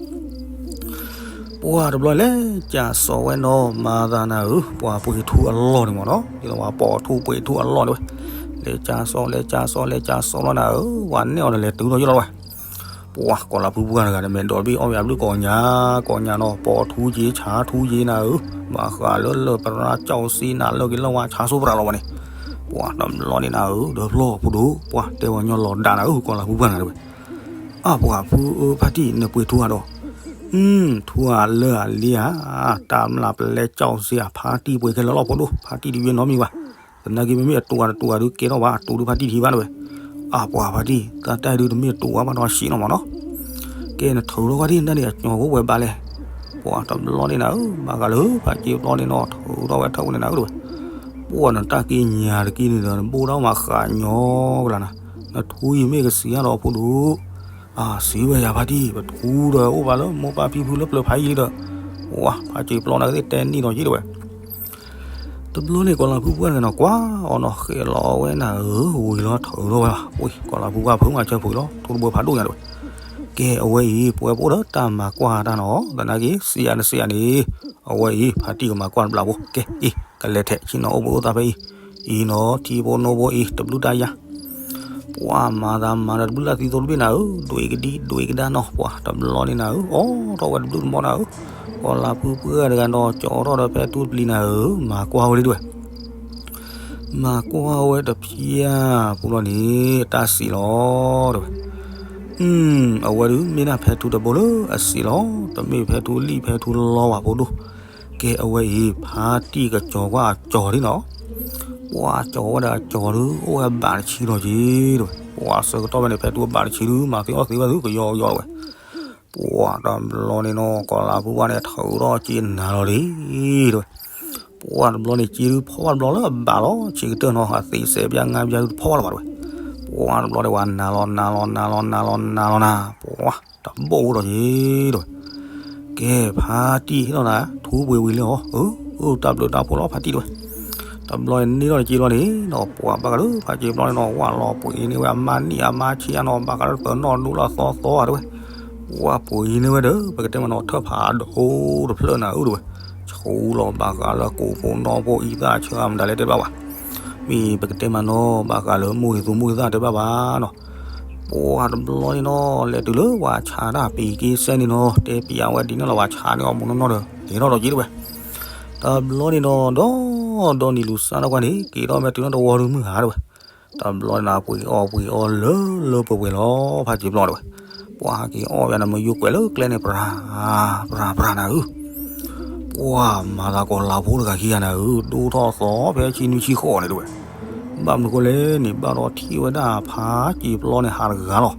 ပှၤတဘျီလဲၤကၠးစီၤဝဲနီၤ မၤသးနၤဧၢ ပှၤပှ့ၤထူအလီၢ်န့ၣ်မးနီၤ ဒ်သိးပှၤပိာ်ထူပှ့ၤထူအလီၢ်န့ၣ်ဝဲ. လဲၤကၠးစီၤ လဲၤကၠးစီၤ လဲၤကၠးစီၤလီၤနၤဧၢ ပှၤနဲၣ်အီၤဒီးလဲၤတုၤလီၤယီၤလီၤတဝဲ. ပှၤကီၤလၤဖုပှၢ်တဂၤန့ၣ် မဲာ်ဒိးတဘ့ၣ်အီၣ်ဝဲအဘျုးကိးညါ ကိးညါနီၤ ပိာ်ထူက့ၤ ဆါထူက့ၤနၤဧၢ ဘၣ်ဃးလၢလၢပရၣ်ကၠီၣ်စ့ နၤလၢက့ၤလၢဝါဆါစိပရၣ်လီၤဝဲန့ၣ်. ပှၤတဘျီန့ၣ်နၤဧၢ ဒီးဖျီဖိဒိၣ် ပှၤတဲဝဲညီလီၤဒါနၤဧၢ ကီၤလၤဖုပှၢ်တဂၤတဝဲ. အါပှၤဖုဧၢ ဖါတံၢ် နပှ့ၤထူဧါဒီး. အၢ ထူဧါလၢဧါလံဧါ, တၢ်မျၢ်ပလဲကၠီၣ်စ့ဧါ, ဖါတံၢ်ပှ့ၤခဲလၢာ်လီၤဖိဒိၣ်, ဖါတံၢ်တယွဲနီတမံၤဘၣ်. သနာ်က့မ့မ့ၢ်အတူၢ်ဧါတတူၢ်ဧါဒုးကဲထီၣ်ဘၣ်, အတူၢ်ဒုးဖါတံၢ်တဟံးဘၣ်တဝဲ. အါပှၤဖါတံၢ် တၢ်တၢ်ဒုးတမ့ၢ်အတူၢ်ဧါဘၣ်ဒီးဆံးနီၤမးနီၤ. ကဲနထုးထီၣ်ဝဲဒၣ်န့ၣ် အကၠီၤဖိဝဲဘၣ်လဲၣ်. ပှၤတဘျီန့ၣ်နၤဧၢ, ဘၣ်ဃးလၢဖါစ့ပျီန့ၣ်နီၤ ထုးထီၣ်ဝဲထၢၣ်ဝဲန့ၣ်နၤဧၢတဝဲ. ပှၤနတၢ်က့ညါတက့ၢ်န့ၣ်ဒီး နဘိၣ်ဒၣ်မးဃးညီကလါနၤ, နထူယံၤမ့ၢ်ကစံးယါဒီးဖိဒိၣ်. အါ စံးဝဲယၤဖါတံၢ် ပထူဒီးအိၣ်ဘၣ်လၢမိၢ်ပၢ်ဖံဖုလၢပျၢၤဖးယံၤဒီး, ပှၤဖါစ့ပျီန့ၣ်ကသ့ၣ်တဲနံၣ်ဒီးယံၤတဝဲ. တဘျီန့ၣ် ကီၤလၤဖုပှၢ်တဂၤန့ၣ် ကွၢ်အီၤနီၤ ဃဲးလီၤဝဲနၤဧၢ, ဝံၤလီၤထုးထီၣ်ဝဲဘၣ်. ဝံၤ ကီၤလၤဖုပှၢ်ဖုးမၤဆၢဖုးလီၤ ထိၣ်တဘိဖးဒိၣ်ညါတဝဲ. ကဲ အဝဲအံၤ ပဝဲပအိၣ်ဒီးတၢ်မၤကွၢ်တၢ်နီၤ, သနာ်က့ စံးယါနစံးယါန့ၣ်, အဝဲအံၤ ဖါတံၢ်ကမၤကွၢ်တဘျီဖိ. ကဲ အံၤ ကလဲၤထဲးဆ့ၣ်နီၤအိၣ်ဘှံးအိၣ်သါဖဲအံၤ, အံၤနီၤ ထံဖိနိဖိအံၤ တဘျုးတၢ်ယါ ပှၤမၤသးမၤဒီးတဘျုးလၢ်သံသိတဘ့ၣ်နၤဧၢ, ဒွဲကဒံဒွဲကဒါနီၤ, ပှၤတဘျီန့ၣ်နၤဧၢ, အိးထီၣ်ဝဲတဘျုးတဘီနၤဧၢ, ကီၤလၤဖုပှၢ်တဂၤဒီး ကၠီထီၣ်ဒီးဖဲထူတပျံၤနၤဧၢ, မၤကွၢ်ဝဲဒ်တဝဲ. မၤကွၢ်ဝဲတဖျၢၣ်ပူၤလီၤန့ၣ် တၢ်စံးလီၤတဝဲ. အဝဲဒုး မ့ၢ်ဒၣ်ဖဲထူတဘိလၢအစံးလီၤ, တမ့ၢ်ဖဲထူလံၣ်ဖဲထူလီဘၣ်ဖိဒိၣ်. ကဲ အဝဲအံၤ ဖါတံၢ်ကကၠီၤကွၢ်အကၠီၤဒ်နီၤ, ပှၤကၠီၤဝဲဒၣ်အကၠီၤဒုး အိၣ်ဝဲဘးတဆံလီၤက့ၤတဝဲ. ပှၤဆၢကတီၢ်ဖဲန့ၣ် ဖဲထူအဘးတဆံဒုး မၤသ့အီၣ်သ့ဝဲဒုး ကယီကယီတဝဲ. ပှၤတဘျီန့ၣ်နီၤ ကီၤလၤဖုပှၢ်န့ၣ် ထုးထီၣ်စ့နၤလီၤလံတဝဲ. ပှၤတဘျီန့ၣ် စ့ဒုးဖီၣ်ဘၣ်တဘျီလၢအဘးလီၤ, ဆံးကတၢၢ်နီၤ အသ့စဲးပျၢ်ငါပျၢ်ဒုးတဖီၣ်ဘၣ်လၢၤဘၣ်တဝဲ. ပှၤတဘျီန့ၣ် ဝၤနၤလီၤနၤလီၤနၤလီၤနၤလီၤနၤလီၤနၤ, ပှၤတဘိၣ်အိၣ်ဒီးက့ၤတဝဲ. ကဲ ဖါတံၢ်ဟ့ၣ်လီၤနၤ ထူပှ့ၤဝံၤလံဧါ, အၢ တၢ်ဘျုးတၢ်ဖှိၣ်လီၤ ဖါတံၢ်တဝဲ. တဘျီန့ၣ်န့ၢ်ထီၣ်တက့ၢ်ဘျီန့ၣ်နီၤ ပှၤဘၣ်ဃးလၢဖးစ့ဘျီန့ၣ်နီၤ ဝၣ်လီၤပှ့ၤန့ၢ်ဝဲအမါနံၣ်အမါဆံးအနီၤ ဘၣ်ဃးလၢတပၢၤနီၣ်ဒိလၢအသီသီဧါတဲဝဲ, ဝၣ်ပှ့ၤန့ၢ်ဝဲဒီး ပကတဲမးနီၤ ထၢၣ်ဖးဒိၣ်တဖျၢၣ်နၤဧၢတဲဝဲ, ဆူလီၤဘၣ်ဃးလၢကိးဖိနီၣ်ဖိအံသၣ်ဆၢမတၤလဲၣ်တဲဘၣ်ဘၣ်, မ့ၢ်ပကတဲမးနီၤ ဘၣ်ဃးလၢမိၢ်ဂ့ၤသူမိၢ်ဂ့ၤသၣ်တဲဘၣ်ဘၣ်နီၤ ပှၤတဘျီန့ၣ်နီၤ လဲၤတုၤလၢပှၤဆါတၢ်ပ့ၤက့ၤစဲန့ၣ်နီၤ တဲပျးဝဲဒ်န့ၣ်လီၤ ပှၤဆါန့ၢ်အီၤမူနီၢ်နီၢ်ဒီး ကဲထီၣ်ဒီးက့ၤတဲဝဲ, တဘျီန့ၣ်နီၤ ဒီးဒီနံၤလူၤစါထီၣ်ကွၢ်န့ၣ် က့ၤထီၣ်မဲာ်တုၤနီၣ်တဝီဒုမုၢ်ဟါတဲဝဲ, တဘျီန့ၣ်နၤ ပှ့ၤအီၣ်ပှ့ၤအီလၢလၢပှဲၤပှဲၤလီၤ ဖးစ့ဘျီတဲဝဲ, ပှၤဟးက့ၤအီၣ်ယၤန့ၣ် မ့ၢ်ယိာ်ကွဲးလၢကျဲန့ၣ် ပြၤ ပြၤပြၤနၤဧၢ ပှၤမၤသးကီၤလၤဖိတဂၤခံဂၤနၤဧၢ ဒိၣ်ထီၣ်သီဖဲဆံနွံဆံဃိးန့ၣ်တဲဝဲ, ဘၣ်မနုၤဃိလဲၣ်န့ၣ် ဘၣ်ဒီးထံၣ်ဝဲဒၣ်ဖးစ့ဘျီန့ၣ်ဟးတဂၤလီၤ,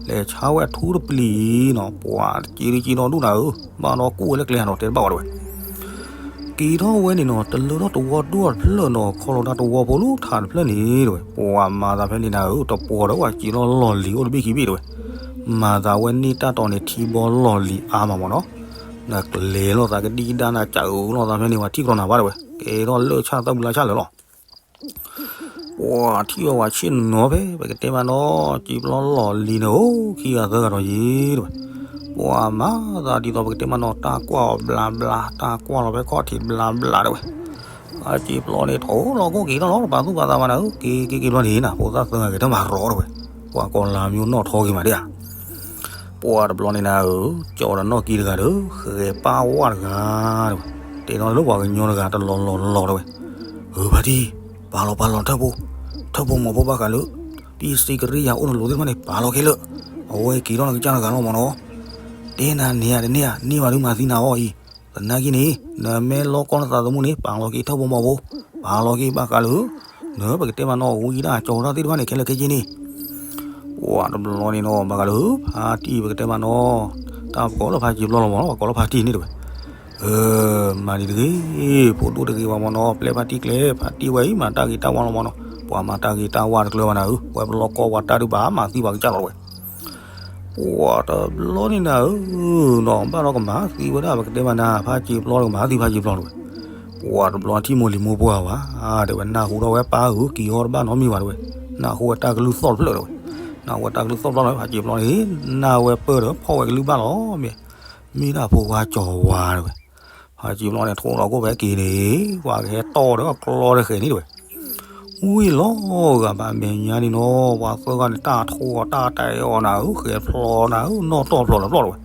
လဲၤဆါဝဲအထူတပျံၤနီၤ ပှၤတက့ဒုက့ဒီဒူၣ်နၤဧၢ ဘၣ်ဒီးကူၣ်ဝဲလၢကျဲဟးဒီးတဲတဘၣ်ဝဲတဲဝဲ က့ၤထီၣ်ဝဲန့ၣ်နီၤ တလၢထီၣ်တဝီဒိၣ်တဖျၢၣ်ဒီး ခီလီၤတၢ်တဝီဖိလၢထးတဖျၢၣ်န့ၣ်တဲဝဲ, ပှၤမၤသးဖဲန့ၣ်နၤဧၢ တပှီၤဒီးပှၤစ့လီၤလီၢ်လံၤအိၣ်တဘ့ၣ်ခံဘ့ၣ်တဲဝဲ, မၤသးဝဲန့ၢ်တၢ်တီၤန့ၣ်ထံဘီလီၢ်လံၤအါမးမးနီၤ, နကျဲၤလိာ်သးကဒံကဒါနၤ ကးအုးလိာ်သးဖဲန့ၣ် ပှၤထံၣ်ကျီနၤဘၣ်တဲဝဲ, ကဲထီၣ်လၢဆၣ်သၢပူၤလၢဆၣ်လၢာ်လီၤ ပှၤထံၣ်ဝဲပှၤဆ့ၣ်နီၤဖဲ ပကတဲမးနီၤ စ့ပျီလီၢ်လံၤန့ၣ်အိၣ်ခံဂၤသၢဂၤဒီးယံၤတဲဝဲ, ပှၤမၤသးဒ်သိးပကတဲမးနီၤ တၢ်ကွၢ်အီၤဘျးဘျး တၢ်ကွၢ်လီၤဖဲခီၣ်ထံးဘျးဘျးတဲဝဲ, အစ့ပျီန့ၣ် ထိၣ်လီၤကိၣ်က့ၤထီၣ်လီၤ တပာ်သူၣ်ပာ်သးဘၣ်နၤဧၢ က့ၤက့ၤက့ၤဘျီန့ၣ်နၤ ဖိသၣ်သၢဂၤက့ၤတမၤရီတဲဝဲ, ပှၤကီၤလၤမၠိနီၣ်ထီက့ၤမးဒ်ဧါ ပှၤတဘျီန့ၣ်နၤဧၢ, ကၠီဒီးနီၣ်က့တဂၤဒီး ဃဲၤပၢ်ဝၣ်တဂၤတဲဝဲ, တဲဒီးလၢပှၤကညီတဂၤတလီၤလီၤလီၤတဲဝဲ, ဧၢ ဖါတံၢ်, ပာ်လီၤပာ်လီၤထၢၣ်ဖိ, ထၢၣ်ဖိမီၤဖိဘၣ်ဃးလၢ တံစ့ကရံယၤအိၣ်နလိၤသ့ၣ်တဖၣ်န့ၣ် ပာ်လီၤက့ၤလၢ အဝဲက့ၤထီၣ်နကစၢ်တဂၤလီၤမးနီၤ, တဲနၤန့ၣ်ဧါတန့ၢ်ဧါ န့ၢ်ဘၣ်ဒုးမၤသံနၤအီၤအံၤ, သနာ်က့န့ၣ် နမ့ၢ်လီၢ်ကီၢ်နသးသမူန့ၣ် ပာ်လီၤက့ၤထၢၣ်ဖိမီၤဖိ, ပာ်လီၤက့ၤဘၣ်ဃးလၢ နပကတဲမးနီၤ ဝံဒၣ်ကၠီတၢ်သ့ၣ်တဖၣ်န့ၣ် ခဲလၢာ်ခဲဆ့န့ၣ် ပှၤတဘျီန့ၣ်နီၤ ဘၣ်ဃးလၢ ဖါတံၢ်ပကတဲမးနီၤ, တၢ်ပကိးလၢဖါစ့ပျီလီၤမးနီၤ ပှၤကိးလၢဖါတံၢ်န့ၣ်တဲဝဲ, မၤဒံးတဂ့ၤ, ဖိဒိၣ်တဂ့ၤဝဲမးနီၤ ပျဲဖါတံၢ်ကျဲ ဖါတံၢ်ဝဲအံၤ မၤတၢ်ဂ့ၤတၢ်ဝါလီၤမးနီၤ ပှၤမၤတၢ်ဂ့ၤတၢ်ဝါတကျၢၤဘၣ်နၤဧၢ ဝဲပလီၢ်ကီၢ်ပှၤတၢ်ဒုးဘၣ်မၤသံပှၤကစၢ်လီၤတဲဝဲ ပှၤတဘျီန့ၣ်နၤဧၢ, နီၤဘၣ်ဒီးကမၤသံဝဲဒၣ် ပကတဲမးနၤ ဖါစ့ပျီဒီးကမၤသံဖါစ့ပျီတဲဝဲ, ပှၤတဘျီထံၣ်မိၢ်လံၤမိၢ်ပှၢ်ဘၣ်, တဲဝဲနၢ်ဟူထီၣ်ဝဲပၢ်ဧၢ က့ၤအီၤတဘၣ်နီတမံၤဘၣ်တဲဝဲ, နၢ်ဟူဝဲတၢ်ကလုၢ်သီၣ်တဖျၢၣ်တဲဝဲ, နၢ်ဟူဝဲတၢ်ကလုၢ်သီၣ်တဖျၢၣ်လီၤ ဖါစ့ပျီန့ၣ်, နၢ်ဝဲပၢၢ်ဒီးဖီၣ်ဝဲကလုၢ်ဘၣ်လီၤမ့ၢ်, မ့ၢ်ဒၣ်ဖိခွါကၠီၤဝါတဲဝဲ, ဖါစ့ပျီန့ၣ် ထိၣ်လီၤကိၣ်ဖဲက့ၤန့ၣ်, ပှၤကဟဲတီၢ်ဒီးကျီဒီးဃဲၤန့ၣ်တဲဝဲ ဝံၤလီၤဂာ်ဘၣ်မဲာ်ညါန့ၣ်နီၤ ပှၤသၢဂၤန့ၣ် တၢ်ထိၣ်အီၤတၢ်တဲအီၤနၤဧၢ ဃဲၤဖျိနၤဧၢ နီၣ်တီၢ်ဖျိလၢဖျိတဲဝဲ,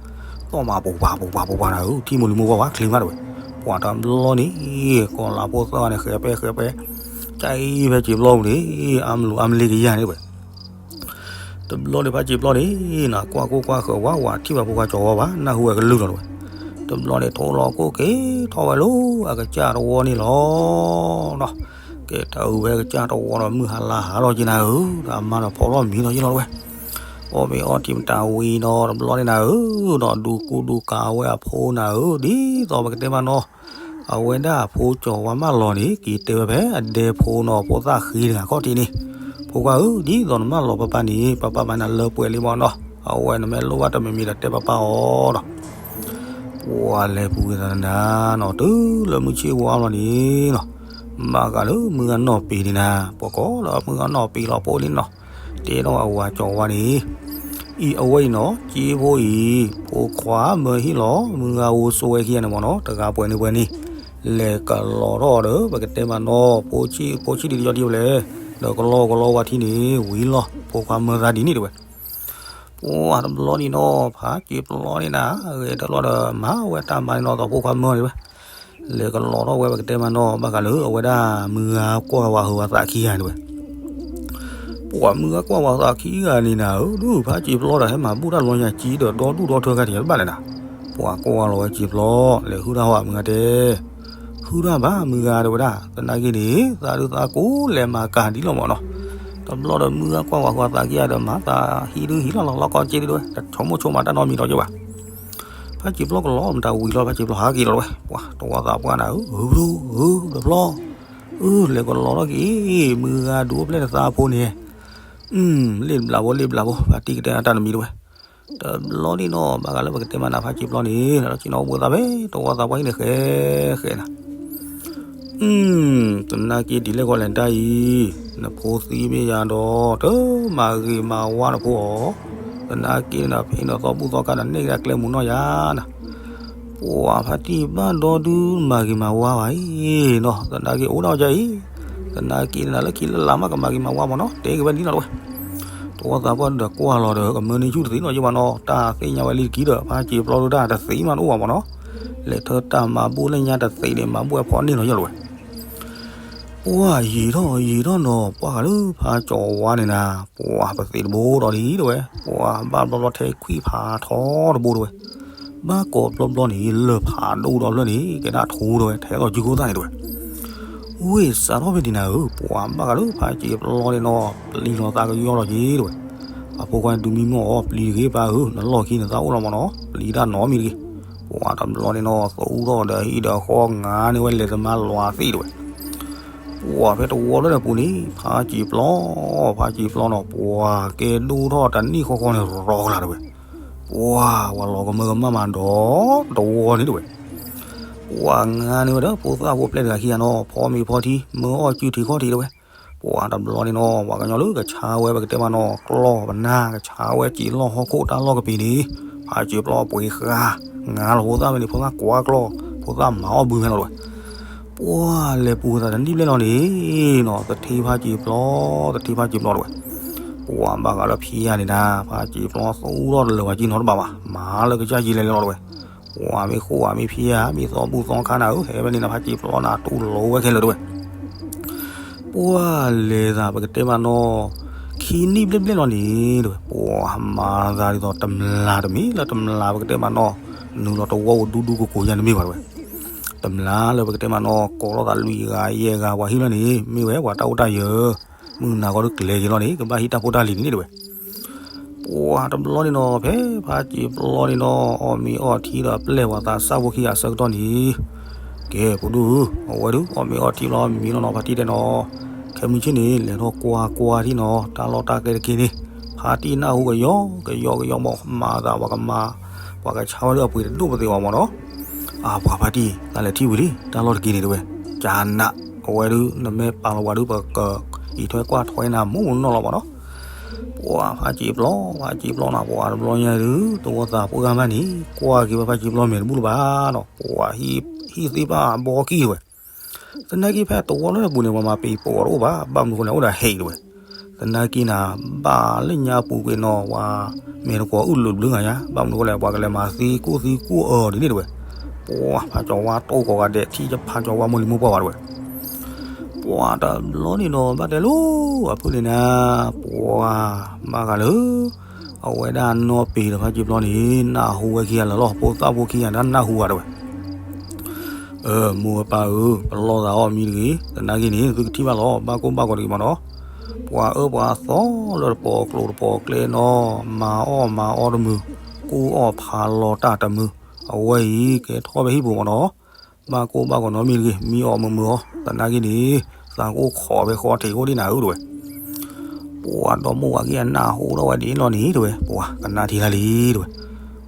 သီၣ်မးပူၤပၤပူၤပၤပူၤပၤနၤဧၢ ထံၣ်မိၢ်လံၤမိၢ်ပှၢ်ဝဲချ့မးတဲဝဲ, ပှၤတဘျီန့ၣ် ကီၤလၤဖိသၢဂၤန့ၣ် ဃဲၤပဲဃဲၤပဲ, ကၢ်အံၤဖဲစ့ဘျီပူၤန့ၣ် အါမလူၤအါမလ့ကယၤန့ၣ်တဲဝဲ တဘျီန့ၣ်ဖါစ့ဘျီန့ၣ် နကွၢ်ကိၢ်ကွၢ်ဃၢၤဝဲ ဝဲထံၣ်ဘၣ်ဖိခွါကၠီၤဝါဘၣ် နၢ်ဟူဝဲကလုၢ်လီၤတဲဝဲ, တဘျီန့ၣ်ထိၣ်လီၤကိၣ်က့ၤထီၣ်ဝဲလၢအကစၢ်တဝီန့ၣ်လီၤနီၤ, ကဲတၢ်အုးဝဲကစၢ်တဝီဒီး မုၢ်ဟါလါဟးလီၤက့ၤနၤဧၢ ဒီးအမါဒီးဖီထီၣ်မံၤလီၤယ့ၢ်လီၤတဲဝဲ, အီၣ်မ့ၤအီထံမတၤဝံၤနီၤ တဘျီန့ၣ်နၤဧၢ, ဒီးဒူကူဒူကၤဝဲအဖိနၤဧၢ ဒ်သိးပကတဲမးနီၤ အဝဲဒၣ်အဖိကၠီၤဝါမၢလီၤန့ၣ် က့ၤတဲဝဲဖဲအဒဲဖိနီၤ ဖိသၣ်ဃ့တဂၤခီၣ်ထံးန့ၣ်, ဖိခွါဧၢ ဒ်သိးနမၢလီၤပၢ်ပၢ်န့ၣ် ပၢ်ပၢ်မၤနၤလၢပှဲၤလံမးနီၤ, အဝဲနမ့ၢ်လိၣ်ဘၣ်တမံၤမံၤဒီးတဲပၢ်ပၢ်အီၤနီၤ, ပှၤလဲၤပူၤဝဲသးနၤနီၤ တုၤလၢမုၢ်ဆ့ၣ်ဝါလီၤန့ၣ်နီၤ, ဘၣ်ဃးလၢမုၢ်ဂၤနီၢ်ပ့ၤန့ၣ်နၤ ပှၤကိးလၢမုၢ်ဂၤနီၢ်ပ့ၤလီၤဖိန့ၣ်နီၤ, တဲထီၣ်အဝၤကၠီၤဝါန့ၣ် အံၤအဝဲအံၤနီၤ က့ဖိအံၤ ဖိခွါမၢဟ့ၣ်လီၤ မုၢ်ဂၤဧိၤစိဝဲခံဂၤန့ၣ်မးနီၤ တဂၤပှဲၤန့ၣ်ပှဲၤန့ၣ်, လဲၤကလီၤထီၣ်ဒီး ပကတဲမးနီၤ ဖိဆံး ဖိဆံးဒံးတယီဒံးဝဲလဲၣ်, ဒီးကလီကလီဝဲထံန့ၣ် ဝံၤလီၤ ဖိခွါမၢသးဒ်န့ၣ်တဲဝဲ ပှၤတဘျီန့ၣ်နီၤ ဖးစ့ပျီန့ၣ်နၤ ဂဲၤတလီၤဒီး မၤဝဲတၢ်မၤန့ၣ်နီၤ သိးဖိခွါမၢန့ၣ်ဝဲ, လဲၤကလီၤထီၣ်ဝဲ ပကတဲမးနီၤ ဘၣ်ဃးလၢအဝဲဒၣ်မုၢ်ဂၤကွၢ်ဝၤဟုးဝၤသးခံဂၤန့ၣ်ဝဲ ပှၤမုၢ်ဂၤကွၢ်ဝၤဟုးသးခံဂၤန့ၣ်နၤဧၢ ဒုးဖးစ့ပျီဒီး ဟဲမၤဘူၣ်တၢ်လီၤညါကံဒီး ဒီဒူၣ်ဒီထၢခါထံးတဘၣ်လဲၣ်နၤ, ပှၤကွၢ်လီၤဝဲစ့ပျီ လဲၤဟုၣ်တၢ်ဟီၣ်မုၢ်ဂၤတဲ ဟုၣ်တၢ်ဘၣ်မုၢ်ဂၤတဲဝဲဒၣ် သနာ်က့န့ၣ် သးဒုးသးကိးလဲၤမၤကၤဒ်လီၤမးနီၤ, တဘျီဒီးမုၢ်ဂၤကွၢ်ဝၤဟုးသးခံဂၤဒီး မၤသးဟံးဒုးဟံးလီၤလီၤ လီၢ်ကီက့ဒုးဝဲ တဆိကမိၣ်ဆိကမးတၢ်နီတမံၤဒီးက့ဘၣ် ဖးစ့ပျီကလီၤမတၤဝံၤလီၤ ဖးစ့ပျီဟးက့ၤလီၤဝဲ ပှၤတဝီသးပှၢ်နၤဧၢ ဧၢဘျိဧၢဘျီဘျီ, အၢ လဲၤကလီၤထီၣ်က့ၤ မုၢ်ဂၤဒုးအိၣ်ဖျဲၣ်နသးဖိန့ၣ်, လ့ၣ်တဘျးဖိ လ့ၣ်တဘျးဖိ ဖါတံၢ်ကတဲနၤတၢ်တမံၤတဝဲ, တဘျီန့ၣ်နီၤ ဘၣ်ဃးလၢပကတဲမးနၤ ဖးစ့ပျီန့ၣ် လီၤဆ့နီၤအိၣ်ဘှံးသးဖဲ တဝီသးပှၢ်ဟံၣ်န့ၣ် ဃဲဃဲနၤ သနာ်က့ဒ်လဲၣ်ဂီၢ်လဲၣ်တၢ်အံၤ, နဖိသံမ့ၢ်ယၤဒီး တမၤဂ့ၤမၤဝါနဖိအီၤ, သနာ်က့န့ၣ်ဒီး ဖဲနသီဘူၣ်သီခါဒီးန့ၢ်ကဒါကျဲမုၢ်နီၢ်ယၤနၤ, ပှၤဖါတံၢ်ဘၣ်ဒီဒုမၤဂ့ၤမၤဝါဘၣ်အံၤနီၤ, သနာ်က့အိၣ်ဒၣ်အီၤယၤအံၤ, သနာ်က့န့ၣ်ဒီး လၢခံလၢလာ်မးကမၤဂ့ၤမၤဝါမၢ်နီၤ, တဲက့ၤဝဲဒ်နီၤလၢဝဲ တဝီသးပှၢ်ဒီးကွၢ်လီၤဒီး ကမၢန့ၢ်ဆူၣ်တသ့နီၤယဲဘၣ်နီၤ, တၢ်သ့ၣ်ညါဝဲလံတက့ၢ်ဒီး ဖါစံာ်ပျီဒုတၢ်တသ့မးတအိၣ်ဘၣ်မၢ်နီၤ, လဲၤထၢတၢ်မၤဘူၣ်လၢညါတသ့န့ၣ် မၤဘူၣ်ဝဲဖီန့ၢ်နီၤယဲလီၤဝဲ ပှၤယံာ်ထီၣ်ယံာ်ထီၣ်နီၤ ပှၤဂၤလၢဖါကၠီၤဝါန့ၣ်နၤ, ပှၤပသ့တဘိဒီးလံတဲဝဲ, ပှၤဘၣ်ဘျီဘျီထဲခွံၣ်ဖးထီတဘိတဲဝဲ, ဘၣ်ကိးဘျီဘျီန့ၣ် လၢၢ်ဖးဒိၣ်ဒီဖျၢၣ်န့ၣ် ကဲဒၣ်ထူတဲဝဲ ထဲသိးစုခိၣ်သၣ်န့ၣ်တဲဝဲ, ဝ့ၢ်စးထီၣ်ဖဲန့ၣ်နၤဧၢ, ပှၤဘၣ်ဂၤလၢဖါစံာ်ပျီန့ၣ်နီၤ ပျံၤလီၤသးကယီလီၤက့ၤတဲဝဲ, အဖိခွါဒုးမံမီၢ်အီၤ ပျံၤတဂ့ၤပၢ်ဧၢ, နလီၢ်ခံနသးအိၣ်လီၤမၢ်နီၤ, ပျံၤတၢ်နီတမံၤတဂ့ၤ, ပှၤတဘျီန့ၣ်နီၤ သူၣ်ထီၣ်ဒီးဟံၣ်ဒီးဃီ ငါန့ၢ်ဝဲလဲၤသမါလီၤသ့ၣ်တဲဝဲ ပှၤဖဲတဝီလၢန့ၣ်ပူၤန့ၣ် ဖါစံာ်ပျီ, ဖါစံာ်ပျီနီၤ ပှၤကဲဒိၣ်ထီၣ်တနံၣ်ဃီဃီန့ၣ် ရီကျါတဲဝဲ, ပှၤဝၤလီၤကမၢကမၣ်မးဒီးတဝီန့ၣ်တဲဝဲ, ပှၤငါန့ၢ်ဝဲဒီး ဖိသၣ်ဖိပျဲၢ်တဂၤခံဂၤနီၤ ဖီမ့ၤဖီထံ မၢအီၣ်ကုထံခီၣ်ထံးတဲဝဲ, ပှၤတဘျီန့ၣ်နီၤ ပှၤကညီလၢကဆါဝဲပကတဲမးနီၤ ကျီၢ်ပနၢ် ကဆါဝဲစံာ်လီၢ်ဟီၣ်ခိၣ်တၢ်လီၢ်ကပ့ၤန့ၣ်, ဖါစံာ်ပျီပှ့ၤဃါ, ငါလီၤဖိသၣ်ဝဲန့ၣ် ဖိသၣ်ကွၢ်ကျီၢ်, ဖိသၣ်မၤအီၣ်ဘုဖဲလီၤတဲဝဲ ပှၤလဲၤပူၤသးတနံၣ်ဘျဲၣ်လီၤန့ၣ်နီၤ သထ့ဖါစံာ်ပျီ, သထ့ဖါစံာ်ပျီတဲဝဲ, ပှၤဘၣ်ဃးလၢဖံယၤန့ၣ်နၤ ဖါစံာ်ပျီသူၣ်ထီၣ်တလၢာ်ဝဲကံနီတဘၣ်ဘၣ် မၤလၢကစၢ်ကံလဲၤလဲၤလီၤတဲဝဲ, ပှၤမ့ၢ်ဃိၣ်ဧါမ့ၢ်ဖံယၤ မ့ၢ်သီဘူၣ်သီခါနၤဧၢ ဟဲဝဲန့ၣ်နၤ ဖါစံာ်ပျီနၤတူၢ်လိာ်ဝဲခဲလၢာ်တဲဝဲ ပှၤလဲၤသးပကတဲမးနီၤ, ခံနံၣ်ဘျဲၣ်ဘျဲၣ်လီၤန့ၣ်တဲဝဲ, ပှၤမၤသးဒ်သိးတမျးတမံၤလၢတမျးပကတဲမးနီၤ, နုာ်လီၤတဝီအိၣ်ဒူဒူကိးကိးယါတမ့ၢ်ဘၣ်တဲဝဲ, တမျးလၢပကတဲမးနီၤ ကိးလိာ်သးလွံၢ်ဂၤယဲၢ်ဂၤပှၤဟံၣ်လီၤန့ၣ် မ့ၢ်ဝဲပှၤတၢ်အိၣ်တၢ်ယၢၤ, မုၢ်နၤခီဒုးကျဲၤက့ၤလီၤန့ၣ် ကဘၣ်ဟံးတၢ်ဖိတၢ်လံၤန့ၣ်တဲဝဲ ပှၤတဘျီန့ၣ်နီၤ ဖဲဖါစံာ်ပျီန့ၣ်နီၤ အီၣ်မ့ၤအီထံဒီးပျဲၢ်ပှၤသးစၢ်ဖိခံဂၤအဆၢကတီၢ်န့ၣ်, ကဲ ဖိဒိၣ်ဧၢ, အဝဲဒုး အီၣ်မ့ၤအီထံဘျီမံလီၤနီၤ ဖါတံၢ်တဲနီၤ, ခဲမုၢ်ဆ့ၣ်န့ၣ် လဲၤထီၣ်ကွၢ်ကွၢ်ထံၣ်နီၤ တၢ်လီၢ်တၢ်ကျဲတက့ၢ်န့ၣ်, ဖါတံၢ်နၢ်ဟူကယီကယီကယီမး မၤသးပှၤကမၤ, ပှၤကဆါဝဲလၢအပှ့ၤတဒိၣ်ပသ့ဘၣ်မးနီၤ, အါ ပှၤဖါတံၢ် သးလဲၤထံၣ်ဝံၤလံ တၢ်လီၢ်တက့ၢ်န့ၣ်တဲဝဲ, ကနး, အဝဲဒုး နမ့ၢ်ပာ်လီၤပှၤဒုး ပကအံးထွဲကွၢ်ထွဲနၤမူနီၢ်လီၤမးနီၤ ပှၤဖးစံာ်ပျီ ဖးစံာ်ပျီနီၤ ပှၤတဘျီညါဒုး တဝီသးဖိဂၤမးန့ၣ် ကွၢ်က့ၤဝဲဖးစံာ်ပျီမဲာ်တဘူၣ်လၢၤဘၣ်နီၤ ပှၤဟံၣ်သ့ၣ်ဘၣ်ဘီကံၢ်ဝဲ, သနာ်က့ဖဲတဝီလၢပူၤန့ၣ် ပှၤမၤပံၤပိာ်တအိၣ်ဘၣ် ဘၣ်မနုၤဃိလဲၣ် အိၣ်ဒီးဟဲအံၤတဝဲ, သနာ်က့နၤ ဘၣ်လၢညါပူၤကွံာ်နီၤ ပှၤမဲာ်တကွီၤအုၣ်လုာ်ဘျုးဂၤညါ ဘၣ်မနုၤဃိလဲၣ် ပှၤကလဲၤမၤသံကိၢ်သံကိၢ်အၢဒ်န့ၣ်တဝဲ, ပှၤဖးကၠီၤဝါတိၢ်ကိးဂၤဒဲး ထံၣ်ဖးကၠီၤဝါမိၢ်လံၤမိၢ်ပှၢ်ဝဲတဝဲ ပှၤတဘျီန့ၣ်နီၤ ဘၣ်တဲလိၤ အဖုၣ်န့ၣ်နၤ, ပှၤဘၣ်ဃးလၢ အဝဲဒၣ်နီၢ်ပ့ၤဒီးဖးစံာ်ပျီန့ၣ် နၢ်ဟူဝဲခံဂၤလၢာ်လီၤ ဖိသၣ်ဖိခံဂၤဒၣ်နၢ်ဟူဝဲတဝဲ, မိၢ်ဝဲပၢ်ဧၢ, ပလီၢ်သးအီၣ်မံတဂ့ၤ, သနာ်က့န့ၣ် သုကထံၣ်ဘၣ်လီၤ ဘၣ်ကိၢ်ဘၣ်ဂီၤတဂ့ၤမးနီၤ, ပှၤအၢပှၤသီလၢတပီၤကျိၤတပီၤကျဲနီၤ, မၤအီၣ်မၤအီတမုာ်, ကူအီၣ်ဖးလီၤတၢ်တမုာ်, အဝဲအံၤကဲထီၣ်ဖဲဟံၣ်ပူၤမးနီၤ ဘၣ်ကိၢ်ဘၣ်ဂီၤနီတမံၤတဂ့ၤ, မံအီၣ်မုာ်မုာ်အီၤ, သနာ်က့န့ၣ် သးကအိၣ်ခိးဖဲဃီထံးအိၣ်ဒံးနၤဧၢတဝဲ, ပှၤဒီမိၢ်ဝၤခံဂၤနၢ်ဟူထီၣ်ဝဲဒ်န့ၣ်လီၤန့ၣ်တဝဲ, ပှၤကနၣ်ထံလၢလံတဝဲ,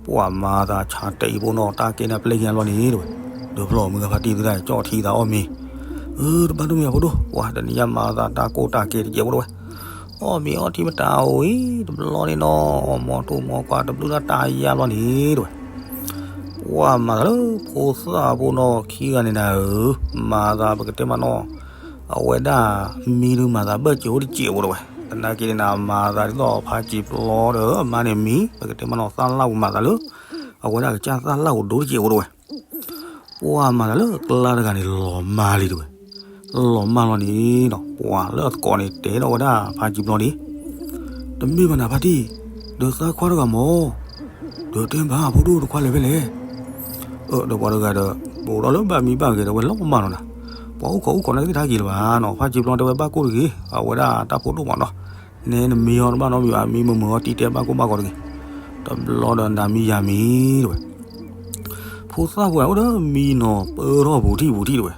ပှၤမၤသးဆါတဲာ်အံၤဖိနီၤ တၢ်ကဲန့ၣ်ပျဲၢ်ခံဂၤလီၤန့ၣ်တဝဲ, ဒီးဖျီၣ်မုၢ်ဂၤဖါတံၢ်သုတၢ်ကၠီၣ်ထံသးအီၣ်မ့ၤ, အၢ တဘၣ်ဒိၣ်မ့ၢ်အဖိဒိၣ်, ပှၤတနံၤညါမၤသးတၢ်ကိၢ်တၢ်ကဲတကဲးဖိတဝဲ အီၣ်မ့ၤအီထံမတၤအိၣ်အံၤ တဘျီန့ၣ်နီၤ အီၣ်မီၤထူၣ်မီၤကွၢ်တဘျုးတၢ်တၢ်ယါဘျီန့ၣ်တဝဲ, ပှၤမၤသးလၢဖိသၣ်ဖိနီၤခံဂၤန့ၣ်နၤဧၢ, မၤသးပကတဲမးနီၤ, အဝဲဒၣ်မံဒုးမၤသးဘၢၣ်စဲးအိၣ်တစဲးဖိတဝဲ, သနာ်က့န့ၣ်နၤ မၤသးဒ်သိးဖးစံာ်ပျီဒီးအမါန့ၣ်မံ, ပကတဲမးနီၤ သၣ်လၣ်ပူၤမၤသးလၢ အဝဲဒၣ်ကစၢ်သၣ်လၣ်ပူၤဒိၣ်တစဲးဖိတဝဲ ပှၤမၤသးလၢအကျါတဂၤန့ၣ် လီၤမၢ်လံတဝဲ, လီၤမၢ်လီၤန့ၣ်နီၤ ပှၤလၢအသကိးန့ၣ် တဲထီၣ်ဝဲဒၣ်ဖးစံာ်ပျီန့ၣ်, တမ့ၢ်ဘၣ်နၤဖါတံၢ်, ဒီးသးခွါတဂၤမၢ်, ဒီးတဲဘၣ်ဖိဒိၣ်တခွါလဲၤဖဲလဲၣ်, အၢ ဒီးပှၤတဂၤဒီး ဘူးထီၣ်လၢဘၣ်မံဘၣ်ဂဲၤဒီးဝဲလီၤမၢ်လီၤနၤ, ပှၤအိၣ်ခိးအိၣ်ခိးန့ၣ်သ့ၣ်တဟဲက့ၤလၢၤဘၣ်နီၤ, ဖးစံာ်ပျီတဲဝဲဘၣ်ကိၢ်တဂ့ၤ, အဝဲဒၣ်တၢ်ဖိဒိၣ်မးနီၤ နဲနမံအီၤတဘၣ်နီတမံၤဘၣ် မံမုာ်မုာ်အီၤတံၢ်တဲဘၣ်ကိၢ်ဘၣ်ဂီၤတဂ့ၤ, တဘျီဒီးနၤမံယၤမံတဝဲ, ဖိသၣ်ပှၤအိၣ်ဒီးမံနီၤ ပၢထီၣ်ပူၤထံၣ်ပူၤထံၣ်တဝဲ,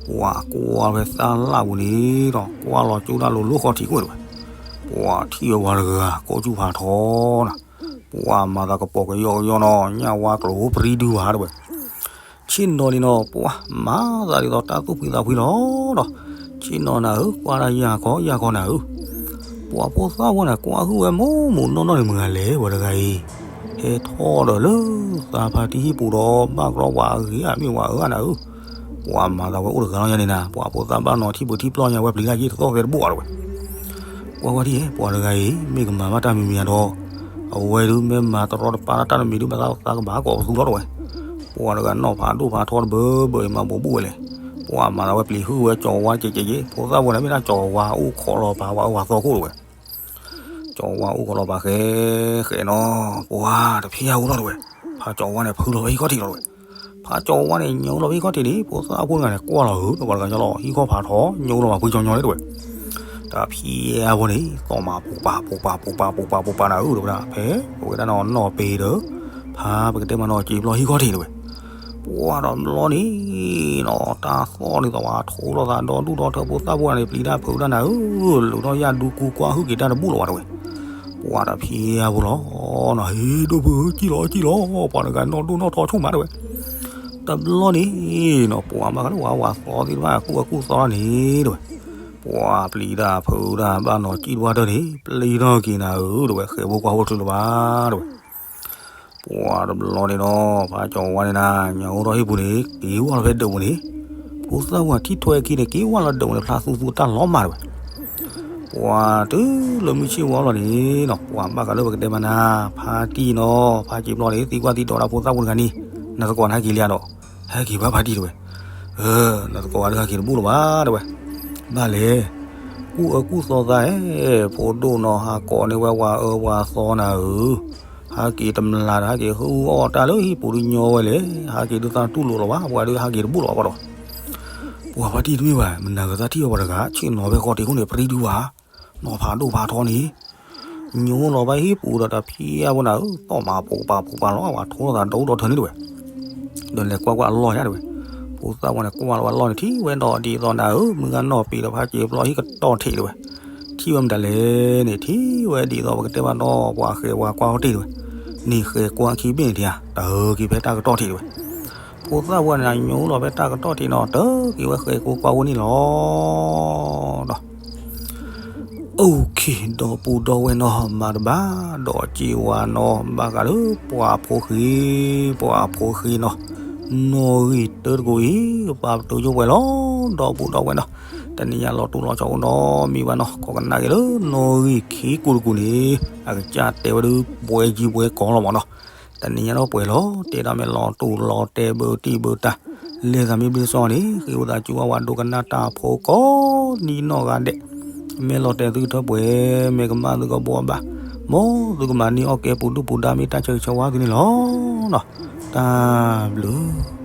ပှၤကွၢ်ဖဲသၣ်လၣ်ပူၤန့ၣ်ဒီး ကွၢ်လီၤကၠိဒၣ်လိၤလိၤဃီထံးကွၢ်တဝဲ, ပှၤထံၣ်အဝၤတဂၤ ကိးဆူၣ်ဖးထီနီၤ, ပှၤမၤသးကပီၤကယီကယီနီၤ ညၣ်ဝါကျိၤပရံဒုဘၣ်တဝဲ ဆ ဆ့ၣ်နီၤန့ၣ်နီၤ ပှၤမၤသးဒ်သိးတၢ်သူၣ်ဖှံသးဖှံလီၤဒီး, ဆ့ၣ်နီၤနၤဧၢ, ကွၢ်တၢ်ယၢ်ခီယၢ်ခီနၤဧၢ, ပှၤဖိသၣ်ဝဲန့ၣ် ကွၢ်ဟုၣ်ဝဲမိၢ်မိၢ်နီၢ်နီၢ်န့ၣ် မုၢ်ဂၤလဲၤဝဲတဂၤအံၤ, ဟဲထီၣ်ဒီးလၢသးဖါတံၢ်ဟံၣ်ပူၤဒီး ဘၣ်ကြီဝးအဂ့ၤဧါ မ့ၢ်ဝးအၢဧါနၤဧၢ, ပှၤမၤသးဝဲအိၣ်တဂၤလီၤညါန့ၣ်နၤ, ပှၤဖိသၣ်ဘၣ်နီၤထံၣ်ပၢၤထံၣ်ပျီၢ်ညါဝဲပျံၤတၢ်ယ့ၢ်တသီၣ်သဲတဘိၣ်အီၤတဝဲ, ကွၢ်ကွၢ်ထံၣ် ပှၤတဂၤအံၤ မ့ၢ်ကမၤဘၣ်တၢ်မံၤမံၤဧါဒီး, အဝဲဒုးမ့ၢ်မၤတရီတပါတၢ်တမံၤဒုး ဘၣ်သးကဘၣ်ကိးပသူလီၤတဝဲ, ပှၤတဂၤနီၣ်ဖးဒိၣ်ဖးထီတဘၢဘၢအံၤ မၤဘူးဘူးဝဲလဲၣ်, ပှၤမၤသးဝဲပျံၤဟုၣ်ဝဲကၠီၤဝါကဲးကဲးကဲး, ဖိသၣ်ဝဲန့ၣ် မ့ၢ်ဒၣ်ကၠီၤဝါအိၣ်ခိးလီၤပာ်ဝဲအၢဝဲသီခိၣ်တဝဲ ကၠီၤဝါအိၣ်ခိးလီၤပာ်ဃဲ, ဃဲနီၤ, ပှၤတဖံးအါဝဲလီၤတဝဲ, ဖးကၠီၤဝါန့ၣ် ဖုလီၤဝဲဟံၣ်ခီၣ်ထံးလီၤတဝဲ, ဖးကၠီၤဝါန့ၣ် ညိလီၤဝဲဟံၣ်ခီၣ်ထံးန့ၣ် ဖိသၣ်ဖိတဂၤန့ၣ် ကွၢ်လီၤဧၢ ပှၤတဂၤညီလီၤ ဟံၣ်ခီၣ်ဖးထီ ညိလီၤပှၤဖုကၠီၤညီန့ၣ်တဝဲ, တဖံးအါဝဲန့ၣ် သီၣ်မးပူၤပာ်ပူၤပာ်ပူၤပာ်ပူၤပာ်ပူၤပာ်နၤဧၢ တဝဲဒၣ်, ဖဲအဝဲဒၣ်နီၣ်နီၣ်ပ့ၤဒီး ဖးပကတဲမးနီၣ်စံာ်ပျီဟံၣ်ခီၣ်ထံးတဝဲ ပှၤတဘျီန့ၣ်နီၤ တၢ်သီၣ်ဒ်သိးဝဲထိလိာ်သးဒီဒူၣ်ဒီထၢ ဖိသၣ်ဖိန့ၣ် ပျံၤတၢ်ဖုးတၢ်နၤဧၢ, လူၤထီၣ်ယၢ်ဒူကူကွၢ်ဟုၣ်က့ၤတၢ်တဘူၣ်လီၤဝဲတဝဲ, ပှၤတဖံးအါဖိလီၤနီၤ ဟ့ၣ်ဒိၣ်ဖုးဧၢ စံၣ်လီၤစံၣ်လီၤ, ပှၤတဂၤနီၣ်ဒိၣ်နီၣ်ထီဆိၣ်မးတဝဲ, တဘျီန့ၣ်နီၤ ပှၤဘၣ်ဃးလၢဝဲဝဲသီသ့ၣ်တဖၣ် ကူၣ်အကူၣ်သီန့ၣ်တဝဲ, ပှၤပျံၤတၢ်ဖုးတၢ်ဘၣ်နီၤ စံၣ်တဝၢ်တၢၢ်န့ၣ် ပျံၤထီၣ်က့ၤနၤဧၢ တဝဲ ဃဲၤဖိကွၢ်ဖိချုးလၢၤဘၣ်တဝဲ ပှၤတဘျီန့ၣ်နီၤ ဖးကၠီၤဝါန့ၣ်နၤ ညၣ်အိၣ်ထီၣ်ဟံၣ်ပူၤန့ၣ် က့ၤဝဲလီၤဖဲဒၢးပူၤန့ၣ်, ဖိသၣ်ဝဲထံၣ်ထွဲခံန့ၣ် က့ၤဝဲလီၤဒၢးပူၤန့ၣ် ဖျါသူသူတၢ်လီၤမၢ်တဝဲ, ပှၤတုၤလၢမုၢ်ဆ့ၣ်ဝါလီၤန့ၣ်နီၤ ပှၤဘၣ်ဃးလၢပကတဲမးနၤ ဖါတံၢ်နီၤ ဖးစံာ်ပျီန့ၣ် သံကွၢ်သံဒိးဒၣ်ဖိသၣ်ဖိတဂၤန့ၣ်, နသကိးနဟဲက့ၤလံဧါဒီး, ဟဲက့ၤဘၣ်ဖါတံၢ်တဝဲ, နသကိးဝဲဒုးဟဲက့ၤတဘူၣ်လၢၤဘၣ်တဝဲ, ဘၣ်လဲၣ် ကူၣ်အၢကူၣ်သီသးဧၢ, ဖိဒိၣ်နီၤ ဟးကိးန့ၢ်ဝဲဝဲအၢဝဲသီနၤဧၢ, ဟးက့ၤတမျၢ်ဒီး ဟးက့ၤဟုၣ်အီၣ်တၢ်လၢဟံၣ်ပူၤဒုးညီဝဲလဲၣ်, ဟးက့ၤဒုးသးတူၢ်လိာ်လီၤဘၣ်, ပှၤဒုးဟးက့ၤတဘူၣ်လီၤဘၣ်ဒီး, ပှၤဖါတံၢ်တမ့ၢ်ဘၣ် မနၤကသးထံၣ်အီၤပှၤတဂၤ ဆ့ၣ်နီၤဖဲဃီတ့ၢ်ခိၣ်န့ၣ် ပရံဒုးဘၣ်, နီၣ်ဖးဒိၣ်ဖးထီန့ၣ် ညိလီၤဘၣ်ဟံၣ်ပူၤဒီးတဖံးအါဖိနၤဧၢ, သီၣ်မးပူၤပာ်ပူၤပာ်လီၤ ပှၤထိလိာ်သးဒီဒူၣ်ဒီထၢန့ၣ်တဝဲ, ဒီးလဲၤကွၢ်ကွၢ်အလီၢ်ညါတဝဲ, ဖိသၣ်ဝဲန့ၣ်ကွၢ်လီၤဝဲအလီၢ်န့ၣ် ထံၣ်ဝဲဒီးဒ်သိးနၤဧၢ, မုၢ်ဂၤနီၣ်ပ့ၤဒီးဖးစံာ်ပျီဟံၣ်ကတီၢ်ထံးတဝဲ, ထံၣ်ဝဲမတၤလဲၣ်န့ၣ် ထံၣ်ဝဲဒ်သိးပကတဲဘၣ်ဒီး ပှၤဃဲၤပှၤကွၢ်ဟီၣ်တ့ၢ်တဝဲ, န့ၣ်ဃဲၤကွၢ်ခံဘ့ၣ်န့ၣ်ထံၣ်ဧါ တၢ်အၢက့ၤဖဲတၢ်ကတီၢ်ထံးတဝဲ ဖိသၣ်ဝဲန့ၣ်ညိလီၤဖဲတၢ်ကတီၢ်ထံးနီၤ တၢ်က့ၤဝဲဃဲၤကိးကွၢ်ဝဲန့ၣ်လီၤ. ဒီး အိၣ်ခ့ ဒီပုၢ်ဒီဝဲၢ်နီၤ မၤတဘၣ် ဒီးစံးဝဲနီၤ ဘၣ်ဃးလၢပှၤဖိဃ့ ပှၤဖိဃ့နီၤ နီၣ်ဂံၢ်တၢတကိးအံၤ ပာ်ပတုာ်ယိၣ်ပှဲၤလီၤ ဒီပုၢ်ဒီဝဲၢ်နီၤ တနံၤညါလီၤတူာ်လီၤဆီအိၣ်ဒီးမံၤဘၣ်နီၤ ကိးကနၣ်က့ၤလၢနီၣ်ဂံၢ်ခံကိးတကိးန့ၣ် အကစၢ်တဲဝဲဒၣ် ပှဲၤကံပှဲၤကီလီၤမးနီၤ တနံၤညါဒီးပှဲၤလီၤ တဲဒၣ်မ့ၢ်လီၤတူာ်လီၤတဲာ် ဘၢတံၢ်ဘၢတၢ် လဲၤသးမ့ၢ်ဘျုးစီန့ၣ် ဃ့ဝံသးစူၤဝဲဒိကနၣ်တၢ်ဖိကိးနံၤနီၢ်ဂၤဒဲး မ့ၢ်လီၤတဲာ်သုကထၢပှဲၤ မ့ၢ်ကမၣ်သုကဘှီဘၣ် မ်သုကမၤန့ၢ်အီၣ်ကဲပူၤဒုၣ်ပူၤဒါ မ့ၢ်တၢ်ဆၢဂ့ၤဆၢဝါသုန့ၣ်လီၤ. တၢ်ဘျုး